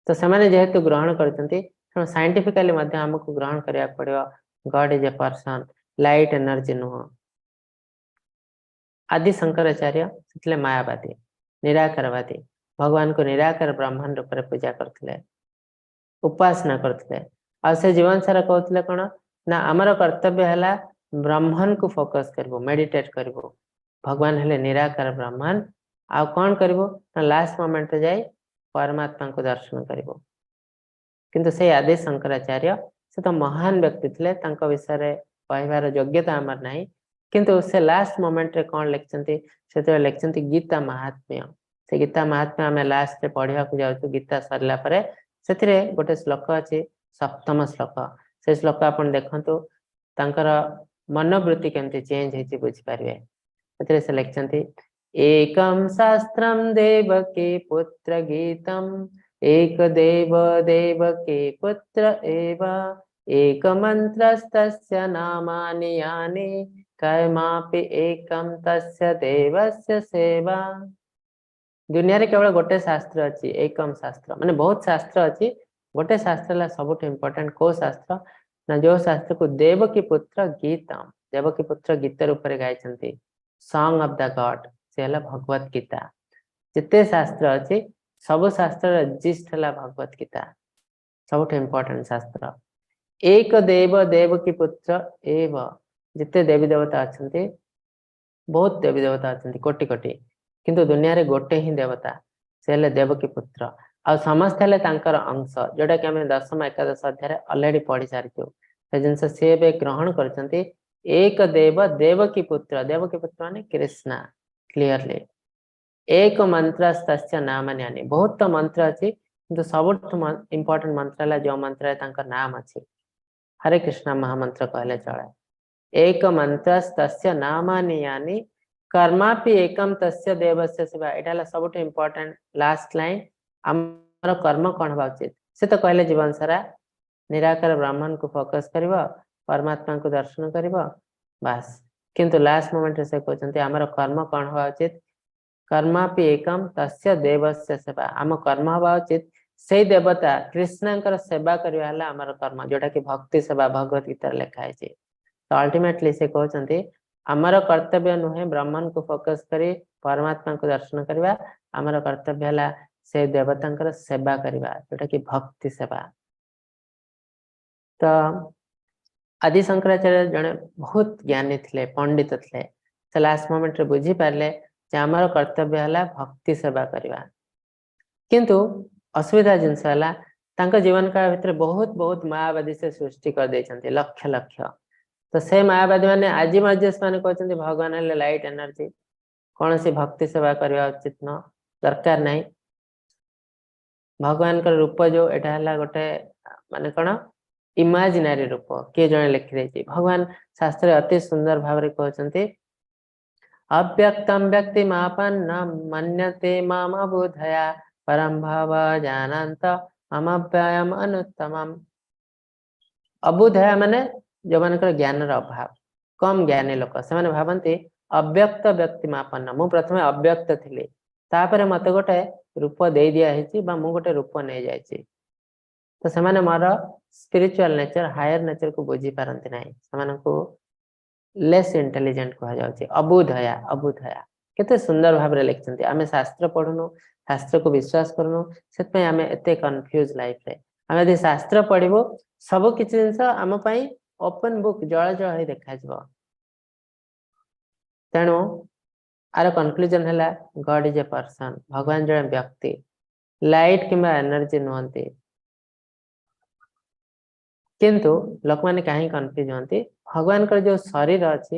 ତ ସେମାନେ ଯେହେତୁ ଗ୍ରହଣ କରିଛନ୍ତି, ତେଣୁ ସାଇଣ୍ଟିଫିକାଲି ମଧ୍ୟ ଆମକୁ ଗ୍ରହଣ କରିବାକୁ ପଡିବ, God is a person, light energy ନୁହଁ। ଆଦି ଶଙ୍କରାଚାର୍ଯ୍ୟ ସେ ଥିଲେ ମାୟାବାଦୀ, ନିରାକାରବାଦୀ। ଭଗବାନଙ୍କୁ ନିରାକାର ବ୍ରହ୍ମନ ରୂପରେ ପୂଜା କରୁଥିଲେ, ଉପାସନା କରୁଥିଲେ। ଆଉ ସେ ଜୀବନ ସାରା କହୁଥିଲେ କଣ ନା ଆମର କର୍ତ୍ତବ୍ୟ ହେଲା ବ୍ରହ୍ମନକୁ ଫୋକସ କରିବୁ, ମେଡିଟେଟ କରିବୁ। ଭଗବାନ ହେଲେ ନିରାକାର ବ୍ରହ୍ମନ। ଆଉ କଣ କରିବୁ ନା ଲାଷ୍ଟ ମୋମେଣ୍ଟରେ ଯାଇ ପରମାତ୍ମାଙ୍କୁ ଦର୍ଶନ କରିବୁ। କିନ୍ତୁ ସେଇ ଆଦି ଶଙ୍କରାଚାର୍ଯ୍ୟ, ସେ ତ ମହାନ ବ୍ୟକ୍ତି ଥିଲେ, ତାଙ୍କ ବିଷୟରେ କହିବାର ଯୋଗ୍ୟତା ଆମର ନାହିଁ। କିନ୍ତୁ ସେ ଲାଷ୍ଟ ମୋମେଣ୍ଟରେ କଣ ଲେଖିଛନ୍ତି? ସେତେବେଳେ ଲେଖିଛନ୍ତି ଗୀତା ମାହାତ୍ମ୍ୟ। ସେ ଗୀତା ମାହାତ୍ମ୍ୟ ଆମେ ଲାଷ୍ଟରେ ପଢିବାକୁ ଯାଉଛୁ ଗୀତା ସରିଲା ପରେ। ସେଥିରେ ଗୋଟେ ଶ୍ଲୋକ ଅଛି, ସପ୍ତମ ଶ୍ଲୋକ। ସେ ଶ୍ଲୋକ ଆପଣ ଦେଖନ୍ତୁ, ତାଙ୍କର ମନୋବୃତ୍ତି କେମିତି ଚେଞ୍ଜ ହେଇଛି ବୁଝିପାରିବେ। ସେଥିରେ ସେ ଲେଖିଛନ୍ତି, ଏକಂ ଶାସ୍ତ୍ରಂ ଦେବକୀ ପୁତ୍ର ଗୀତମ୍, ଏକ ଦେବ ଦେବକୀ ପୁତ୍ର ଏବ, ଏକ ମନ୍ତ୍ରସ୍ତସ୍ୟ ନାମାନି यानि, କର୍ମାପି ଏକಂ ତସ୍ୟ ଦେବସ୍ୟ ସେବା। ଦୁନିଆରେ କେବଳ ଗୋଟେ ଶାସ୍ତ୍ର ଅଛି, ଏକମ ଶାସ୍ତ୍ର। ମାନେ ବହୁତ ଶାସ୍ତ୍ର ଅଛି, ଗୋଟେ ଶାସ୍ତ୍ର ହେଲା ସବୁଠୁ ଇମ୍ପୋର୍ଟାଣ୍ଟ। କୋଉ ଶାସ୍ତ୍ର ନା ଯୋଉ ଶାସ୍ତ୍ରକୁ ଦେବକୀ ପୁତ୍ର ଗୀତମ, ଦେବକୀ ପୁତ୍ର ଗୀତ ରୂପରେ ଗାଇଛନ୍ତି, ସଙ୍ଗ ଅଫ the ଗଡ, ସେ ହେଲା ଭଗବତ ଗୀତା। ଯେତେ ଶାସ୍ତ୍ର ଅଛି, ସବୁ ଶାସ୍ତ୍ରର ଜିଷ୍ଟ ହେଲା ଭଗବତ ଗୀତା, ସବୁଠୁ ଇମ୍ପୋର୍ଟାଣ୍ଟ ଶାସ୍ତ୍ର। ଏକ ଦେବ ଦେବକୀ ପୁତ୍ର ଏବ, ଯେତେ ଦେବୀ ଦେବତା ଅଛନ୍ତି, ବହୁତ ଦେବୀ ଦେବତା ଅଛନ୍ତି, କୋଟି କୋଟି, କିନ୍ତୁ ଦୁନିଆରେ ଗୋଟେ ହିଁ ଦେବତା, ସେ ହେଲେ ଦେବକୀ ପୁତ୍ର ଆଉ ସମସ୍ତେ ହେଲେ ତାଙ୍କର ଅଂଶ, ଯୋଉଟା କି ଆମେ ଦଶମ ଏକାଦଶ ଅଧ୍ୟାୟରେ ଅଲରେଡି ପଢି ସାରିଛୁ। ସେ ଜିନିଷ ସିଏ ଏବେ ଗ୍ରହଣ କରିଛନ୍ତି, ଏକ ଦେବ ଦେବକୀ ପୁତ୍ର, ଦେବକୀ ପୁତ୍ର ମାନେ କୃଷ୍ଣା କ୍ଲିୟରଲି। ଏକ ମନ୍ତ୍ର ତସ୍ୟ ନାମାନି, ବହୁତ ତ ମନ୍ତ୍ର ଅଛି, କିନ୍ତୁ ସବୁଠୁ ଇମ୍ପୋର୍ଟାଣ୍ଟ ମନ୍ତ୍ର ହେଲା ଯୋଉ ମନ୍ତ୍ରରେ ତାଙ୍କ ନାମ ଅଛି, ହରେ କୃଷ୍ଣ ମହାମନ୍ତ୍ର କହିଲେ ଚଳେ। ଏକ ମନ୍ତ୍ର ତସ୍ୟ ନାମାନି यानि, କର୍ମାପି ଏକମ ତସ୍ୟ ଦେବସ୍ୟ ସେବା। ଏଇଟା ହେଲା ସବୁଠୁ ଇମ୍ପୋର୍ଟାଣ୍ଟ ଲାଷ୍ଟ ଲାଇନ। ଆମର କର୍ମ କଣ ହବା ଉଚିତ? ସେ ତ କହିଲେ ଜୀବନ ସାରା ନିରାକାର ବ୍ରହ୍ମନକୁ ଫୋକସ କରିବ, ପରମାତ୍ମାଙ୍କୁ ଦର୍ଶନ କରିବ, ବାସ୍। କିନ୍ତୁ ଲାଷ୍ଟ ମୋମେଣ୍ଟରେ ସେ କହୁଛନ୍ତି, ଆମର କର୍ମ କଣ ହବା ଉଚିତ? କର୍ମାପି ଏକମ ତସ୍ୟ ଦେବସ୍ୟ ସେବା। ଆମ କର୍ମ ହବା ଉଚିତ ସେଇ ଦେବତା କୃଷ୍ଣଙ୍କର ସେବା କରିବା ହେଲା ଆମର କର୍ମ, ଯୋଉଟା କି ଭକ୍ତି ସେବା ଭଗବତ ଗୀତାରେ ଲେଖା ହେଇଛି। ତ ଅଲ୍ଟିମେଟଲି ସେ କହୁଛନ୍ତି, ଆମର କର୍ତ୍ତବ୍ୟ ନୁହେଁ ବ୍ରହ୍ମନକୁ ଫୋକସ କରି ପରମାତ୍ମାଙ୍କୁ ଦର୍ଶନ କରିବା, ଆମର କର୍ତ୍ତବ୍ୟ ହେଲା ସେ ଦେବତାଙ୍କର ସେବା କରିବା, ଯୋଉଟା କି ଭକ୍ତି ସେବା। ତ ଆଦି ଶଙ୍କରାଚାର୍ଯ୍ୟ ଜଣେ ବହୁତ ଜ୍ଞାନୀ ଥିଲେ, ପଣ୍ଡିତ ଥିଲେ। ସେ ଲାଷ୍ଟ ମୋମେଣ୍ଟରେ ବୁଝିପାରିଲେ ଯେ ଆମର କର୍ତ୍ତବ୍ୟ ହେଲା ଭକ୍ତି ସେବା କରିବା। କିନ୍ତୁ ଅସୁବିଧା ଜିନିଷ ହେଲା ତାଙ୍କ ଜୀବନ କାଳ ଭିତରେ ବହୁତ ବହୁତ ମାୟାବାଦୀ ସେ ସୃଷ୍ଟି କରିଦେଇଛନ୍ତି, ଲକ୍ଷ ଲକ୍ଷ। ତ ସେ ମାୟାବାଦୀ ମାନେ ଆଜି ମଧ୍ୟ ସେମାନେ କହୁଛନ୍ତି ଭଗବାନ ହେଲେ ଲାଇଟ୍ ଏନର୍ଜି, କୌଣସି ଭକ୍ତି ସେବା କରିବା ଉଚିତ ନୁହଁ, ଦରକାର ନାହିଁ। ଭଗବାନଙ୍କର ରୂପ ଯୋଉ ଏଇଟା ହେଲା ଗୋଟେ ମାନେ କଣ ଇମାଜିନାରୀ ରୂପ, କିଏ ଜଣେ ଲେଖିଦେଇଛି। ଭଗବାନ ଶାସ୍ତ୍ରରେ ଅତି ସୁନ୍ଦର ଭାବରେ କହୁଛନ୍ତି ଅବ୍ୟକ୍ତಂ ବ୍ୟକ୍ତିମାପନ୍ନಂ ମନ୍ୟତେ ମାମବୁଧୟା ପରಂ ଭାବ ଜାନନ୍ତ ମମବ୍ୟୟମ ଅନୁତ୍ତମମ୍। ଅବୁଧୟା ମାନେ ଯୋଉମାନଙ୍କର ଜ୍ଞାନର ଅଭାବ, କମ ଜ୍ଞାନୀ ଲୋକ, ସେମାନେ ଭାବନ୍ତି ଅବ୍ୟକ୍ତ ବ୍ୟକ୍ତିମାପନ୍ନ, ମୁଁ ପ୍ରଥମେ ଅବ୍ୟକ୍ତ ଥିଲି, ତାପରେ ମତେ ଗୋଟେ ରୂପ ଦେଇ ଦିଆ ହେଇଛି ବା ମୁଁ ଗୋଟେ ରୂପ ନେଇଯାଇଛି। ତ ସେମାନେ ମୋର ସ୍ପିରିଚୁଆଲ ନେଚର, ହାୟର ନେଚରକୁ ବୁଝି ପାରନ୍ତି ନାହିଁ, ସେମାନଙ୍କୁ ଲେସ୍ ଇଣ୍ଟେଲିଜେଣ୍ଟ କୁହାଯାଉଛି। ଅବୁଧୟା, ଅବୁଧୟା କେତେ ସୁନ୍ଦର ଭାବରେ ଲେଖିଛନ୍ତି। ଆମେ ଶାସ୍ତ୍ର ପଢୁନୁ, ଶାସ୍ତ୍ରକୁ ବିଶ୍ୱାସ କରୁନୁ, ସେଥିପାଇଁ ଆମେ ଏତେ କନଫ୍ୟୁଜ ଲାଇଫରେ। ଆମେ ଯଦି ଶାସ୍ତ୍ର ପଢିବୁ ସବୁ କିଛି ଜିନିଷ ଆମ ପାଇଁ ଓପନ ବୁକ୍, ଜଳ ଜଳ ହେଇ ଦେଖାଯିବ। ତେଣୁ ଆର କନକ୍ଲୁଜନ ହେଲା ଗଡ is a person, ଭଗବାନ ଜଣେ ବ୍ୟକ୍ତି, ଲାଇଟ କିମ୍ବା ଏନର୍ଜି ନୁହନ୍ତି। କିନ୍ତୁ ଲୋକମାନେ କାହିଁକି କନଫ୍ୟୁଜ ହୁଅନ୍ତି? ଭଗବାନଙ୍କର ଯୋଉ ଶରୀର ଅଛି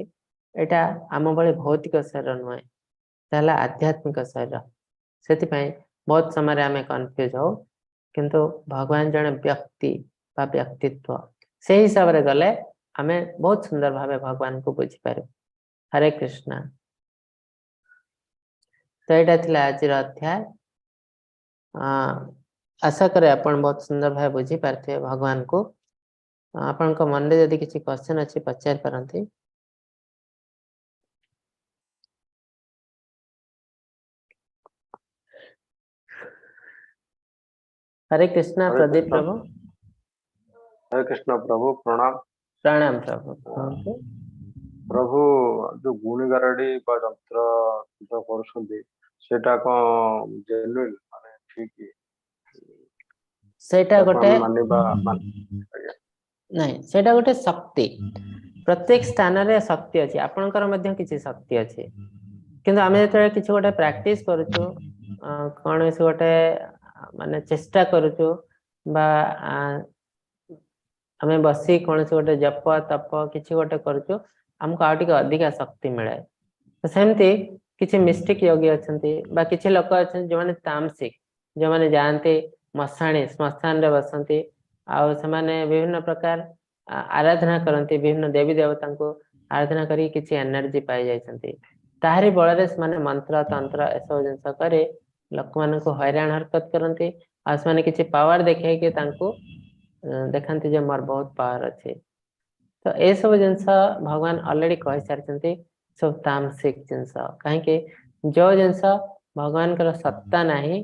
ଏଇଟା ଆମ ଭଳି ଭୌତିକ ଶରୀର ନୁହେଁ, ତାହେଲେ ଆଧ୍ୟାତ୍ମିକ ଶରୀର। ସେଥିପାଇଁ ବହୁତ ସମୟରେ ଆମେ କନଫ୍ୟୁଜ ହଉ। କିନ୍ତୁ ଭଗବାନ ଜଣେ ବ୍ୟକ୍ତି ବା ବ୍ୟକ୍ତିତ୍ୱ, ସେଇ ହିସାବରେ ଗଲେ ଆମେ ବହୁତ ସୁନ୍ଦର ଭାବେ ଭଗବାନଙ୍କୁ ବୁଝିପାରିବୁ। ହରେ କୃଷ୍ଣ। ତ ଏଇଟା ଥିଲା ଆଜିର ଅଧ୍ୟାୟ। ଆଶା କରେ ଆପଣ ବହୁତ ସୁନ୍ଦର ଭାବେ ବୁଝିପାରିଥିବେ ଭଗବାନଙ୍କୁ। ଆପଣଙ୍କ ମନରେ ଯଦି କିଛି କ୍ୱେଶ୍ଚନ ଅଛି ପଚାରି ପାରନ୍ତି। ହରେ କୃଷ୍ଣ। ହରେ ପ୍ରଦୀପ କୃଷ୍ଣ। ପ୍ରଭୁ। ହରେ କୃଷ୍ଣ ପ୍ରଭୁ, ପ୍ରଣାମ। ପ୍ରଣାମ ପ୍ରଭୁ, କୁହନ୍ତୁ। ପ୍ରଭୁ, ଯୋଉ ଗୁଣି ଗାରଡି ବା ଯନ୍ତ୍ର ଯୋଉ କରୁଛନ୍ତି ସେଇଟା କଣ ଜେନୁଇନ, ମାନେ ଠିକ? ସେଇଟା ତାକୁ ଗୋଟେ ଆମେ ମାନିବା? ନାଇଁ, ସେଇଟା ଗୋଟେ ଶକ୍ତି। ପ୍ରତ୍ୟେକ ସ୍ଥାନରେ ଶକ୍ତି ଅଛି, ଆପଣଙ୍କର ମଧ୍ୟ କିଛି ଶକ୍ତି ଅଛି। କିନ୍ତୁ ଆମେ ଯେତେବେଳେ କିଛି ଗୋଟେ ପ୍ରାକ୍ଟିସ କରୁଛୁ, କୌଣସି ଗୋଟେ ମାନେ ଚେଷ୍ଟା କରୁଛୁ ବା ଆମେ ବସି କୌଣସି ଗୋଟେ ଜପ ତପ କିଛି ଗୋଟେ କରୁଛୁ, ଆମକୁ ଆଉ ଟିକେ ଅଧିକା ଶକ୍ତି ମିଳେ। ତ ସେମିତି କିଛି ମିଷ୍ଟିକ ୟୋଗୀ ଅଛନ୍ତି ବା କିଛି ଲୋକ ଅଛନ୍ତି ଯୋଉମାନେ ତାମସିକ, ଯୋଉମାନେ ଯାଆନ୍ତି ମଶାଣି ଶ୍ମଶାନରେ ବସନ୍ତି, ଆଉ ସେମାନେ ବିଭିନ୍ନ ପ୍ରକାର ଆରାଧନା କରନ୍ତି, ବିଭିନ୍ନ ଦେବୀ ଦେବତାଙ୍କୁ ଆରାଧନା କରି କିଛି ଏନର୍ଜି ପାଇଯାଇଛନ୍ତି। ତାହାରି ବଳରେ ସେମାନେ ମନ୍ତ୍ର ତନ୍ତ୍ର ଏସବୁ ଜିନିଷ କରି ଲୋକମାନଙ୍କୁ ହଇରାଣ ହରକତ କରନ୍ତି। ଆଉ ସେମାନେ କିଛି ପାୱାର ଦେଖେଇକି ତାଙ୍କୁ ଦେଖାନ୍ତି ଯେ ମୋର ବହୁତ ପାୱାର ଅଛି। ତ ଏସବୁ ଜିନିଷ ଭଗବାନ ଅଲରେଡି କହିସାରିଛନ୍ତି, ସବୁ ତାମସିକ ଜିନିଷ। କାହିଁକି? ଯୋଉ ଜିନିଷ ଭଗବାନଙ୍କର ସତ୍ତା ନାହିଁ,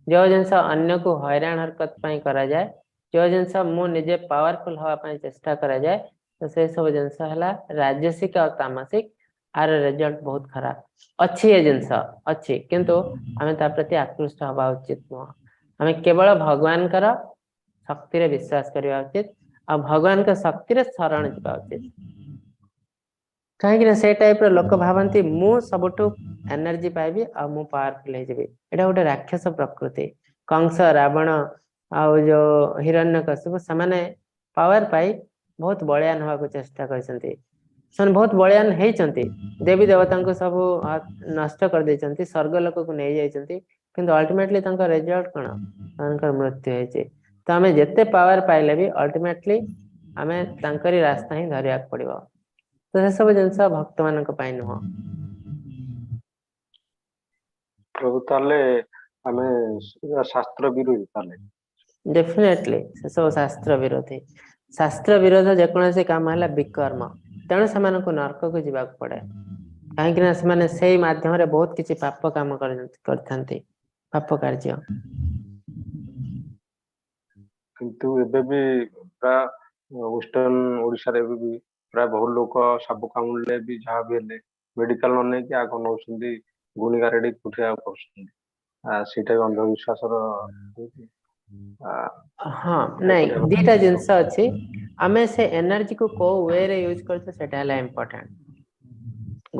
ଯୋଉ ଜିନିଷ ଅନ୍ୟକୁ ହଇରାଣ ହରକତ ପାଇଁ କରାଯାଏ, ଯୋଉ ଜିନିଷ ମୁଁ ନିଜେ ପାୱାରଫୁଲ ହବା ପାଇଁ ଚେଷ୍ଟା କରାଯାଏ, ତ ସେ ସବୁ ଜିନିଷ ହେଲା ରାଜସିକ ଆଉ ତାମସିକ। ଆର ରେଜଲ୍ଟ ବହୁତ ଖରାପ ଅଛି। ଏ ଜିନିଷ ଅଛି, କିନ୍ତୁ ଆମେ ତା ପ୍ରତି ଆକୃଷ୍ଟ ହବା ଉଚିତ ନୁହଁ। ଆମେ କେବଳ ଭଗବାନଙ୍କର ଶକ୍ତିରେ ବିଶ୍ୱାସ କରିବା ଉଚିତ, ଆଉ ଭଗବାନଙ୍କ ଶକ୍ତିରେ ଶରଣ ଯିବା ଉଚିତ। କାହିଁକି ନା ସେ ଟାଇପ ର ଲୋକ ଭାବନ୍ତି ମୁଁ ସବୁଠୁ ଏନର୍ଜି ପାଇବି ଆଉ ମୁଁ ପାୱାରଫୁଲ ହେଇଯିବି। ଏଇଟା ଗୋଟେ ରାକ୍ଷସ ପ୍ରକୃତି। କଂସ, ରାବଣ ଆଉ ଯୋଉ ହିରଣ୍ୟକଶିପୁ, ସେମାନେ ପାୱାର ପାଇ ବହୁତ ବଳିୟାନ ହବାକୁ ଚେଷ୍ଟା କରିଛନ୍ତି। ସେମାନେ ବହୁତ ବଳିୟାନ ହେଇଛନ୍ତି, ଦେବୀ ଦେବତାଙ୍କୁ ସବୁ ନଷ୍ଟ କରିଦେଇଛନ୍ତି, ସ୍ୱର୍ଗ ଲୋକକୁ ନେଇଯାଇଛନ୍ତି, କିନ୍ତୁ ଅଲ୍ଟିମେଟଲି ତାଙ୍କ ରେଜଲ୍ଟ କଣ? ସେମାନଙ୍କର ମୃତ୍ୟୁ ହେଇଛି। ତ ଆମେ ଯେତେ ପାୱାର ପାଇଲେ ବି ଅଲ୍ଟିମେଟଲି ଆମେ ତାଙ୍କରି ରାସ୍ତା ହିଁ ଧରିବାକୁ ପଡିବ। ତ ସେସବୁ ଜିନିଷ ଭକ୍ତ ମାନଙ୍କ ପାଇଁ ନୁହଁ। ପ୍ରଭୁ, ତାହେଲେ ଆମେ ଶାସ୍ତ୍ର ବିରୋଧୀ ତାହେଲେ? ଡେଫିନେଟଲି ସେସବୁ ଶାସ୍ତ୍ର ବିରୋଧୀ। ଶାସ୍ତ୍ର ବିରୋଧ ଯେକୌଣସି କାମ ହେଲା ବିକର୍ମ। ତେଣୁ ସେମାନଙ୍କୁ ନର୍କକୁ ଯିବାକୁ ପଡେ, କାହିଁକି ନା ସେମାନେ ସେଇ ମାଧ୍ୟମରେ ବହୁତ କିଛି ପାପ କାମ କରିଥାନ୍ତି, ପାପ କାର୍ଯ୍ୟ। କିନ୍ତୁ ଏବେ ବି ପ୍ରାୟ ୱେଷ୍ଟର୍ଣ୍ଣ ଓଡିଶାରେ ଏବେ ବି ପ୍ରାୟ ବହୁତ ଲୋକ ସାପ କାମୁଡ଼ିଲେ ବି ଯାହା ବି ହେଲେ ମେଡିକାଲ ନ ନେଇକି ଆଗ ନଉଛନ୍ତି ଗୁଣି ଗାରେଡି କୁଠିଆ କରୁଛନ୍ତି। ସେଇଟା ବି ଅନ୍ଧବିଶ୍ୱାସର। ଆ, ହଁ, ଇଏ ନାଇଁ, କରିବା ଦିଟା ଜିନିଷ ଅଛି। ଆମେ ସେ ଏନର୍ଜିକୁ କୋଉ ୱେରେ ୟୁଜ କରୁଛେ, ସେଟା ହେଲା ଇମ୍ପୋର୍ଟାଣ୍ଟ।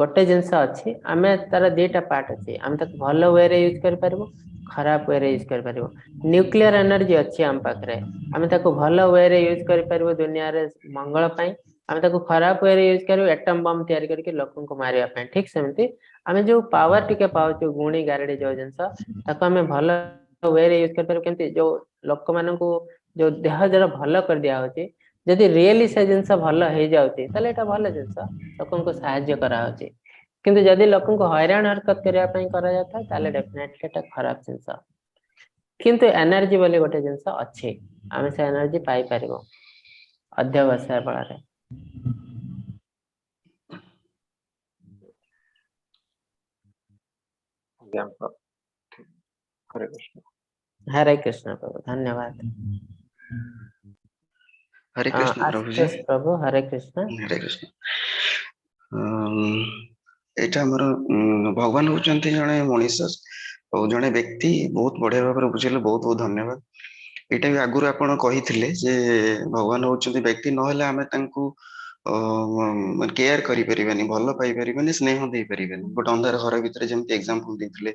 ଗୋଟେ ଜିନିଷ ଅଛି, ଆମେ ତାର ଦିଟା ପାର୍ଟ ଅଛି। ଆମେ ତାକୁ ଭଲ ୱେରେ ୟୁଜ କରିପାରିବୁ, ଖରାପ ୱେରେ ୟୁଜ କରିପାରିବୁ। ନ୍ୟୁକ୍ଲିୟର ଏନର୍ଜି ଅଛି ଆମ ପାଖରେ, ଆମେ ତାକୁ ଭଲ ୱେରେ ୟୁଜ କରିପାରିବୁ ଦୁନିଆରେ ମଙ୍ଗଳ ପାଇଁ। ଆମେ ତାକୁ ଖରାପ ୱେରେ ୟୁଜ କରିବୁ ଏଟମ ବମ୍ ତିଆରି କରିକି ଲୋକଙ୍କୁ ମାରିବା ପାଇଁ। ଠିକ ସେମିତି ଆମେ ଯୋଉ ପାୱାର ଟିକେ ପାଉଛୁ, ଗୁଣି ଗାରେଡି ଯୋଉ ଜିନିଷ, ତାକୁ ଆମେ ଭଲ ୱେରେ ୟୁଜ କରିପାରିବୁ। କେମିତି? ଯୋଉ ଲୋକମାନଙ୍କୁ ଯୋଉ ଦେହ ଯାର ଭଲ କରିଦିଆ ହଉଛି, ଯଦି ରିଏଲି ସେ ଜିନିଷ ଭଲ ହେଇଯାଉଛି, ତାହେଲେ ଏଇଟା ଭଲ ଜିନିଷ, ଲୋକଙ୍କୁ ସାହାଯ୍ୟ କରାହଉଛି। କିନ୍ତୁ ଯଦି ଲୋକଙ୍କୁ ହଇରାଣ ହରକତ କରିବା ପାଇଁ କରାଯାଉଥାଏ, ତାହେଲେ ଡେଫିନେଟଲି ଏଟା ଖରାପ ଜିନିଷ। କିନ୍ତୁ ଏନର୍ଜି ବୋଲି ଗୋଟେ ଜିନିଷ ଅଛି, ଆମେ ସେ ଏନର୍ଜି ପାଇପାରିବୁ ଅଧ୍ୟବସାୟ ବଳରେ। ଆଜ୍ଞା, ଠିକ। ହରେ କୃଷ୍ଣ। ହରେ କୃଷ୍ଣ ପ୍ରଭୁ, ଧନ୍ୟବାଦ। ହରେ କୃଷ୍ଣ ପ୍ରଭୁଜୀ। ଆଶୁତୋଷ ପ୍ରଭୁ, ହରେ କୃଷ୍ଣ। ହରେ କୃଷ୍ଣ। ଏଇଟା ଆମର ଭଗବାନ ହଉଛନ୍ତି ଜଣେ ମଣିଷ ଆଉ ଜଣେ ବ୍ୟକ୍ତି। ବହୁତ ବଢିଆ ଭାବରେ ବୁଝେଇଲେ, ବହୁତ ବହୁତ ଧନ୍ୟବାଦ। ଏଇଟା ବି ଆଗରୁ ଆପଣ କହିଥିଲେ ଯେ ଭଗବାନ ହଉଛନ୍ତି ବ୍ୟକ୍ତି, ନହେଲେ ଆମେ ତାଙ୍କୁ କେୟାର କରିପାରିବାନି, ଭଲ ପାଇପାରିବାନି, ସ୍ନେହ ଦେଇପାରିବାନି। ଗୋଟେ ଅନ୍ଧାର ଘର ଭିତରେ ଯେମିତି ଏକ୍ସାମ୍ପଲ ଦେଇଥିଲେ,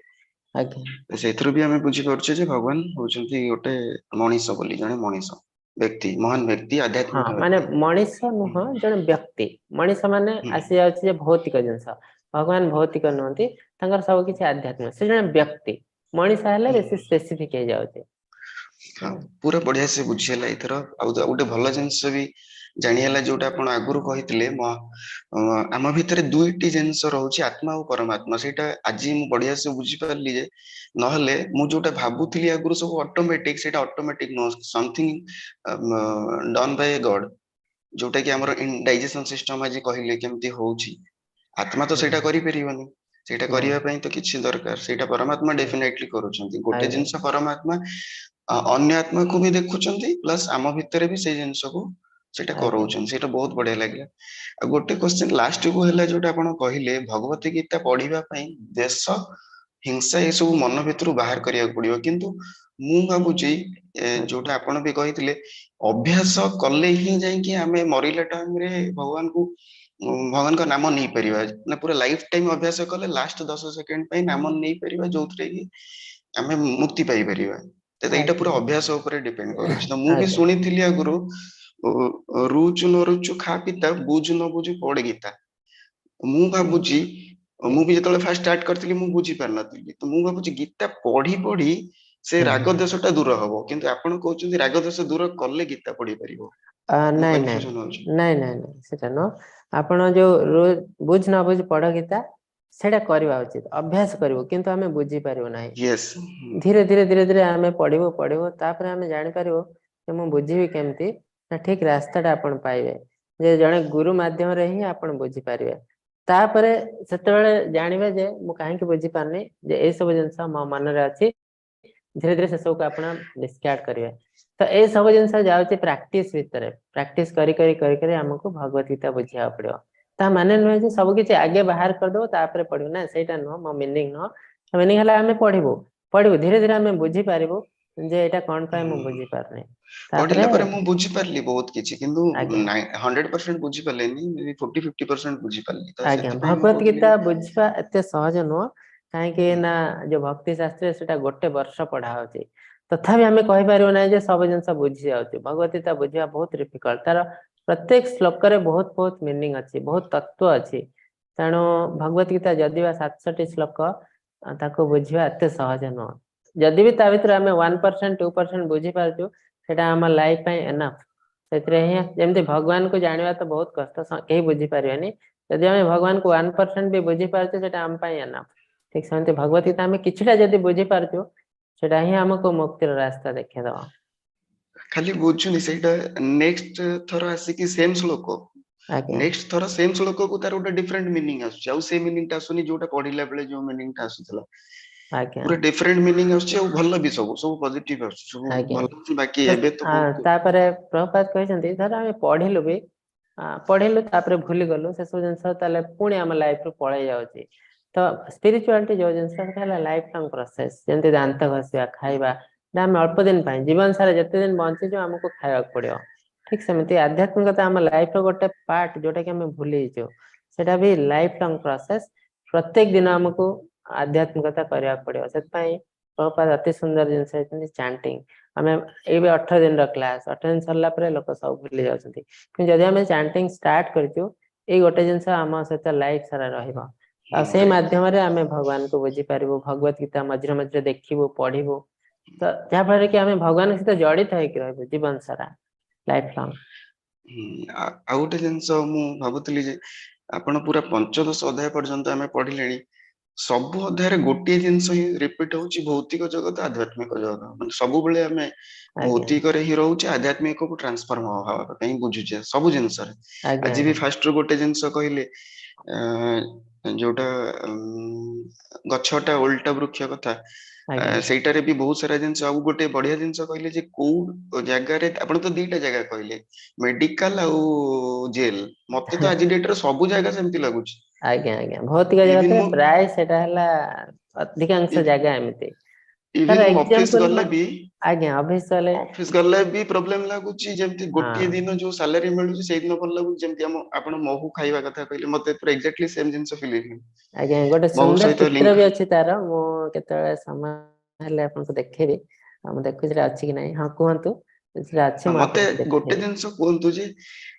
ସେଥିରୁ ବି ଆମେ ବୁଝିପାରୁଛେ ଯେ ଭଗବାନ ହଉଛନ୍ତି ଗୋଟେ ମଣିଷ ବୋଲି, ଜଣେ ମଣିଷ ବ୍ୟକ୍ତି, ମହାନ ବ୍ୟକ୍ତି, ଆଧ୍ୟାତ୍ମିକ ହଁ, ମାନେ ବ୍ୟକ୍ତି। ମଣିଷ ନୁହଁ, ଜଣେ ବ୍ୟକ୍ତି। ମଣିଷ ମାନେ ଆସି ଯାଉଛି ଯେ ଭୌତିକ ଜିନିଷ। ଭଗବାନ ଭୌତିକ ନୁହନ୍ତି, ତାଙ୍କର ସବୁ କିଛି ଆଧ୍ୟାତ୍ମିକ। ସେ ଜଣେ ବ୍ୟକ୍ତି, ମଣିଷ ହେଲେ ବେଶୀ ସ୍ପେସିଫିକ ହେଇଯାଉଛି। ହଁ, ପୁରା ବଢିଆ ସେ ବୁଝିହେଲା ଏଇଥର। ଆଉ ଗୋଟେ ଭଲ ଜିନିଷ ବି ଜାଣି ହେଲା, ଯୋଉଟା ଆପଣ ଆଗରୁ କହିଥିଲେ, ଆମ ଭିତରେ ଦୁଇଟି ଜିନିଷ ରହୁଛି, ଆତ୍ମା ଆଉ ପରମାତ୍ମା। ସେଇଟା ଆଜି ମୁଁ ବଢିଆ ସେ ବୁଝିପାରିଲି ଯେ ନହେଲେ ମୁଁ ଯୋଉଟା ଭାବୁଥିଲି ଆଗରୁ ସବୁ ଅଟୋମେଟିକ, ସେଇଟା ଅଟୋମେଟିକ ନୁହଁ, ସମଥିଙ୍ଗ ଡନ୍ ବାଇ ଗଡ, ଯୋଉଟା କି ଆମର ଡାଇଜେସନ ସିଷ୍ଟମ ଆଜି କହିଲେ କେମିତି ହଉଛି। ଆତ୍ମା ତ ସେଇଟା କରିପାରିବନି, ସେଇଟା କରିବା ପାଇଁ ତ କିଛି ଦରକାର, ସେଇଟା ପରମାତ୍ମା ଡେଫିନେଟଲି କରୁଛନ୍ତି। ଗୋଟେ ଜିନିଷ ପରମାତ୍ମା ଅନ୍ୟ ଆତ୍ମାକୁ ବି ଦେଖୁଛନ୍ତି, ପ୍ଲସ ଆମ ଭିତରେ ବି ସେଇ ଜିନିଷକୁ ସେଇଟା କରଉଛନ୍ତି। ସେଇଟା ବହୁତ ବଢିଆ ଲାଗିଲା। ଆଉ ଗୋଟେ କ୍ୱେଶ୍ଚନ ଲାଷ୍ଟ କୁ ହେଲା, ଯୋଉଟା ଆପଣ କହିଲେ ଭଗବତୀ ଗୀତା ପଢିବା ପାଇଁ ଦେଶ, ହିଂସା ଏସବୁ ମନ ଭିତରୁ ବାହାର କରିବାକୁ ପଡିବ। କିନ୍ତୁ ମୁଁ ଭାବୁଛି ଯୋଉଟା ଆପଣ ବି କହିଥିଲେ, ଅଭ୍ୟାସ କଲେ ହିଁ ଯାଇକି ଆମେ ମରିଲା ଟାଇମରେ ଭଗବାନଙ୍କ ନାମ ନେଇପାରିବା। ମାନେ ପୁରା ଲାଇଫ ଟାଇମ ଅଭ୍ୟାସ କଲେ ଲାଷ୍ଟ 10 ସେକେଣ୍ଡ ପାଇଁ ନାମ ନେଇପାରିବା, ଯୋଉଥିରେ କି ଆମେ ମୁକ୍ତି ପାଇପାରିବା। ତ ଏଇଟା ପୁରା ଅଭ୍ୟାସ ଉପରେ ଡିପେଣ୍ଡ କରୁଛି। ତ ମୁଁ ବି ଶୁଣିଥିଲି ଆଗରୁ, ରୁଚୁ ନ ରୁଚୁ ଖା ପିତା, ବୁଝୁ ନ ବୁଝୁ ପଢ ଗୀତା। ମୁଁ ଭାବୁଛି, ମୁଁ ବି ଯେତେବେଳେ ଫାଷ୍ଟ ଷ୍ଟାର୍ଟ କରିଥିଲି ମୁଁ ବୁଝି ପାରିନଥିଲି। ତ ମୁଁ ଭାବୁଛି ଗୀତା ପଢି ପଢି ସେ ରାଗ ଦେଶ ଟା ଦୂର ହବ, କିନ୍ତୁ ଆପଣ କହୁଛନ୍ତି ରାଗ ଦେଶ ଦୂର କଲେ ଗୀତା ପଢି ପାରିବ। ନାଇଁ ନାଇଁ ନାଇଁ ନାଇଁ ନାଇଁ, ସେଟା ନୁହଁ। ଆପଣ ଯୋଉ ବୁଝ ନ ବୁଝ ପଢ ଗୀତା, ସେଇଟା କରିବା ଉଚିତ, ଅଭ୍ୟାସ କରିବୁ, କିନ୍ତୁ ଆମେ ବୁଝିପାରିବୁ ନାହିଁ। ଧୀରେ ଧୀରେ ଧୀରେ ଧୀରେ ଆମେ ପଢିବୁ ପଢିବୁ, ତାପରେ ଆମେ ଜାଣିପାରିବୁ ଯେ ମୁଁ ବୁଝିବି କେମିତି ନା, ଠିକ ରାସ୍ତାଟା ଆପଣ ପାଇବେ ଯେ ଜଣେ ଗୁରୁ ମାଧ୍ୟମରେ ହିଁ ଆପଣ ବୁଝିପାରିବେ। ତାପରେ ସେତେବେଳେ ଜାଣିବେ ଯେ ମୁଁ କାହିଁକି ବୁଝିପାରୁନି, ଯେ ଏଇ ସବୁ ଜିନିଷ ମୋ ମନରେ ଅଛି। ଧୀରେ ଧୀରେ ସେସବୁକୁ ଆପଣ ଡିସକାର୍ଡ କରିବେ। ତ ଏଇ ସବୁ ଜିନିଷ ଯାଉଛି ପ୍ରାକ୍ଟିସ ଭିତରେ। ପ୍ରାକ୍ଟିସ କରି କରି କରି କରି ଆମକୁ ଭଗବତ ଗୀତା ବୁଝିବାକୁ ପଡିବ। ତା ମାନେ ନୁହେଁ ଯେ ସବୁ କିଛି ଆଗେ ବାହାର କରିଦବ ତାପରେ ପଢିବୁ, ନା ସେଇଟା ନୁହଁ ମୋ ମିନିଂ ନୁହଁ। ମିନିଂ ହେଲା ଆମେ ପଢିବୁ ପଢିବୁ, ଧୀରେ ଧୀରେ ଆମେ ବୁଝିପାରିବୁ ଯେ ଏଇଟା କଣ ପାଇଁ ମୁଁ ବୁଝିପାରୁନି। ପଢିଲା ପରେ ମୁଁ ବୁଝିପାରିଲି ବହୁତ କିଛି, କିନ୍ତୁ 100% ବୁଝିପାରିଲିନି, 40-50% ବୁଝିପାରିଲି। ଆଜ୍ଞା, ଭଗବତ ଗୀତା ବୁଝିବା ଏତେ ସହଜ ନୁହଁ, କାହିଁକି ନା ଯୋଉ ଭକ୍ତି ଶାସ୍ତ୍ରରେ ସେଟା ଗୋଟେ ବର୍ଷ ପଢା ହଉଛି, ତଥାପି ଆମେ କହିପାରିବୁ ନାହିଁ ଯେ ସବୁ ଜିନିଷ ବୁଝି ଯାଉଛୁ। ଭଗବତ ଗୀତା ବୁଝିବା ବହୁତ ଡିଫିକଲ୍ଟ, ତାର ପ୍ରତ୍ୟେକ ଶ୍ଲୋକରେ ବହୁତ ବହୁତ ମିନିଂ ଅଛି, ବହୁତ ତତ୍ଵ ଅଛି। ତେଣୁ ଭଗବତ ଗୀତା ଯଦି ବା 700ଟି ଶ୍ଲୋକ, ତାକୁ ବୁଝିବା ଏତେ ସହଜ ନୁହଁ। ଯଦି ବି ତା ଭିତରେ ଆମେ 1% 2% ବୁଝିପାରୁଛୁ, ସେଇଟା ଆମ ଲାଇଫ ପାଇଁ ଏନଫ। ସେଥିରେ ହିଁ ଯେମିତି ଭଗବାନଙ୍କୁ ଜାଣିବା ତ ବହୁତ କଷ୍ଟ, କେହି ବୁଝିପାରିବେନି। ଯଦି ଆମେ ଭଗବାନଙ୍କୁ 1% ବି ବୁଝିପାରୁଛୁ, ସେଇଟା ଆମ ପାଇଁ ଏନଫ। ଠିକ ସେମିତି ଭଗବତ ଗୀତା ଆମେ କିଛିଟା ଯଦି ବୁଝିପାରୁଛୁ, ସେଟା ହିଁ ଆମକୁ ମୁକ୍ତିର ରାସ୍ତା ଦେଖେଇଦବ। ଖାଲି ବୁଝୁନି ସେଇଟା, ନେକ୍ସଟ ଥର ଆସିକି ସେମ ଶ୍ଲୋକ, ନେକ୍ସଟ ଥର ସେମ ଶ୍ଲୋକକୁ ତାର ଗୋଟେ ଡିଫରେଣ୍ଟ ମିନିଂ ଆସୁଛି, ଆଉ ସେ ମିନିଂ ଟା ଆସୁନି ଯୋଉଟା ପଢିଲା ବେଳେ ଯୋଉ ମିନିଂ ଟା ଆସୁଥିଲା। ପୁରା ଡିଫରେଣ୍ଟ ମିନିଂ ଆସୁଛି, ଆଉ ଭଲ ବି ସବୁ ସବୁ ପଜିଟିଭ ଆସୁଛି, ସବୁ ଭଲ। ବାକି ଏବେ ତ ତାପରେ ପ୍ରଭୁପାଦ କହିଛନ୍ତି, ଧର ଆମେ ପଢିଲୁ ବି, ପଢିଲୁ ତାପରେ ଭୁଲିଗଲୁ ସେସବୁ ଜିନିଷ, ତାହେଲେ ପୁଣି ଆମ ଲାଇଫ ରୁ ପଳେଇ ଯାଉଛି। ତ ସ୍ପିରିଚୁଆଲିଟି ଯୋଉ ଜିନିଷ ସେଟା ହେଲା ଲାଇଫ ଲଙ୍ଗ ପ୍ରୋସେସ। ଯେମିତି ଦାନ୍ତ ଘଷିବା, ଖାଇବା, ନା ଆମେ ଅଳ୍ପ ଦିନ ପାଇଁ, ଜୀବନ ସାରା ଯେତେ ଦିନ ବଞ୍ଚିଛୁ ଆମକୁ ଖାଇବାକୁ ପଡିବ। ଠିକ ସେମିତି ଆଧ୍ୟାତ୍ମିକତା ଆମ ଲାଇଫ ର ଗୋଟେ ପାର୍ଟ, ଯୋଉଟା କି ଆମେ ଭୁଲି ଯାଇଛୁ। ସେଟା ବି ଲାଇଫ ଲଙ୍ଗ ପ୍ରୋସେସ। ପ୍ରତ୍ୟେକ ଦିନ ଆମକୁ ଆଧ୍ୟାତ୍ମିକତା କରିବାକୁ ପଡିବ। ସେଥିପାଇଁ ପ୍ରଭୁପାଦ ଅତି ସୁନ୍ଦର ଜିନିଷ ହେଇଛନ୍ତି ଚାଣ୍ଟିଂ। ଆମେ ଏଇ 18 ଦିନର କ୍ଲାସ, 18 ଦିନ ସରିଲା ପରେ ଲୋକ ସବୁ ଭୁଲି ଯାଉଛନ୍ତି। କିନ୍ତୁ ଯଦି ଆମେ ଚାଣ୍ଟିଂ ଷ୍ଟାର୍ଟ କରିଛୁ, ଏଇ ଗୋଟେ ଜିନିଷ ଆମ ସହିତ ଲାଇଫ ସାରା ରହିବ। ଆଉ ସେଇ ମାଧ୍ୟମରେ ଆମେ ଭଗବାନଙ୍କୁ ବୁଝିପାରିବୁ, ଭଗବତ ଗୀତା ମଝିରେ ମଝିରେ ଦେଖିବୁ, ପଢିବୁ, ତ ଯାହା ଫଳରେ କି ଆମେ ଭଗବାନଙ୍କ ସହିତ ଜଡିତ ହେଇକି ରହିବୁ ଜୀବନ ସାରା, ଲାଇଫ ଲଙ୍ଗ। ଆଉ ଗୋଟେ ଜିନିଷ ମୁଁ ଭାବୁଥିଲି ଯେ ଆପଣ ପୁରା 15 ଅଧ୍ୟାୟ ପର୍ଯ୍ୟନ୍ତ ଆମେ ପଢିଲେଣି, ସବୁ ଅଧ୍ୟାୟରେ ଗୋଟିଏ ଜିନିଷ ହିଁ ରିପିଟ ହଉଛି, ଭୌତିକ ଜଗତ, ଆଧ୍ୟାତ୍ମିକ ଜଗତ। ମାନେ ସବୁବେଳେ ଆମେ ଭୌତିକରେ ହିଁ ରହୁଛେ, ଆଧ୍ୟାତ୍ମିକକୁ ଟ୍ରାନ୍ସଫର୍ମ ହବା ପାଇଁ ବୁଝୁଛେ ସବୁ ଜିନିଷରେ। ଆଜି ବି ଫାଷ୍ଟ ରୁ ଗୋଟେ ଜିନିଷ କହିଲେ, ଯୋଉଟା ଗଛଟା ଓଲଟା ବୃକ୍ଷ କଥା, ସେଇଟାରେ ବି ବହୁତ ସାରା ଜିନିଷ। ଆଉ ଗୋଟେ ବଢିଆ ଜିନିଷ କହିଲେ ଯେ କୋଉ ଜାଗାରେ, ଆପଣ ତ ଦିଟା ଜାଗା କହିଲେ, ମେଡିକାଲ ଆଉ ଜେଲ। ମତେ ତ ଆଜି ଡେଟରେ ସବୁ ଜାଗା ସେମିତି ଲାଗୁଛି। ଆଜ୍ଞା, ଭୌତିକ ଜଗତରେ ପ୍ରାୟ ସେଟା ହେଲା, ଅଧିକାଂଶ ଜାଗା ଏମିତି। ଇଭେନ ଅଫିସ ଗଲେ ବି ଆଜ୍ଞା, ଅଫିସ ଗଲେ ଅଫିସ ଗଲେ ବି ପ୍ରୋବ୍ଲେମ ଲାଗୁଛି। ଯେମିତି ଗୋଟିଏ ଦିନ ଯୋଉ ସାଲାରୀ ମିଳୁଛି, ସେଇଦିନ ଭଲ ଲାଗୁଛି। ଯେମିତି ଆମ ଆପଣ ମହୁ ଖାଇବା କଥା କହିଲେ, ମତେ ପୁରା ଏକ୍ଜାକ୍ଟଲି ସେମ ଜିନିଷ ଫିଲ୍ ହେଇଥିଲା। ଆଜ୍ଞା, ଗୋଟେ ମହୁ ସୁନ୍ଦର ସହିତ ଚିତ୍ର ଲିଙ୍କ ବି ଅଛି ତାର। ମୁଁ କେତେବେଳେ ସମୟ ହେଲେ ଆପଣଙ୍କୁ ଦେଖେଇବି। ଆଉ ମୁଁ ଦେଖୁଛି ସେଟା ଅଛି କି ନାହିଁ। ହଁ, କୁହନ୍ତୁ, ସେଟା ଅଛି, ମୁଁ ମତେ ଆପଣଙ୍କୁ ଗୋଟେ ଦେଖେଇବି। ଜିନିଷ କୁହନ୍ତୁ ଯେ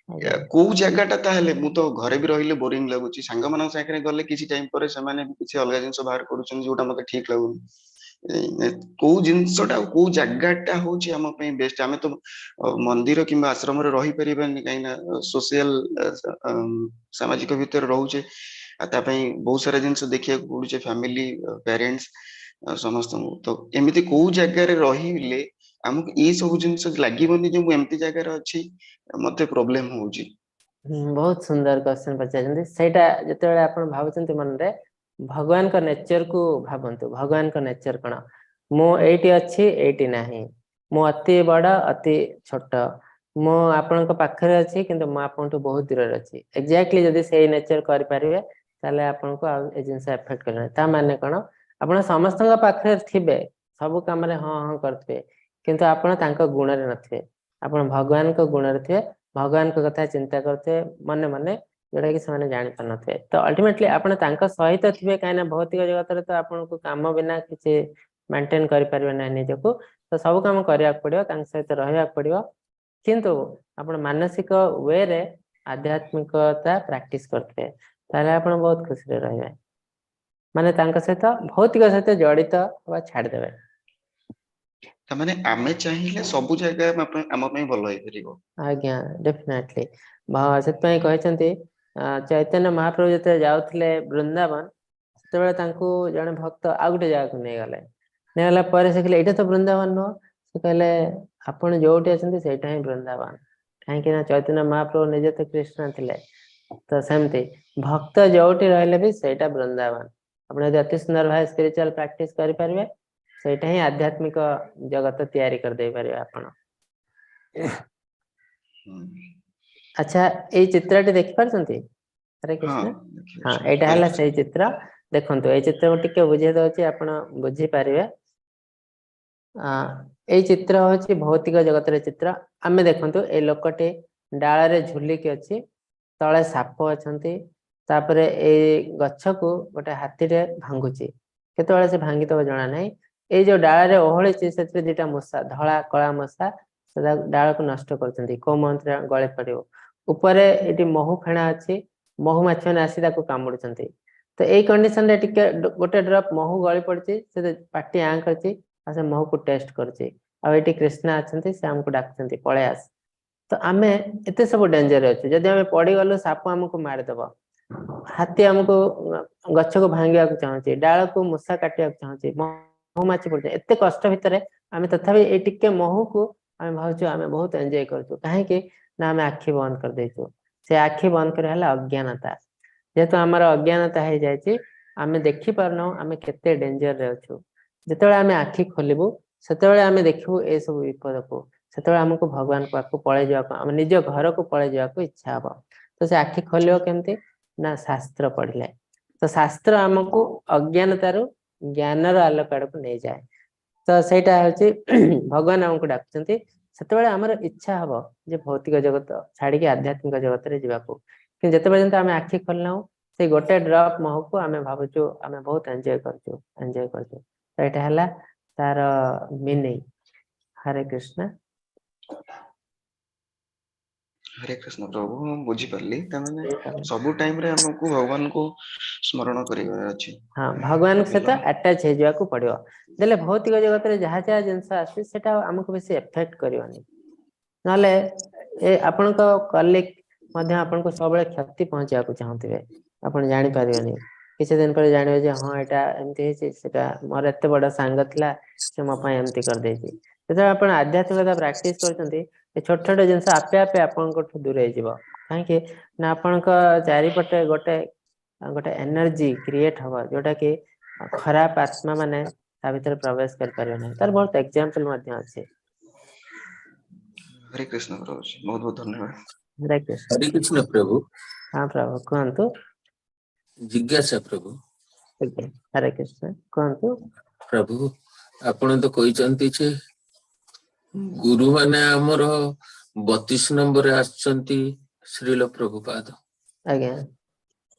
କୋଉ ଜାଗା ଟା ତାହେଲେ, ମୁଁ ତ ଘରେ ବି ରହିଲେ ବୋରିଂ ଲାଗୁଛି। ସାଙ୍ଗମାନଙ୍କ ସାଙ୍ଗରେ ଗଲେ କିଛି ଟାଇମ ପରେ ସେମାନେ ବି କିଛି ଅଲଗା ଜିନିଷ ବାହାର କରୁଛନ୍ତି, ଯୋଉଟା ମତେ ଠିକ ଲାଗୁନି। କୋଉ ଜିନିଷଟା ଆଉ କୋଉ ଜାଗାଟା ହଉଛି ଆମ ପାଇଁ ବେଷ୍ଟ? ଆମେ ତ ମନ୍ଦିର କିମ୍ବା ଆଶ୍ରମରେ ରହିପାରିବାନି, କାହିଁକି ନା ସୋସିଆଲ, ସାମାଜିକ ଭିତରେ ରହୁଛେ, ଆଉ ତା ପାଇଁ ବହୁତ ସାରା ଜିନିଷ ଦେଖିବାକୁ ପଡୁଛି, ଫ୍ୟାମିଲି, ପ୍ୟାରେଣ୍ଟସ, ସମସ୍ତଙ୍କୁ। ତ ଏମିତି କୋଉ ଜାଗାରେ ରହିଲେ ଆମକୁ ଏଇ ସବୁ ଜିନିଷ ଲାଗିବନି ଯେ ମୁଁ ଏମିତି ଜାଗାରେ ଅଛି, ମତେ ପ୍ରୋବ୍ଲେମ ହଉଛି? ବହୁତ ସୁନ୍ଦର କ୍ୱେଶ୍ଚନ ପଚାରିଛନ୍ତି। ସେଇଟା ଯେତେବେଳେ ଆପଣ ଭାବୁଛନ୍ତି, ମନରେ ଭଗବାନଙ୍କ ନେଚର କୁ ଭାବନ୍ତୁ। ଭଗବାନଙ୍କ ନେଚର କଣ? ମୁଁ ଏଇଠି ଅଛି, ଏଇଠି ନାହିଁ। ମୁଁ ଅତି ବଡ, ଅତି ଛୋଟ। ମୁଁ ଆପଣଙ୍କ ପାଖରେ ଅଛି, କିନ୍ତୁ ମୁଁ ଆପଣଙ୍କଠୁ ବହୁତ ଦୂରରେ ଅଛି। ଏକ୍ଜାକ୍ଟଲି ଯଦି ସେଇ ନେଚର କରିପାରିବେ, ତାହେଲେ ଆପଣଙ୍କୁ ଆଉ ଏ ଜିନିଷ ଏଫେକ୍ଟ କରିବନି। ତା ମାନେ କଣ? ଆପଣ ସମସ୍ତଙ୍କ ପାଖରେ ଥିବେ, ସବୁ କାମରେ ହଁ ହଁ କରୁଥିବେ, କିନ୍ତୁ ଆପଣ ତାଙ୍କ ଗୁଣରେ ନଥିବେ। ଆପଣ ଭଗବାନଙ୍କ ଗୁଣରେ ଥିବେ, ଭଗବାନଙ୍କ କଥା ଚିନ୍ତା କରୁଥିବେ ମନେ ମନେ, ଯୋଉଟା କି ସେମାନେ ଜାଣିପାରୁନଥିବେ। ତ ଅଲ୍ଟିମେଟଲି ଆପଣ ତାଙ୍କ ସହିତ ଥିବେ, କାହିଁକିନା ଭୌତିକ ଜଗତରେ ତ ଆପଣଙ୍କୁ କାମ ବିନା କିଛି ମେଣ୍ଟେନ କରିପାରିବେ ନାହିଁ ନିଜକୁ। ତ ସବୁ କାମ କରିବାକୁ ପଡିବ, ତାଙ୍କ ସହିତ ରହିବାକୁ ପଡିବ, କିନ୍ତୁ ଆପଣ ମାନସିକ ୱେରେ ଆଧ୍ୟାତ୍ମିକତା ପ୍ରାକ୍ଟିସ କରୁଥିବେ, ତାହେଲେ ଆପଣ ବହୁତ ଖୁସିରେ ରହିବେ। ମାନେ ତାଙ୍କ ସହିତ, ଭୌତିକ ସହିତ ଜଡିତ ହବା ଛାଡିଦେବେ। ତାମାନେ ଆମେ ଚାହିଁଲେ ସବୁ ଜାଗା ଆମ ପାଇଁ ଭଲ ହେଇପାରିବ। ଆଜ୍ଞା, ଡେଫିନେଟଲି। ସେଥିପାଇଁ କହିଛନ୍ତି, ଚୈତନ୍ୟ ମହାପ୍ରଭୁ ଯେତେବେଳେ ଯାଉଥିଲେ ବୃନ୍ଦାବନ, ସେତେବେଳେ ତାଙ୍କୁ ଜଣେ ଭକ୍ତ ଆଉ ଗୋଟେ ଜାଗାକୁ ନେଇଗଲେ। ନେଇଗଲା ପରେ ସେ କହିଲେ, "ଏଇଟା ତ ବୃନ୍ଦାବନ ନୁହଁ।" ସେ କହିଲେ, "ଆପଣ ଯୋଉଠି ଅଛନ୍ତି, ସେଇଟା ହିଁ ବୃନ୍ଦାବନ।" କାହିଁକି ନା ଚୈତନ୍ୟ ମହାପ୍ରଭୁ ନିଜେ ତ କୃଷ୍ଣ ଥିଲେ। ତ ସେମିତି ଭକ୍ତ ଯୋଉଠି ରହିଲେ ବି ସେଇଟା ବୃନ୍ଦାବନ। ଆପଣ ଯଦି ଅତି ସୁନ୍ଦର ଭାବେ ସ୍ପିରିଚୁଆଲ ପ୍ରାକ୍ଟିସ କରିପାରିବେ, ସେଇଟା ହିଁ ଆଧ୍ୟାତ୍ମିକ ଜଗତ ତିଆରି କରିଦେଇ ପାରିବେ ଆପଣ। ଆଚ୍ଛା, ଏଇ ଚିତ୍ରଟି ଦେଖିପାରୁଛନ୍ତି? ହରେ ହଁ। କୃଷ୍ଣ। ହଁ। ଦେଖିପାରୁଛି। ଏଇଟା ହରେ ହେଲା କୃଷ୍ଣ। ସେଇ ଚିତ୍ର। ଦେଖନ୍ତୁ, ଏଇ ଚିତ୍ରକୁ ଟିକେ ବୁଝେଇ ଦଉଛି, ଆପଣ ବୁଝିପାରିବେ। ଏଇ ଚିତ୍ର ହଉଛି ଭୌତିକ ଜଗତର ଚିତ୍ର। ଆମେ ଦେଖନ୍ତୁ, ଏଇ ଲୋକଟି ଡାଳରେ ଝୁଲିକି ଅଛି, ତଳେ ସାପ ଅଛନ୍ତି। ତାପରେ ଏଇ ଗଛକୁ ଗୋଟେ ହାତୀଟେ ଭାଙ୍ଗୁଛି, କେତେବେଳେ ସେ ଭାଙ୍ଗିଦବ ଜଣା ନାହିଁ। ଏଇ ଯୋଉ ଡାଳରେ ଓହଳିଛି, ସେଥିରେ ଦିଟା ମୂଷା, ଧଳା କଳା ମୂଷା, ସେଟା ଡାଳକୁ ନଷ୍ଟ କରୁଛନ୍ତି, କୋଉ ମୁହୂର୍ତ୍ତରେ ଗଳି ପଡିବ। ଉପରେ ଏଠି ମହୁ ଫେଣା ଅଛି, ମହୁମାଛି ମାନେ ଆସି ତାକୁ କାମୁଡୁଛନ୍ତି। ତ ଏଇ କଣ୍ଡିସନ ରେ ଟିକେ ଗୋଟେ ଡ୍ରପ ମହୁ ଗଳି ପଡିଛି, ସେ ପାଟି ଆଁ କରିଛି ଆଉ ସେ ମହୁକୁ ଟେଷ୍ଟ କରୁଛି। ଆଉ ଏଇଠି କୃଷ୍ଣା ଅଛନ୍ତି, ସେ ଆମକୁ ଡାକୁଛନ୍ତି, "ପଳେଇ ଆସ।" ତ ଆମେ ଏତେ ସବୁ ଡେଞ୍ଜର ଅଛୁ। ଯଦି ଆମେ ପଡିଗଲୁ, ସାପ ଆମକୁ ମାରିଦବ, ହାତୀ ଆମକୁ ଗଛକୁ ଭାଙ୍ଗିବାକୁ ଚାହୁଁଛି, ଡାଳକୁ ମୂଷା କାଟିବାକୁ ଚାହୁଁଛି, ମହୁମାଛି ପଡୁଛି। ଏତେ କଷ୍ଟ ଭିତରେ ଆମେ ତଥାପି ଏଇ ଟିକେ ମହୁକୁ ଆମେ ଭାବୁଛୁ ଆମେ ବହୁତ ଏନ୍ଜୟ କରୁଛୁ। କାହିଁକି ନା ଆମେ ଆଖି ବନ୍ଦ କରିଦେଇଛୁ। ସେ ଆଖି ବନ୍ଦ କରିବା ହେଲା ଅଜ୍ଞାନତା। ଯେହେତୁ ଆମର ଅଜ୍ଞାନତା ହେଇଯାଇଛି, ଆମେ ଦେଖିପାରୁନାହୁଁ ଆମେ କେତେ ଡେଞ୍ଜରରେ ଅଛୁ। ଯେତେବେଳେ ଆମେ ଆଖି ଖୋଲିବୁ, ସେତେବେଳେ ଆମେ ଦେଖିବୁ ଏସବୁ ବିପଦକୁ। ସେତେବେଳେ ଆମକୁ ଭଗବାନଙ୍କ ପାଖକୁ ପଳେଇ ଯିବାକୁ, ଆମ ନିଜ ଘରକୁ ପଳେଇ ଯିବାକୁ ଇଚ୍ଛା ହବ। ତ ସେ ଆଖି ଖୋଲିବ କେମିତି? ନା ଶାସ୍ତ୍ର ପଢିଲେ। ତ ଶାସ୍ତ୍ର ଆମକୁ ଅଜ୍ଞାନତାରୁ ଜ୍ଞାନର ଆଲୋକ ଆଡକୁ ନେଇଯାଏ। ତ ସେଇଟା ହଉଛି ଭଗବାନ ଆମକୁ ଡାକୁଛନ୍ତି। ସେତେବେଳେ ଆମର ଇଚ୍ଛା ହବ ଯେ ଭୌତିକ ଜଗତ ଛାଡିକି ଆଧ୍ୟାତ୍ମିକ ଜଗତରେ ଯିବାକୁ। କିନ୍ତୁ ଯେତେ ପର୍ଯ୍ୟନ୍ତ ଆମେ ଆଖି ଖୋଲିନାହୁଁ, ସେଇ ଗୋଟେ ଡ୍ରପ୍ ମହୁକୁ ଆମେ ଭାବୁଛୁ ଆମେ ବହୁତ ଏନ୍ଜୟ କରୁଛୁ, ଏନ୍ଜୟ କରୁଛୁ। ତ ଏଇଟା ହେଲା ତାର ମିନିଂ। ହରେ କୃଷ୍ଣ। ହରେ କୃଷ୍ଣ ପ୍ରଭୁ, ମୁଁ ବୁଝିପାରିଲି। ତାମାନେ ସବୁ ଟାଇମରେ ଆମକୁ ଭଗବାନଙ୍କୁ ସ୍ମରଣ କରିବାର ଅଛି। ହଁ, ଭଗବାନଙ୍କ ସହିତ ହେଲା। ଆଟାଚ ହେଇଯିବାକୁ ପଡିବ। ଦେଲେ ଭୌତିକ ଜଗତରେ ଯାହା ଯାହା ଜିନିଷ ଆସୁଛି, ସେଟା ଆଉ ଆମକୁ ବେଶୀ ଏଫେକ୍ଟ କରିବନି। ନହେଲେ ଏ ଆପଣଙ୍କ କଲିଗ ମଧ୍ୟ ଆପଣଙ୍କୁ ସବୁବେଳେ କ୍ଷତି ପହଞ୍ଚେଇବାକୁ ଚାହୁଁଥିବେ, ଆପଣ ଜାଣିପାରିବେନି। କିଛି ଦିନ ପରେ ଜାଣିବେ ଯେ ହଁ, ଏଇଟା ଏମିତି ହେଇଛି, ସେଟା ମୋର ଏତେ ବଡ ସାଙ୍ଗ ଥିଲା, ସେ ମୋ ପାଇଁ ଏମିତି କରିଦେଇଛି। ଯେତେବେଳେ ଆପଣ ଆଧ୍ୟାତ୍ମିକତା ପ୍ରାକ୍ଟିସ କରୁଛନ୍ତି, ଏ ଛୋଟ ଛୋଟ ଜିନିଷ ଆପେ ଆପେ ଆପଣଙ୍କଠୁ ଦୂରେଇ ଯିବ। କାହିଁକି ନା ଆପଣଙ୍କ ଚାରିପଟେ ଗୋଟେ ଗୋଟେ ଏନର୍ଜି କ୍ରିଏଟ ହବ, ଯୋଉଟା କି ଖରାପ ଆତ୍ମା ମାନେ ତା ଭିତରେ ପ୍ରବେଶ କରିପାରିବେ ନାହିଁ। ତାର ବହୁତ ଏକ୍ଜାମ୍ପଲ ମଧ୍ୟ ଅଛି। ହରେ କୃଷ୍ଣ ପ୍ରଭୁଜୀ, ବହୁତ ବହୁତ ଧନ୍ୟବାଦ। ହରେ କୃଷ୍ଣ। ହରେ କୃଷ୍ଣ ପ୍ରଭୁ। ହଁ ପ୍ରଭୁ, କୁହନ୍ତୁ। ଜିଜ୍ଞାସା ପ୍ରଭୁ। ଆଜ୍ଞା, ହରେ କୃଷ୍ଣ, କୁହନ୍ତୁ। ପ୍ରଭୁ, ଆପଣ ତ କହିଛନ୍ତି ଯେ ଗୁରୁ ମାନେ ଆମର 32 ନମ୍ବରରେ ଆସିଛନ୍ତି ଶ୍ରୀଲ ପ୍ରଭୁପାଦ।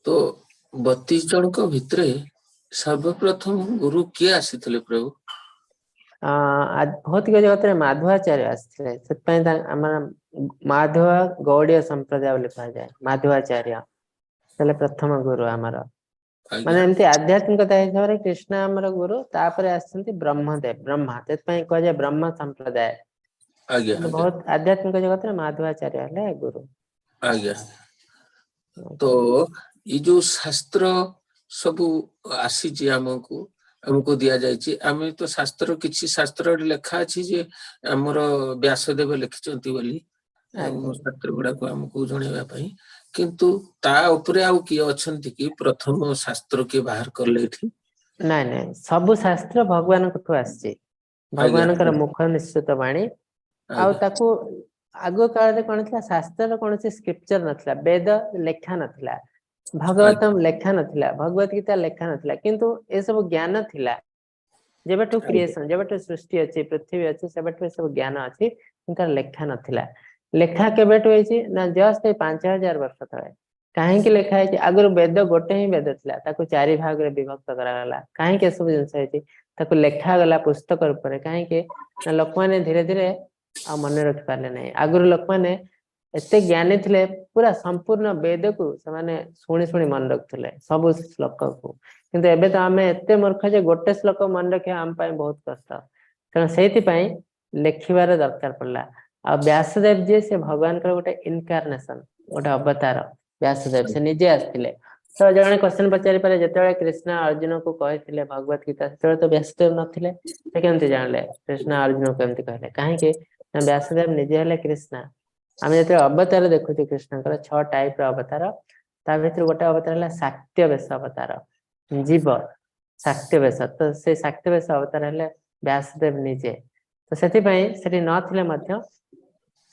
ତ 32 ଜଣଙ୍କ ଭିତରେ ସର୍ବପ୍ରଥମ ଗୁରୁ କିଏ ଆସିଥିଲେ ପ୍ରଭୁ? ଭୌତିକ ଜଗତରେ ମାଧବାଚାର୍ଯ୍ୟ ଆସିଥିଲେ। ସେଥିପାଇଁ ଆମର ମାଧବ ଗୌଡୀୟ ସମ୍ପ୍ରଦାୟ ବୋଲି କୁହାଯାଏ। ମାଧବାଚାର୍ଯ୍ୟ ତାହେଲେ ପ୍ରଥମ ଗୁରୁ ଆମର। ମାନେ ଏମିତି ଆଧ୍ୟାତ୍ମିକତା ହିସାବରେ କୃଷ୍ଣ ଆମର ଗୁରୁ, ତାପରେ ଆସିଛନ୍ତି ବ୍ରହ୍ମଦେବ, ବ୍ରହ୍ମା। ସେଥିପାଇଁ କୁହାଯାଏ ବ୍ରହ୍ମ ସମ୍ପ୍ରଦାୟ। କିନ୍ତୁ ବହୁତ ଆଧ୍ୟାତ୍ମିକ ଜଗତରେ ମାଧବାଚାର୍ଯ୍ୟ ହେଲେ ଗୁରୁ। ଆଜ୍ଞା, ତ ଏଇ ଯୋଉ ଶାସ୍ତ୍ର ସବୁ ଆସିଛି, ଆମକୁ ଦିଆଯାଇଛି, ଆମେ ତ ଶାସ୍ତ୍ର, କିଛି ଶାସ୍ତ୍ରରେ ଲେଖା ଅଛି ଯେ ଆମର ବ୍ୟାସଦେବ ଲେଖିଛନ୍ତି ବୋଲି ଶାସ୍ତ୍ର ଗୁଡାକୁ ଆମକୁ ଜଣେଇବା ପାଇଁ। କିନ୍ତୁ ତା ଉପରେ ଆଉ କିଏ ଅଛନ୍ତି କି? ପ୍ରଥମ ଶାସ୍ତ୍ର କିଏ ବାହାର କଲେ ଏଠି? ନାଇଁ ନାଇଁ, ସବୁ ଶାସ୍ତ୍ର ଭଗବାନଙ୍କଠୁ ଆସିଛି, ଭଗବାନଙ୍କର ମୁଖ ନିଃସୃତ ବାଣୀ। ଆଉ ତାକୁ ଆଗ କାଳରେ କଣ ଥିଲା, ଶାସ୍ତ୍ରର କୌଣସି ସ୍କ୍ରିପ୍ଚର ନଥିଲା, ବେଦ ଲେଖା ନଥିଲା, ଭାଗବତମ ଲେଖା ନଥିଲା, ଭଗବତ ଗୀତା ଲେଖା ନଥିଲା, କିନ୍ତୁ ଏସବୁ ଜ୍ଞାନ ଥିଲା। ଯେବେଠୁ କ୍ରିଏସନ, ଯେବେଠୁ ସୃଷ୍ଟି ଅଛି, ପୃଥିବୀ ଅଛି, ସେବେଠୁ ଏସବୁ ଜ୍ଞାନ ଅଛି, କିନ୍ତୁ ତାର ଲେଖା ନଥିଲା। ଲେଖା କେବେଠୁ ହେଇଛି ନା ଜଷ୍ଟ ଏଇ 5000 ବର୍ଷ ତଳେ। କାହିଁକି ଲେଖା ହେଇଛି? ଆଗରୁ ବେଦ ଗୋଟେ ହିଁ ବେଦ ଥିଲା, ତାକୁ ଚାରି ଭାଗରେ ବିଭକ୍ତ କରାଗଲା। କାହିଁକି ଏସବୁ ଜିନିଷ ହେଇଛି? ତାକୁ ଲେଖାଗଲା ପୁସ୍ତକ ରୂପରେ କାହିଁକି ନା ଲୋକମାନେ ଧୀରେ ଧୀରେ ଆଉ ମନେ ରଖିପାରିଲେ ନାହିଁ। ଆଗରୁ ଲୋକମାନେ ଏତେ ଜ୍ଞାନୀ ଥିଲେ, ପୁରା ସମ୍ପୂର୍ଣ୍ଣ ବେଦକୁ ସେମାନେ ଶୁଣି ଶୁଣି ମନେ ରଖୁଥିଲେ ସବୁ ଶ୍ଲୋକକୁ। କିନ୍ତୁ ଏବେ ତ ଆମେ ଏତେ ମୂର୍ଖ ଯେ ଗୋଟେ ଶ୍ଲୋକ ମନେ ରଖିବା ଆମ ପାଇଁ ବହୁତ କଷ୍ଟ। ତେଣୁ ସେଇଥିପାଇଁ ଲେଖିବାର ଦରକାର ପଡିଲା। ଆଉ ବ୍ୟାସଦେବ ଯିଏ, ସେ ଭଗବାନଙ୍କର ଗୋଟେ ଇନକାରନେସନ, ଗୋଟେ ଅବତାର ବ୍ୟାସଦେବ, ସେ ନିଜେ ଆସିଥିଲେ। ତ ଜଣେ କ୍ୱେଶ୍ଚନ ପଚାରି ପାରେ, ଯେତେବେଳେ କୃଷ୍ଣ ଅର୍ଜୁନକୁ କହିଥିଲେ ଭଗବତ ଗୀତା, ସେତେବେଳେ ତ ବ୍ୟାସଦେବ ନଥିଲେ, ସେ କେମିତି ଜାଣିଲେ? କୃଷ୍ଣ ଅର୍ଜୁନକୁ କେମିତି କହିଲେ? କାହିଁକି ନା ବ୍ୟାସଦେବ ନିଜେ ହେଲେ କୃଷ୍ଣ। ଆମେ ଯେତେବେଳେ ଅବତାର ଦେଖୁଛୁ, କୃଷ୍ଣଙ୍କର ଛଅ ଟାଇପ ର ଅବତାର, ତା ଭିତରୁ ଗୋଟେ ଅବତାର ହେଲା ଶାକ୍ତ୍ୟ ବେଶ ଅବତାର, ଜୀବ ଶାକ୍ତ୍ୟ ବେଶ। ତ ସେ ଶାକ୍ତ୍ୟ ବେଶ ଅବତାର ହେଲେ ବ୍ୟାସଦେବ ନିଜେ। ତ ସେଥିପାଇଁ ସେଠି ନଥିଲେ ମଧ୍ୟ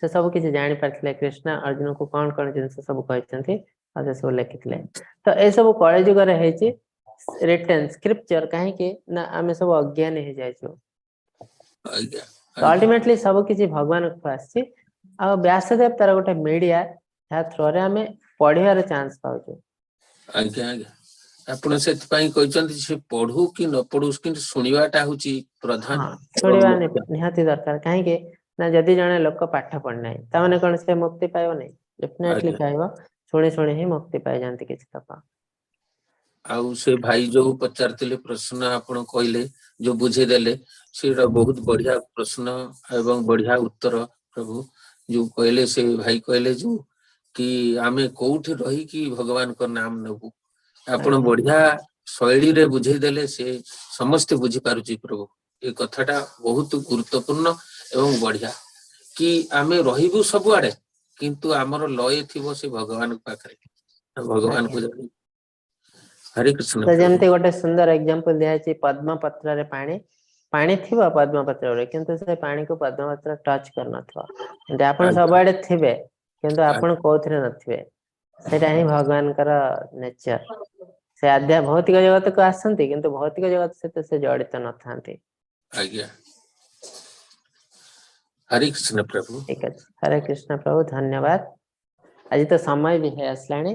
ସେ ସବୁ କିଛି ଜାଣିପାରିଥିଲେ, କୃଷ୍ଣ ଅର୍ଜୁନକୁ କଣ କଣ ଜିନିଷ ସବୁ କହିଛନ୍ତି, ଆଉ ସେ ସବୁ ଲେଖିଥିଲେ। ତ ଏସବୁ କଳିଯୁଗରେ ହେଇଛି ରିଟେନ ସ୍କ୍ରିପ୍ଚର। କାହିଁକି ନା ଆମେ ସବୁ ଅଜ୍ଞାନୀ ହେଇଯାଇଛୁ। ତ ଅଲ୍ଟିମେଟଲି ସବୁ କିଛି ଭଗବାନଙ୍କଠୁ ଆସିଛି, ଆଉ ବ୍ୟାସଦେବ ତାର ଗୋଟେ ମିଡିଆ, ଯାହା ଥ୍ରୋରେ ଆମେ ପଢିବାର ଚାନ୍ସ ପାଉଛୁ। ଆଜ୍ଞା, ଆପଣ ସେଥିପାଇଁ କହିଛନ୍ତି ସେ ପଢୁ କି ନ ପଢୁ, କିନ୍ତୁ ଶୁଣିବାଟା ହଉଛି ପ୍ରଧାନ ହଁ, ଏବଂ ଶୁଣିବା ମୁଖ୍ୟ। ନିହାତି ଦରକାର। କାହିଁକି ନା ଯଦି ଜଣେ ଲୋକ ପାଠ ପଢିନାହିଁ, ତାମାନେ କଣ ସେ ମୁକ୍ତି ପାଇବ ନାହିଁ? ଡେଫିନେଟଲି ପାଇବ। ଶୁଣି ଶୁଣି ହିଁ ମୁକ୍ତି ପାଇଯାଆନ୍ତି କିଛି ଲୋକ। ଆଉ ସେ ଭାଇ ଯୋଉ ପଚାରିଥିଲେ ପ୍ରଶ୍ନ, ଆପଣ କହିଲେ, ଯୋଉ ବୁଝେଇଦେଲେ, ସେଇଟା ବହୁତ ବଢିଆ ପ୍ରଶ୍ନ ଏବଂ ବଢିଆ ଉତ୍ତର ପ୍ରଭୁ। ଯୋଉ କହିଲେ, ସେ ଭାଇ କହିଲେ ଯୋଉ କି ଆମେ କୋଉଠି ରହିକି ଭଗବାନଙ୍କ ନାମ ନେବୁ, ଆପଣ ବଢିଆ ଶୈଳୀରେ ବୁଝେଇଦେଲେ, ସେ ସମସ୍ତେ ବୁଝିପାରୁଛି ପ୍ରଭୁ। ଏ କଥାଟା ବହୁତ ଗୁରୁତ୍ୱପୂର୍ଣ୍ଣ ଏବଂ ବଢିଆ କି ଆମେ ରହିବୁ ସବୁଆଡେ, କିନ୍ତୁ ଆମର ଲୟ ଥିବ ସେ ଭଗବାନଙ୍କ ପାଖରେ, ଭଗବାନଙ୍କୁ ଜାଣି। ହରେ କୃଷ୍ଣ ତ ପ୍ରଭୁ। ଯେମିତି ଗୋଟେ ସୁନ୍ଦର ଏକ୍ଜାମ୍ପଲ ଦିଆଯାଇଛି, ପଦ୍ମ ପତ୍ରରେ ପାଣି। ପାଣି ଥିବ ପଦ୍ମ ପତ୍ରରେ, କିନ୍ତୁ ସେ ପାଣିକୁ ପଦ୍ମପତ୍ର ଟଚ୍ କରିନଥିବ। କିନ୍ତୁ ଆପଣ ସବୁଆଡେ ଥିବେ, କିନ୍ତୁ ଆପଣ କୋଉଥିରେ ନଥିବେ। ସେଇଟା ହିଁ ଭଗବାନଙ୍କର ନେଚର। ସେ ଆଧ୍ୟା ଭୌତିକ ଜଗତକୁ ଆସନ୍ତି, କିନ୍ତୁ ଭୌତିକ ଜଗତ ସହିତ ସେ ଜଡିତ ନଥାନ୍ତି। ଆଜ୍ଞା, ହରେ କୃଷ୍ଣ ପ୍ରଭୁ। ଠିକ ଅଛି, ହରେ କୃଷ୍ଣ ପ୍ରଭୁ, ଧନ୍ୟବାଦ। ଆଜି ତ ସମୟ ବି ହେଇ ଆସିଲାଣି।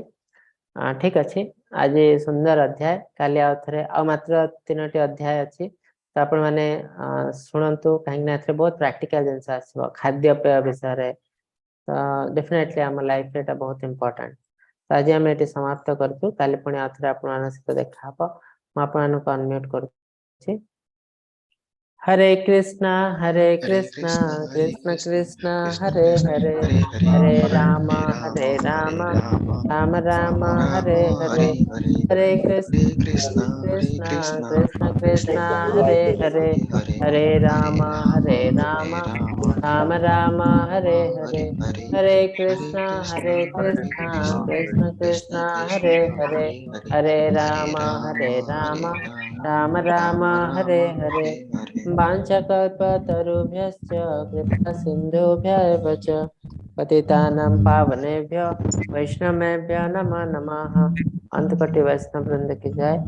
ଠିକ ଅଛି, ଆଜି ସୁନ୍ଦର ଅଧ୍ୟାୟ। କାଲି ଆଉ ଥରେ, ଆଉ ମାତ୍ର ତିନୋଟି ଅଧ୍ୟାୟ ଅଛି, ତ ଆପଣ ମାନେ ଶୁଣନ୍ତୁ, କାହିଁକି ନା ଏଥିରେ ବହୁତ ପ୍ରାକ୍ଟିକାଲ ଜିନିଷ ଆସିବ ଖାଦ୍ୟପେୟ ବିଷୟରେ। ତ ଡେଫିନେଟଲି ଆମ ଲାଇଫରେ ଏଟା ବହୁତ ଇମ୍ପୋର୍ଟାଣ୍ଟ। ତ ଆଜି ଆମେ ଏଠି ସମାପ୍ତ କରୁଛୁ। କାଲି ପୁଣି ଆଉ ଥରେ ଆପଣମାନଙ୍କ ସହିତ ଦେଖା ହବ। ମୁଁ ଆପଣମାନଙ୍କୁ ଅନମ୍ୟୁଟ କରୁଛି। ହରେ କୃଷ୍ଣ ହରେ ହରେ କୃଷ୍ଣ କୃଷ୍ଣ ହରେ କୃଷ୍ଣ କୃଷ୍ଣ କୃଷ୍ଣ କୃଷ୍ଣ ହରେ କୃଷ୍ଣ ହରେ ହରେ ହରେ, ହରେ ହରେ ରାମ ହରେ ରାମ ହରେ ରାମ ରାମ ରାମ ରାମ ରାମ ହରେ ରାମ ହରେ, ହରେ ହରେ, ହରେ କୃଷ୍ଣ ହରେ କୃଷ୍ଣ ହରେ କୃଷ୍ଣ କୃଷ୍ଣ କୃଷ୍ଣ କୃଷ୍ଣ କୃଷ୍ଣ ହରେ କୃଷ୍ଣ ହରେ, ହରେ ହରେ, ହରେ ହରେ ରାମ ରାମ ହରେ ହରେ ରାମ ରାମ ରାମ ରାମ ରାମ ହରେ ହରେ ହରେ, ହରେ, ହରେ ହରେ କୃଷ୍ଣ କୃଷ୍ଣ ହରେ ହରେ କୃଷ୍ଣ କୃଷ୍ଣ କୃଷ୍ଣ କୃଷ୍ଣ କୃଷ୍ଣ କୃଷ୍ଣ ହରେ ହରେ, ହରେ ହରେ, ହରେ ହରେ ରାମ ରାମ ହରେ ହରେ ରାମ ରାମ ରାମ ରାମ ରାମ ହରେ ରାମ ହରେ। ହରେ ହରେ। वाञ्छाकल्पतरुभ्यश्च कृपा सिन्धुभ्य एव च पतितानां पावनेभ्यो वैष्णवेभ्यो नमो नमः। अंतकोटि वैष्णव वृंद की जय।